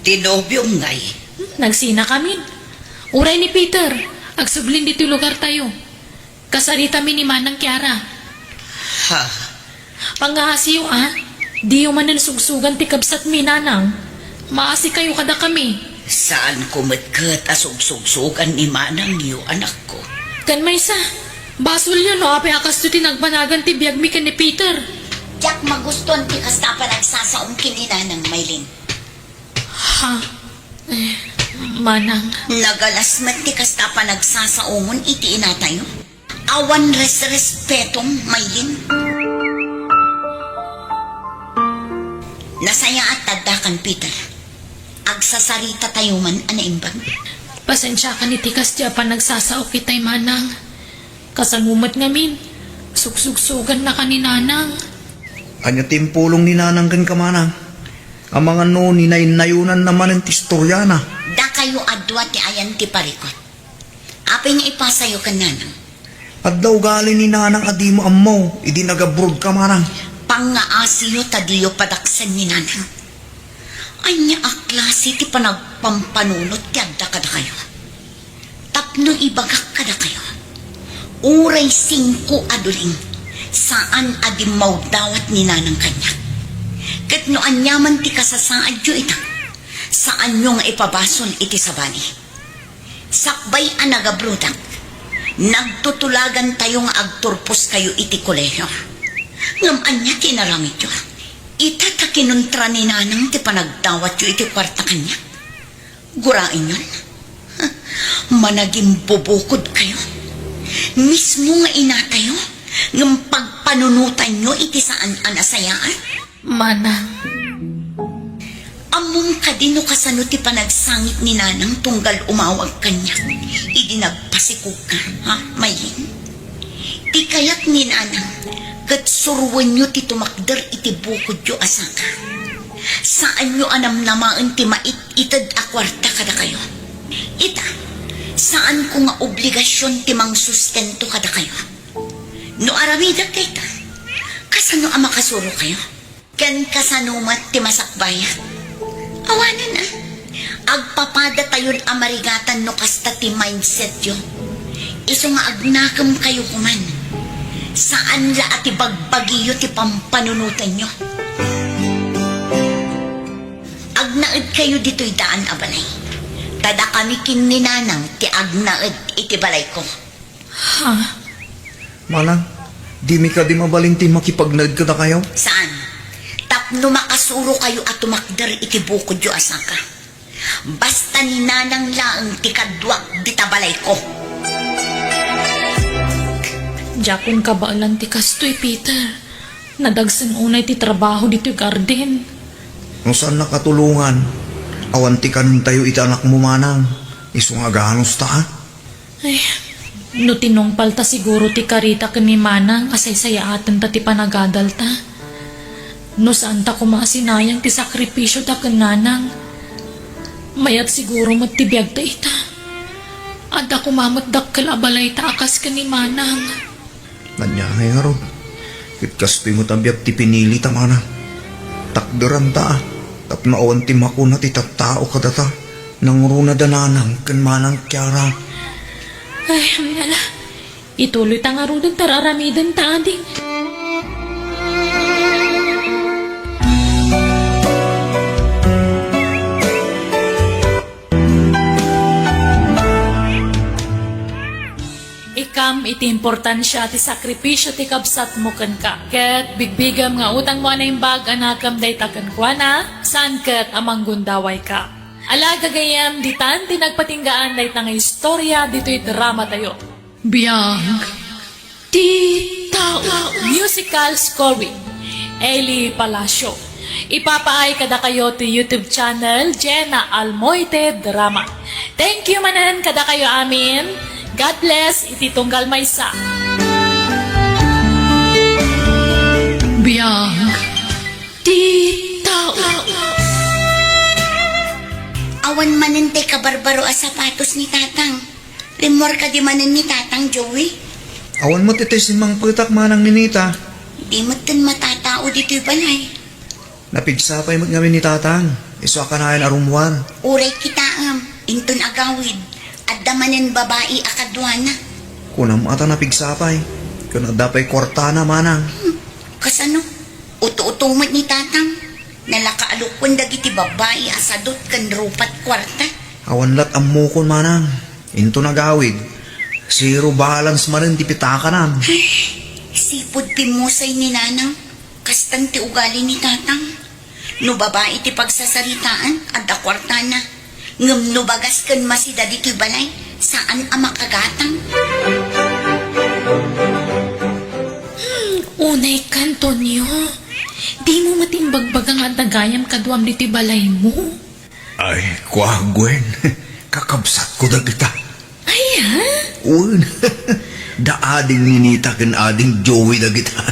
Ti nobiom ngay? Hmm, nagsinakamin. Uray ni Peter, agsublin ditoy lugartayo. Kasaritami ni Manang Kiara. Ha? Pangaasiyo, a? Diyo manen sugsugan ti kabsatmi, Nanang. Maasikayo kadakami. Saanko met ket a sugsugsugan ni Manangyo, anakko. Ken maysa, basolyo no apay a kastoy ti nagbanagan ti biagmi ken ni Peter. Diak magustuan ti kasta a panagsasaom ken ni Nanang, Maylin. Ha? Eh, Manang. Nagalas met ti kasta a panagsasaomon iti inatayo. Awan resrespetom, Maylin. Nasayaat ta addakan, Peter. Agsasaritayo man a naimbag. Pasensiakan iti kasdi a panagsasaok itay, Manang. Kasano met ngamin, sugsugsugannaka ni Nanang. Ania ti impulong ni Nanang kenka, Manang? Amangan no ninaynayonanna manen ti istoriana. Dakayo a dua ti ayan ti parikut. Apay nga ipasayo ken Nanang? Adda ugali ni Nanang a dimo ammo idi nagabrodka, Manang. Pangaasiyo ta diyo padaksen ni Nanang. Ania a klase ti panagpampanunot ti adda kadakayo? Tapno ibagak kadakayo, uray singko a duling, saan a dimmawdawat ni Nanang kaniak. Ket no aniaman ti kasasaadyo ita, saanyo nga ipabasol iti sabali. Sakbay a nagabrodak, nagtutulagantayo nga agturposkayo iti kolehio. Ngem ania ti inaramidyo? Ita ta kinuntra ni Nanang ti panagdawatyo iti kuarta kaniak. Guraenyon, managimbubukodkayo. Mismo nga inatayo, ngem pagpanunotanyo iti saan a nasayaat. Manang. Ammom kadi no kasano ti panagsangit ni Nanang tunggal umawag kaniak idi nagpasikogka, ha, Maylin? Ti kayat ni Nanang ket suroenyo ti tumakder iti bukodyo a saka. Saanyo a namnamaen ti mait-ited a kuarta kadakayo. Ita, saanko nga obligasion ti mangsustento kadakayo. No aramidek dayta, kasano a makasurokayo? Ken kasano met ti masakbayak? Awanen a. Agpapadatayon a marigatan no kasta ti mindsetyo. Isu nga agnakemkayo koman. Saan la a ti bagbagiyo ti pampanunotenyo. Agnaedkayo ditoy daan a balay. Ta dakami ken ni Nanang ti agnaed iti balayko. Ha? Manang, dimi kadi mabalin ti makipagnaed kadakayo? Saan? Tapno makasurokayo a tumakder iti bukodyo a saka. Basta ni Nanang laeng ti kaduak dita balayko. Diakon kabaelan ti kastoy, Peter. Nadagsen unay ti trabaho ditoy garden. No saannak a tulongan, awan ti kanentayo iti anakmo, Manang. Isu nga aganusta, a? Ay, no tinungpalta siguro ti karita ken ni Manang a saysayaatenta ti panagadalta. No saanta koma a sinayang ti sakripisioda ken Nanang, mayat siguro met ti biagta ita. Adda koma met dakkel a balayta a kas ken ni Manang. Ania ngay ngarud? Ket kastoy met a biag ti pinilita, Manang. Takderanta, a, tapno awan ti makuna ti tattao kadata. Nangruna da Nanang ken Manang Kiara. Ay, ala. Ituloyta ngaruden ta ar-aramidenta, ading. Ikam iti importansia ti sakripisio ti kabsatmo kenka, ket bigbigem nga utangmo a naimbag a nakem dayta kenkuana, saan ket a manggundawayka. Ala, gagayyem, ditan ti nagpatinggaan dayta nga istorya ditoy dramatayo. Biag ti tao. Musical scoring, Eli Palacio. Ipapaay kadakayo ti YouTube channel, Jenna Almoite Drama. Thank you manen kadakayo amin. God bless iti tunggal maysa. Biag ti tao. Awan manen ti kabarbaro a sapatos ni Tatang. Rimmuar kadi manen ni Tatang, Joey? Awan met iti simmangpetak, Manang Ninita. Di metten matatao ditoy balay. Napigsa pay met ngamin ni Tatang. Isu a kanayon a rummuar. Uray kitaem, inton agawid, adda manen babai a kaduana. Kunam a ta napigsa pay. Ken adda pay kuartana, Manang. Hmm, kasano? Uto-uto met ni Tatang. Nalaka a lukon dagiti babbai a sadot ken rupat kuarta. Awan lat ammokon, Manang. Inton agawid, zero balance manen ti pitakanam. Ay, sipud pimmusay ni Nanang. Kastan ti ugali ni Tatang. No babai ti pagsasaritaan, adda kuartana. Ngem no bagas ken masida ditoy balay, saan a makagatang. Hmm, unay ka, Antonio. Dimo met imbagbaga nga adda gayam kaduam ditoy balaymo. Ay, kua, Gwen. Kakabsatko dagita. Ay, ha? Wen. Da ading Ninita ken ading Joey dagita.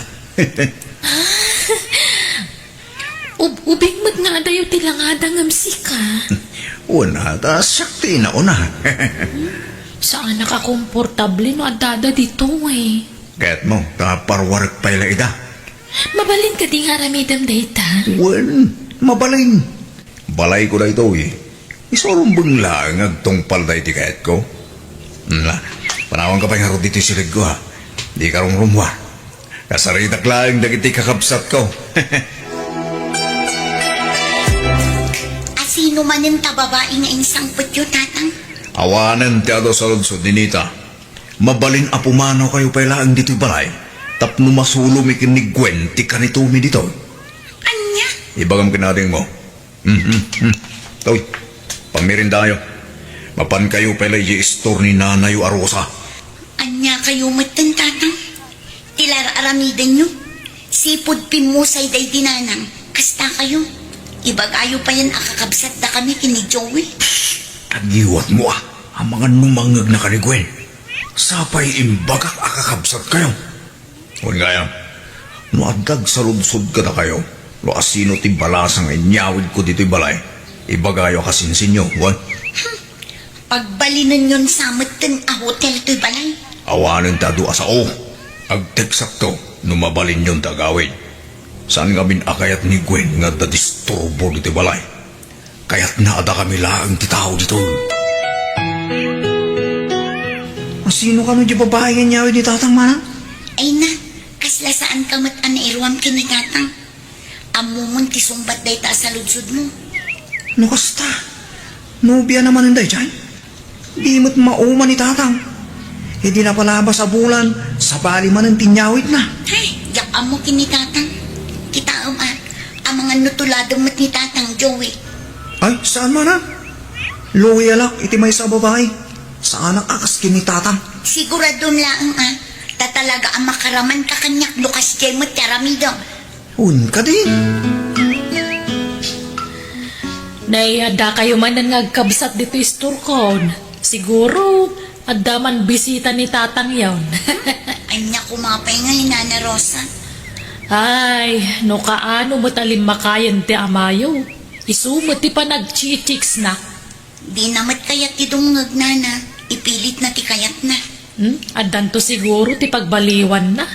Ub-, ubing met nga adayo ti langada ngem sika. Wen, ta siak ti inauna. Saanak a komportable no addada ditoy. Kayatmo, ta parwarek pay la ida. Mabalin kadi nga aramidem dayta? Wen, mabalin. Balayko daytoy. Isu a rumbeng laeng nga agtungpal daytoy kayatko. Hm, la, panawanka pay ngarud ditoy silegko, ha. Dika rumrummuar. Kasaritak laeng dagiti kakabsatko. Asino manen ta babai nga insangpetyo, Tatang? Awanen ti adu a saludsod, Ninita. Mabalin a pumanawkayo pay laeng ditoy balay tapno masulomi ken ni Gwen ti kanitomi ditoy. Ania? Ibagam ken adingmo. Mhm, mhm. Toy, pammirindayo. Mapankayo pay la idiay istor ni nanayo a Rosa. Ania kayo metten, Tatang? Ti la ar-aramidenyo? Sipud pimmusay daydi Nanang, kasta kayo. Ibagayo payen a kakabsatdakami ken ni Joey. Agiwatmo, a, amangan no mangngegnaka ni Gwen. Sapay imbagak a kakabsatkayo. Wen gayam, no adda agsaludsod kadakayo, no asino ti balasa nga inyawidko ditoy balay, ibagayo a kasinsinyo, wen? Pagbalinenyon sa metten a hotel toy balay. Awanen ta adu a sao. Agteksakto no mabalinyon ti agawid. Saan ngamin a kayat ni Gwen nga adda disturbo ditoy balay. Kayatna a dakami laeng ti tao ditoy. Asino kano diay babai nga inyawid ni Tatang, Manang? Ay na, kasla saanka met a nairuam ken ni Tatang. Ammomon ti sungbat dayta a saludsodmo. No kasta, nobiana manen daydiay? Di met mauma ni Tatang. Idi napalabas a bulan, sabali manen ti inyawidna. Ay, diak ammo ken ni Tatang. Kitaem a, amangan no tuladem met ni Tatang, Joey. Ay, saan man a? Loyalak iti maysa a babai. Saanak a kas ken ni Tatang. Siguradom laeng a, ta talaga a makaramanka kaniak no kasdiay met ti aramidem. Wen kadi? Nay, addakayo manen nga agkabsat ditoy istorkon. Siguro, adda man bisita ni Tatang yon. Ania koma pay ngay, Nana Rosa? Ay, no kaano met a limmakayen ti amayo. Isu met ti panagchichiksna. Dina met kayat ti dumngeg, Nana. Ipilitna ti kayatna. Hmm? Addanto siguro ti pagbaliwanna.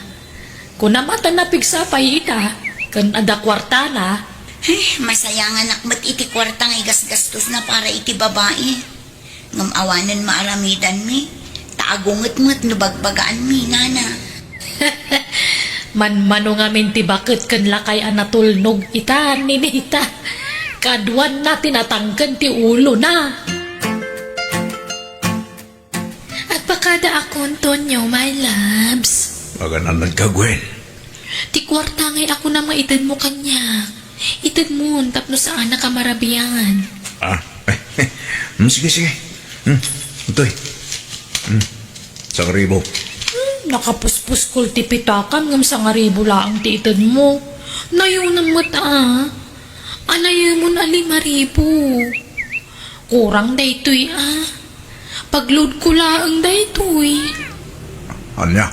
Kunam a ta napigsa pay ita, ken adda kuartana. Eh, masayanganak met iti kuarta nga igasgastosna para iti babai. Ngem awanen maaramidanmi, ta agunget met no bagbagaanmi, Nana. Manmano ngamin ti baket ken lakay a natulnog ita, Ninita. Kaduanna ti natangken ti ulona. Agpaka Kada akon, Tonyo, my loves. Agan-annadka, Gwen? Ti kuarta ngay a kunam nga itedmo kaniak. Itedmon tapno saanak a marabian. Ah, hmm, sige, sige. Hmm, itoy. Hmm, sangribo. Hmm, nakapuspuskol ti pitakam ngem sangribo laeng ti itedmo. Nayonam met, a. Anayemon a limaribo. Kurang daytoy, a. Pagloadko laeng daytoy. Ania?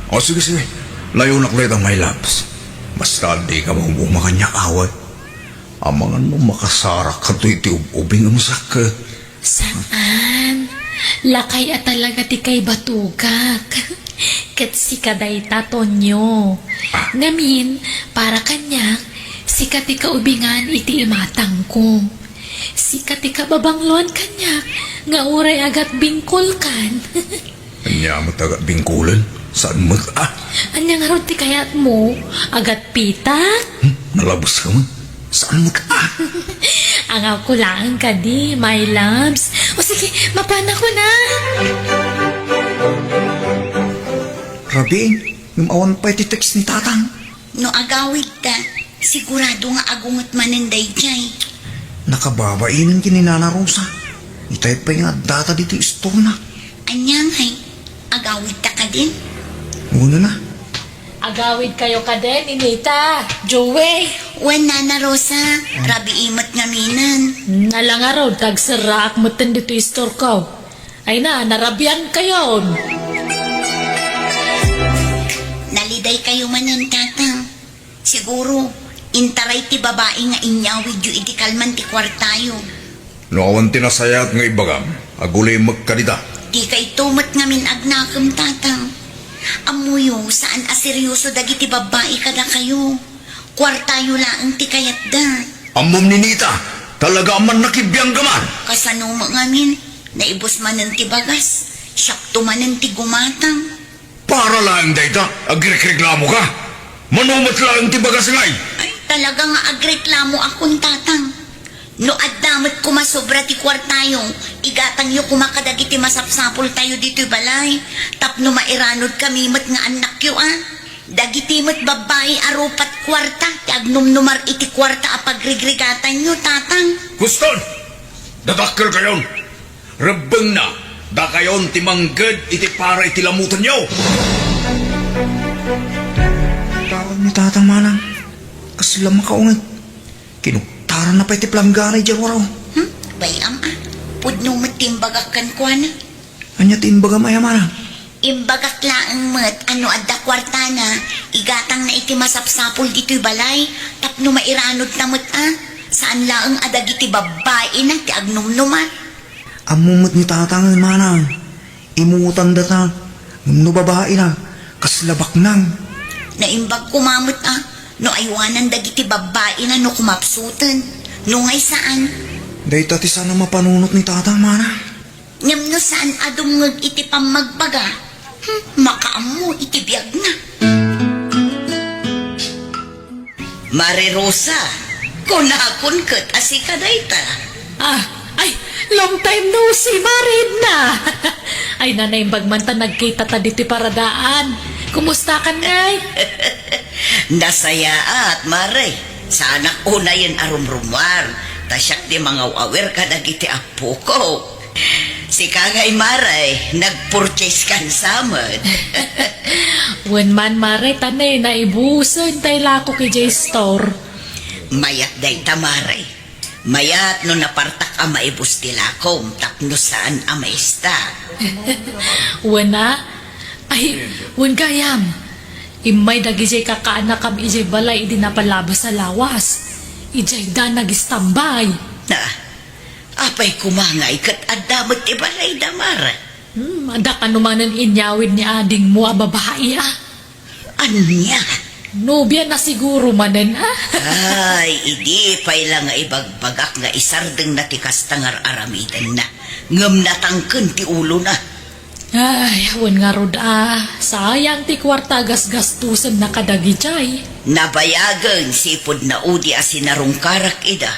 O, sige, sige. Layonak dayta, my loves. Basta dika maum-uma kaniak, a, wen. Amangan no makasarak kato iti ub-ubing a masak. Saan. Lakay a talaga ti kaibatugak. Ket sika dayta, Tonyo. Ah. Ngamin, para kaniak, sika ti kaubingan iti imatangko. Sika ti kababangloan kaniak nga uray agatbingkolkan. Ania met agatbingkolen? Saan met, a? Ania ngarud ti kayatmo? Agatpitak? Hmm, nalabeska met. Saan met, a? Angawko laeng kadi, my loves. O sige, mapanakon a. Rabii, ngem awan pay ti text ni Tatang. No agawidta, sigurado nga agunget manen daydiay. Nakababainen ken ni Nana Rosa. Itay pay nga addata ditoy istorna. Ania ngay, agawidta kadin? Wen a. Agawidkayo kadin, Ninita, Joey. Wen, Nana Rosa, rabii met ngaminen. Ala ngarud, ta agserraak metten ditoy istorko. Ay na, narabiankayon. Nalidaykayo manen, Tatang. Siguro, intaray ti babai nga inyawidyo idi kalman ti kuartayo. No awan ti nasayaat nga ibagam, agulimek kadita. Dikayto met ngamin agnakem, Tatang. Ammoyo, saan a seryoso dagiti babbai kadakayo. Kuartayo laeng ti kayatda. Ammom, Ninita, talaga a mannakibianggaman. Kasano met ngamin, naibus manen ti bagas, siakto manen ti gumatang. Para laeng dayta, agrikreklamoka? Mano met laeng ti bagas ngay? Ay, talaga nga agreklamoakon, Tatang. No adda met koma sobra ti kuartayo, igatangyo koma kadagiti masapsapultayo ditoy balay, tapno mairanudkami met nga annakyo a. Dagiti met babbai a rupat kuarta ti agnumnumar iti kuarta a pagrigrigatanyo, Tatang. Huston! Dadakkelkayon! Rebbengna, dakayon ti mangged iti para iti lamutenyo! Taon ni Tatang, Manang. Kasla makaunget. Kinuktaranna pay ti palanggana idiay ruaro. Hmm? Bay-am a. Pudno met ti imbagak kenkuana. Ania ti imbagam aya, Manang? Imbagak laeng met a no adda kuartana, igatangna iti masapsapul ditoy balay tapno mairanudna met a. Saan laeng a dagiti babbaina ti agnumnumar. Ammom met ni Tatang, Manang. Imutandata. Ngem no babaina, kasla baknang. Naimbag koma met a no aywanan dagiti babbaina no kumapsuten. No ngay saan. Dayta ti saan a mapanunot ni Tatang, Manang. Ngem no saan a dumngeg iti pammagbaga, hmm, makaammo iti biagna. Mare Rosa, kunakon ket a sika dayta. Ah, ay, long time no see, Mare Edna. Ay, naimbag man ta nagkitata ditoy paradaan. Kumustakan ngay? Nasayaat, Mare. Saanak unayen a rumrumuar, ta siak ti mangaw-awir kadagiti appuko. Sika ngay, Mare, nagpurchase kan samet. Wen man, Mare, ta ne, naibusen tay lakok idiay store. Mayat dayta, Mare. Mayat no napartak a maibus ti lakom tapno saan a maista. Wen a? Ay, wen gayam. Immay dagidiay kakaanakam idiay balay idi napalabas a lawas. Idiay da nagistambay. Na, apay koma ngay ket adda met ti balayda, Mare? Hmm, adda kano manen inyawid ni adingmo a babai, a? Ania? Nobia na siguro manen, a? Ay, idi pay la nga ibagbagak nga isardengna ti kasta nga ar-aramidenna, ngem natangken ti ulona. Ay, wen ngarud a, sayang ti kuarta a gasgastusenna kadagidiay. Nabayagen sipud naudi a sinarungkarak ida.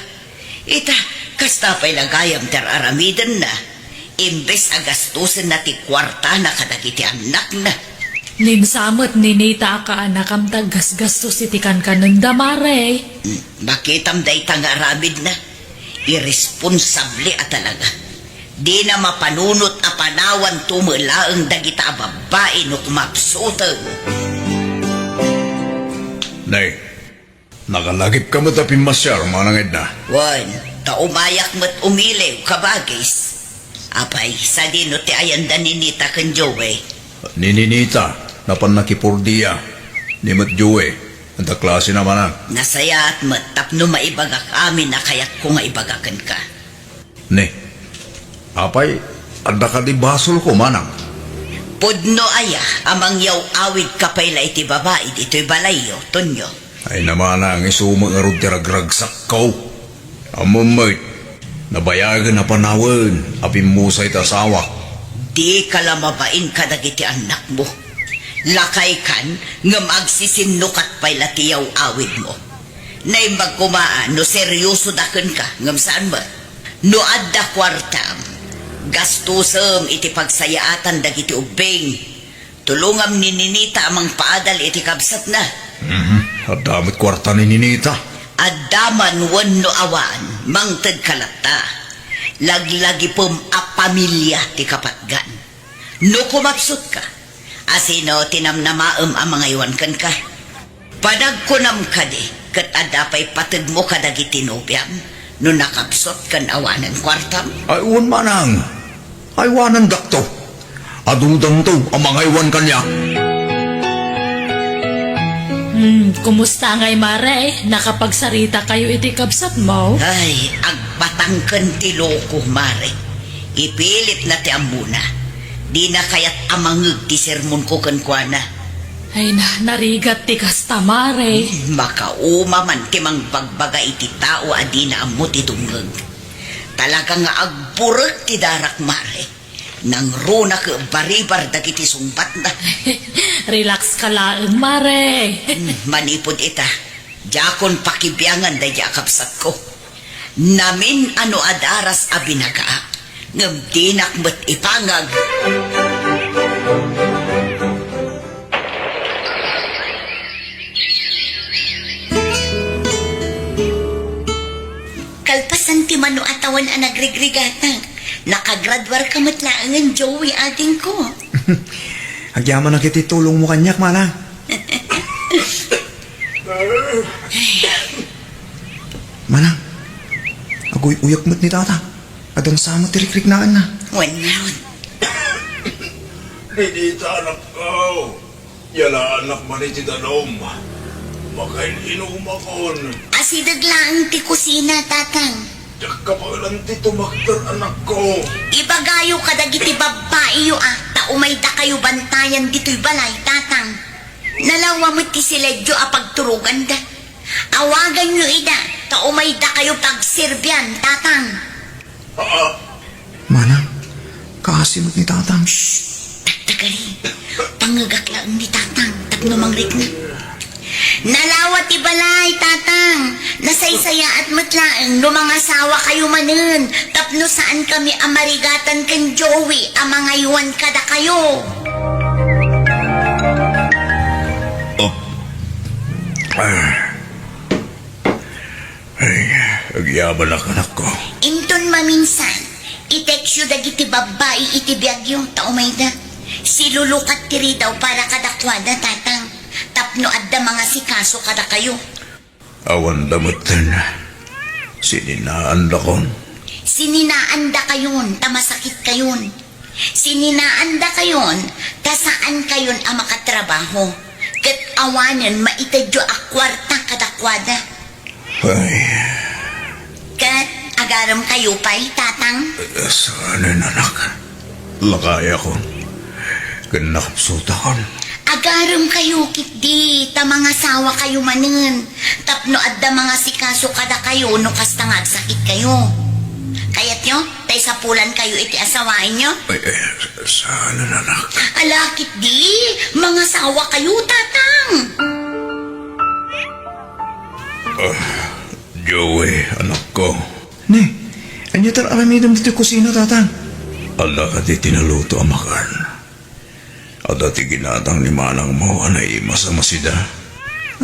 Ita, kasta pay la gayam ti ar-aramidenna. Imbes a gastusenna ti kuartana kadagiti annakna. Ninsa met ni Nita a kaanakam ta aggasgastos iti kankanenda, Mare. Hmm, makitam dayta nga aramidna. Iresponsable a talaga. Dina mapanunot a panawanto met laeng dagita a babbai no kumapsutem. Nay, nakalagipka met a pimmasiar, Manang Edna. Wen, ta umayak met umiliw, kabagis. Apay, sadino ti ayanda ni Nita ken Joey? Ni Ninita, napan nakipordia. Ni met Joey, anta klasena, Manang? Nasayaat met tapno maibagak amin a kayatko nga ibaga kenka. Ne, apay, adda kadi basolko, Manang? Pudno aya a mangyaw-awidka pay la iti babai ditoy balayyo, Tonyo. Ay, Manang, isu met ngarud ti ragragsakko. Ammom met, nabayagen a panawen a pimmusay ti asawak. Dika la mabain kadagiti annakmo. Lakaykan, ngem agsisinnukat pay la ti yaw-awidmo. Naimbag koma a no seriosoda kenka, ngem saan met. No adda kuartam, gastusem iti pagsayaatan dagiti ubbing. Tulongam ni Ninita a mangpaadal iti kabsatna. Mhm. Adda met kuarta ni Ninita? Adda man wenno awan, mangtedka latta. Laglagipem a pamilia ti kapatgan. No kumapsutka, asino ti namnamaem a mangaywan kenka? Panagkunam kadi, ket adda pay pategmo kadagiti nobiam no nakapsut ken awanen kuartam? Ay, wen, Manang. Aywanandakto. Adudanto a mangaywan kaniak. Hmm, kumusta ngay, Mare? Nakapagsaritakayo iti kabsatmo? Ay, agbatangken ti loko, Mare. Ipilitna ti ammona. Dina kayat a mangngeg ti sermonko kenkuana. Ay na, narigat ti kasta, Mare. Hmm, makauma man ti mangbagbaga iti tao a dina ammo ti dumngeg. Talaga nga agburek ti darak, Mare. Nangrunak baribar dagiti sungbatna. Relax ka laeng, Mare. Hmm, manipud ita, diakon pakibiangan daydi a kabsatko. Namin a no adaras a binagaak, ngem dinak met ipangag. Kalpasan ti mano a tawen a nagrigrigatak, nakagraduarka met laengen, Joey, adingko. Agyamanak iti tulongmo kaniak, Manang. Manang, aguy-uyak met ni Tata. Adda sa met ti rikriknaanna. Wen ngarud. Didita, anakko. Yalaanak man iti danum. Makain-inumakon. Asideg laeng ti kusina, Tatang. Diak kabaelan ti tumakder, anakko. Ibagayo kadagiti babbaiyo a ta umaydakayo bantayan ditoy balay, Tatang. Nalawa met ti siledyo a pagturoganda. Awaganyo ida ta umaydakayo pagserbian, Tatang. Ah. Manang, kaasi met ni Tatang. Shh! Tagtagari. Pangngegak laeng ni Tatang tapno mangrikna. Nalawa ti balay, Tatang. Nasaysayaat met laeng no mangasawakayo manen tapno saankami a marigatan ken Joey a mangaywan kadakayo. Oh. Ah. Ay, agyamanak, anakko. Inton maminsan, i-textyo dagiti babbai iti biagyo ta umayda. Silulukat ti ridaw para kadakuada, Tatang, tapno adda mangasikaso kadakayo. Awanda metten. Sininaandakon. Sininaandakayon ta masakitkayon. Sininaandakayon ta saankayon a makatrabaho, ket awanen maitedyo a kuarta kadakuada. Ay. Ket agaremkayo pay, Tatang? Saanen, anak. Lakayakon. Ken nakapsutakon. Agaremkayo ketdi ta mangasawakayo manen tapno adda mangasikaso kadakayo no kasta nga agsakitkayo. Kayatyo? Ta isapulankayo iti asawaenyo? Ay, ay, saan, anak? Ala ketdi, mangasawakayo, Tatang! Ah, Joey, anakko. Ne, ania ti ar-aramidem ditoy kusina, Tatang? Adda kadi ti naluto a makan? Adda ti ginatang ni manangmo a naimas a masida?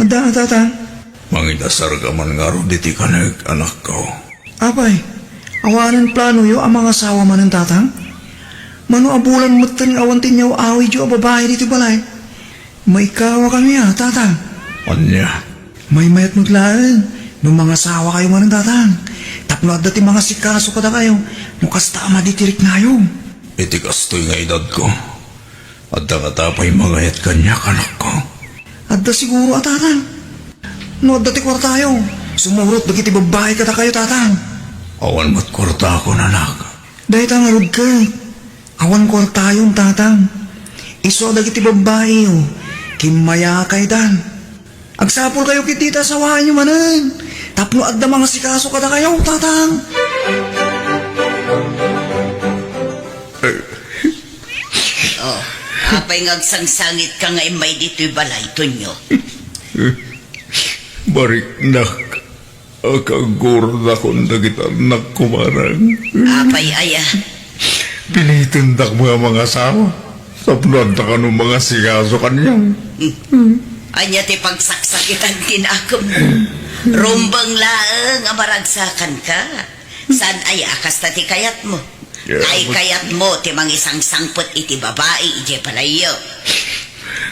Adda, Tatang. Manginasarka man ngarud iti kanek, anakko. Apay, awanen planoyo a mangasawa manen, Tatang? Mano a bulan metten nga awan ti inyaw-awidyo a babai ditoy balay? Maikawakami a, Tatang. Ania? Maymayat met laeng no mangasawakayo manen, Tatang. Tapno adda ti mangasikaso kadakayo no kasta a madi ti riknayo. Iti kastoy nga edadko, adda ngata pay mangayat kaniak, anakko? Adda siguro a, Tatang. No adda ti kuartayo, sumurot dagiti babbai kadakayo, Tatang. Awan met kuartakon, anak. Dayta ngarud ket, awan kuartayon, Tatang. Isu a dagiti babbaiyo, kimmayakaydan. Agsapulkayo ketdi ta asawaenyo manen, tapno adda mangasikaso kadakayo, Tatang. Oh, apay nga agsangsangitka nga immay ditoy balay, Tonyo? Bariknak. Akagurodakon dagiti annakko, manang. Apay aya? Pilitendak nga mangasawa tapno adda kano mangasikaso kaniak. Ania ti pagsaksakitan ti nakemmo? Rumbeng laeng a maragsakanka. Saan aya a kasta ti kayatmo? Yeah, tay but- kayatmo ti mangisangsangpet iti babai idiay balayyo.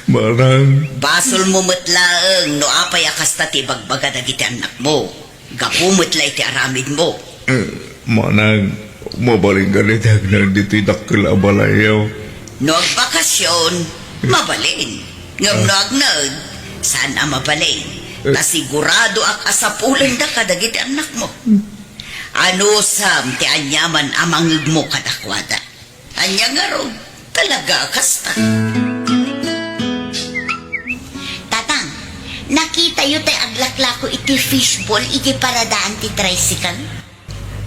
Manang. Basolmo met laeng no apay a kasta ti ibagbaga dagiti annakmo. Gapu met la iti aramidmo. Eh, manang, mabalin kadi ti agnaed ditoy dakkel a balayyo? No agbakasyon, mabalin. Ngem no agnaed, saan a mabalin. Ta siguradoak a sapulenda kadagiti annakmo. Anusam ti aniaman a mangngegmo kadakuada. Ania ngarud, talaga a kasta. Tatang, nakitayo tay aglaklako iti fishball iti paradaan ti tricycle?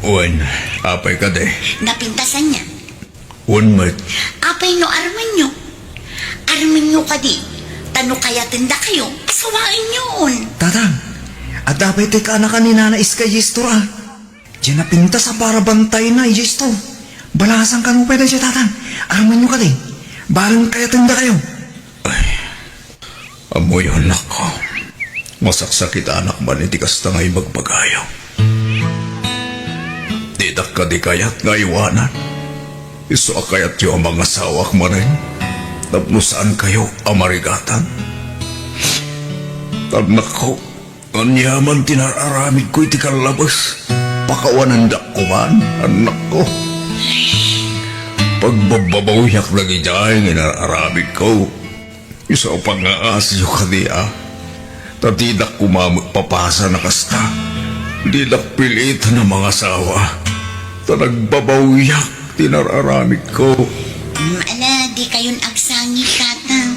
Wen, apay kadi? Napintasanna. Wen met. Apay no armenyo? Armenyo kadi, ta no kayatendakayo, asawaenyon. Tatang, adda pay ti kaanakan ni Nana Iskay Yestor a. Diay napintas a para bantayna idiay store. Balasan kano pay daydiay, Tatang. Armenyo kadi, bareng kayatendakayo. Ay, ammoyo, annakko. Masaksakitanak man iti kasta nga ibagbagayo. Ditak kadi kayat nga aywanan. Isu a kayatyo a mangasawak manen tapno saankayo a marigatan. Annakko, aniaman ti nar-aramidko iti kallabes, pakawanendak koman, annakko. Pagbabbabawiak dagidiay nga inar-aramidko. Isu a pangngaasiyo kadi a, ta didak koma met papasan a kasta. Didak pilitan a mangasawa, ta nagbabawiak ti nar-aramidko. Mm, ala, dikayon agsangit, Tatang.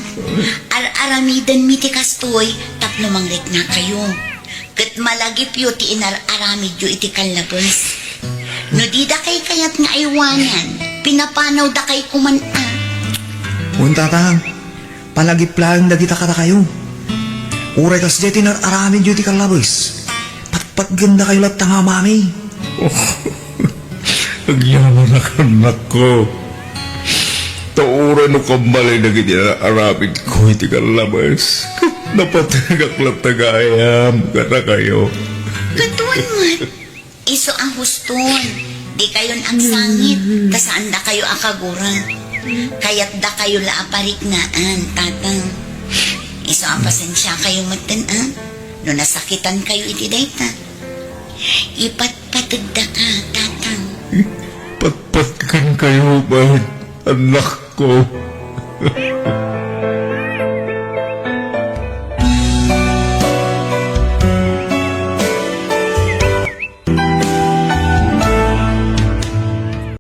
Ar-aramidenmi ti kastoy tapno mangriknakayo. Ket malagipyo ti inar-aramidyo iti kallabes. No dida kaykayat nga aywanan, pinapanawdakay koman a. Wen, Tatang, palagip laeng dagita kadakayo. Uray kasdiay ti nar-aramidyo iti kallabes, patpatgendakayo latta nga amami. Agyamanak, annakko. Ta uray no kammalay dagiti aramidko iti kallabes, ket napategak latta gayam kadakayo. Ket wen met, isu a huston, dikayon agsangit, ta saandakayo a kagura. Kayatdakayo la a pariknaan, Tatang. Isu a pasensiakayo metten a, no nasakitankayo iti dayta. Ipatpategdaka, Tatang. Patpatgenkayo met, annakko.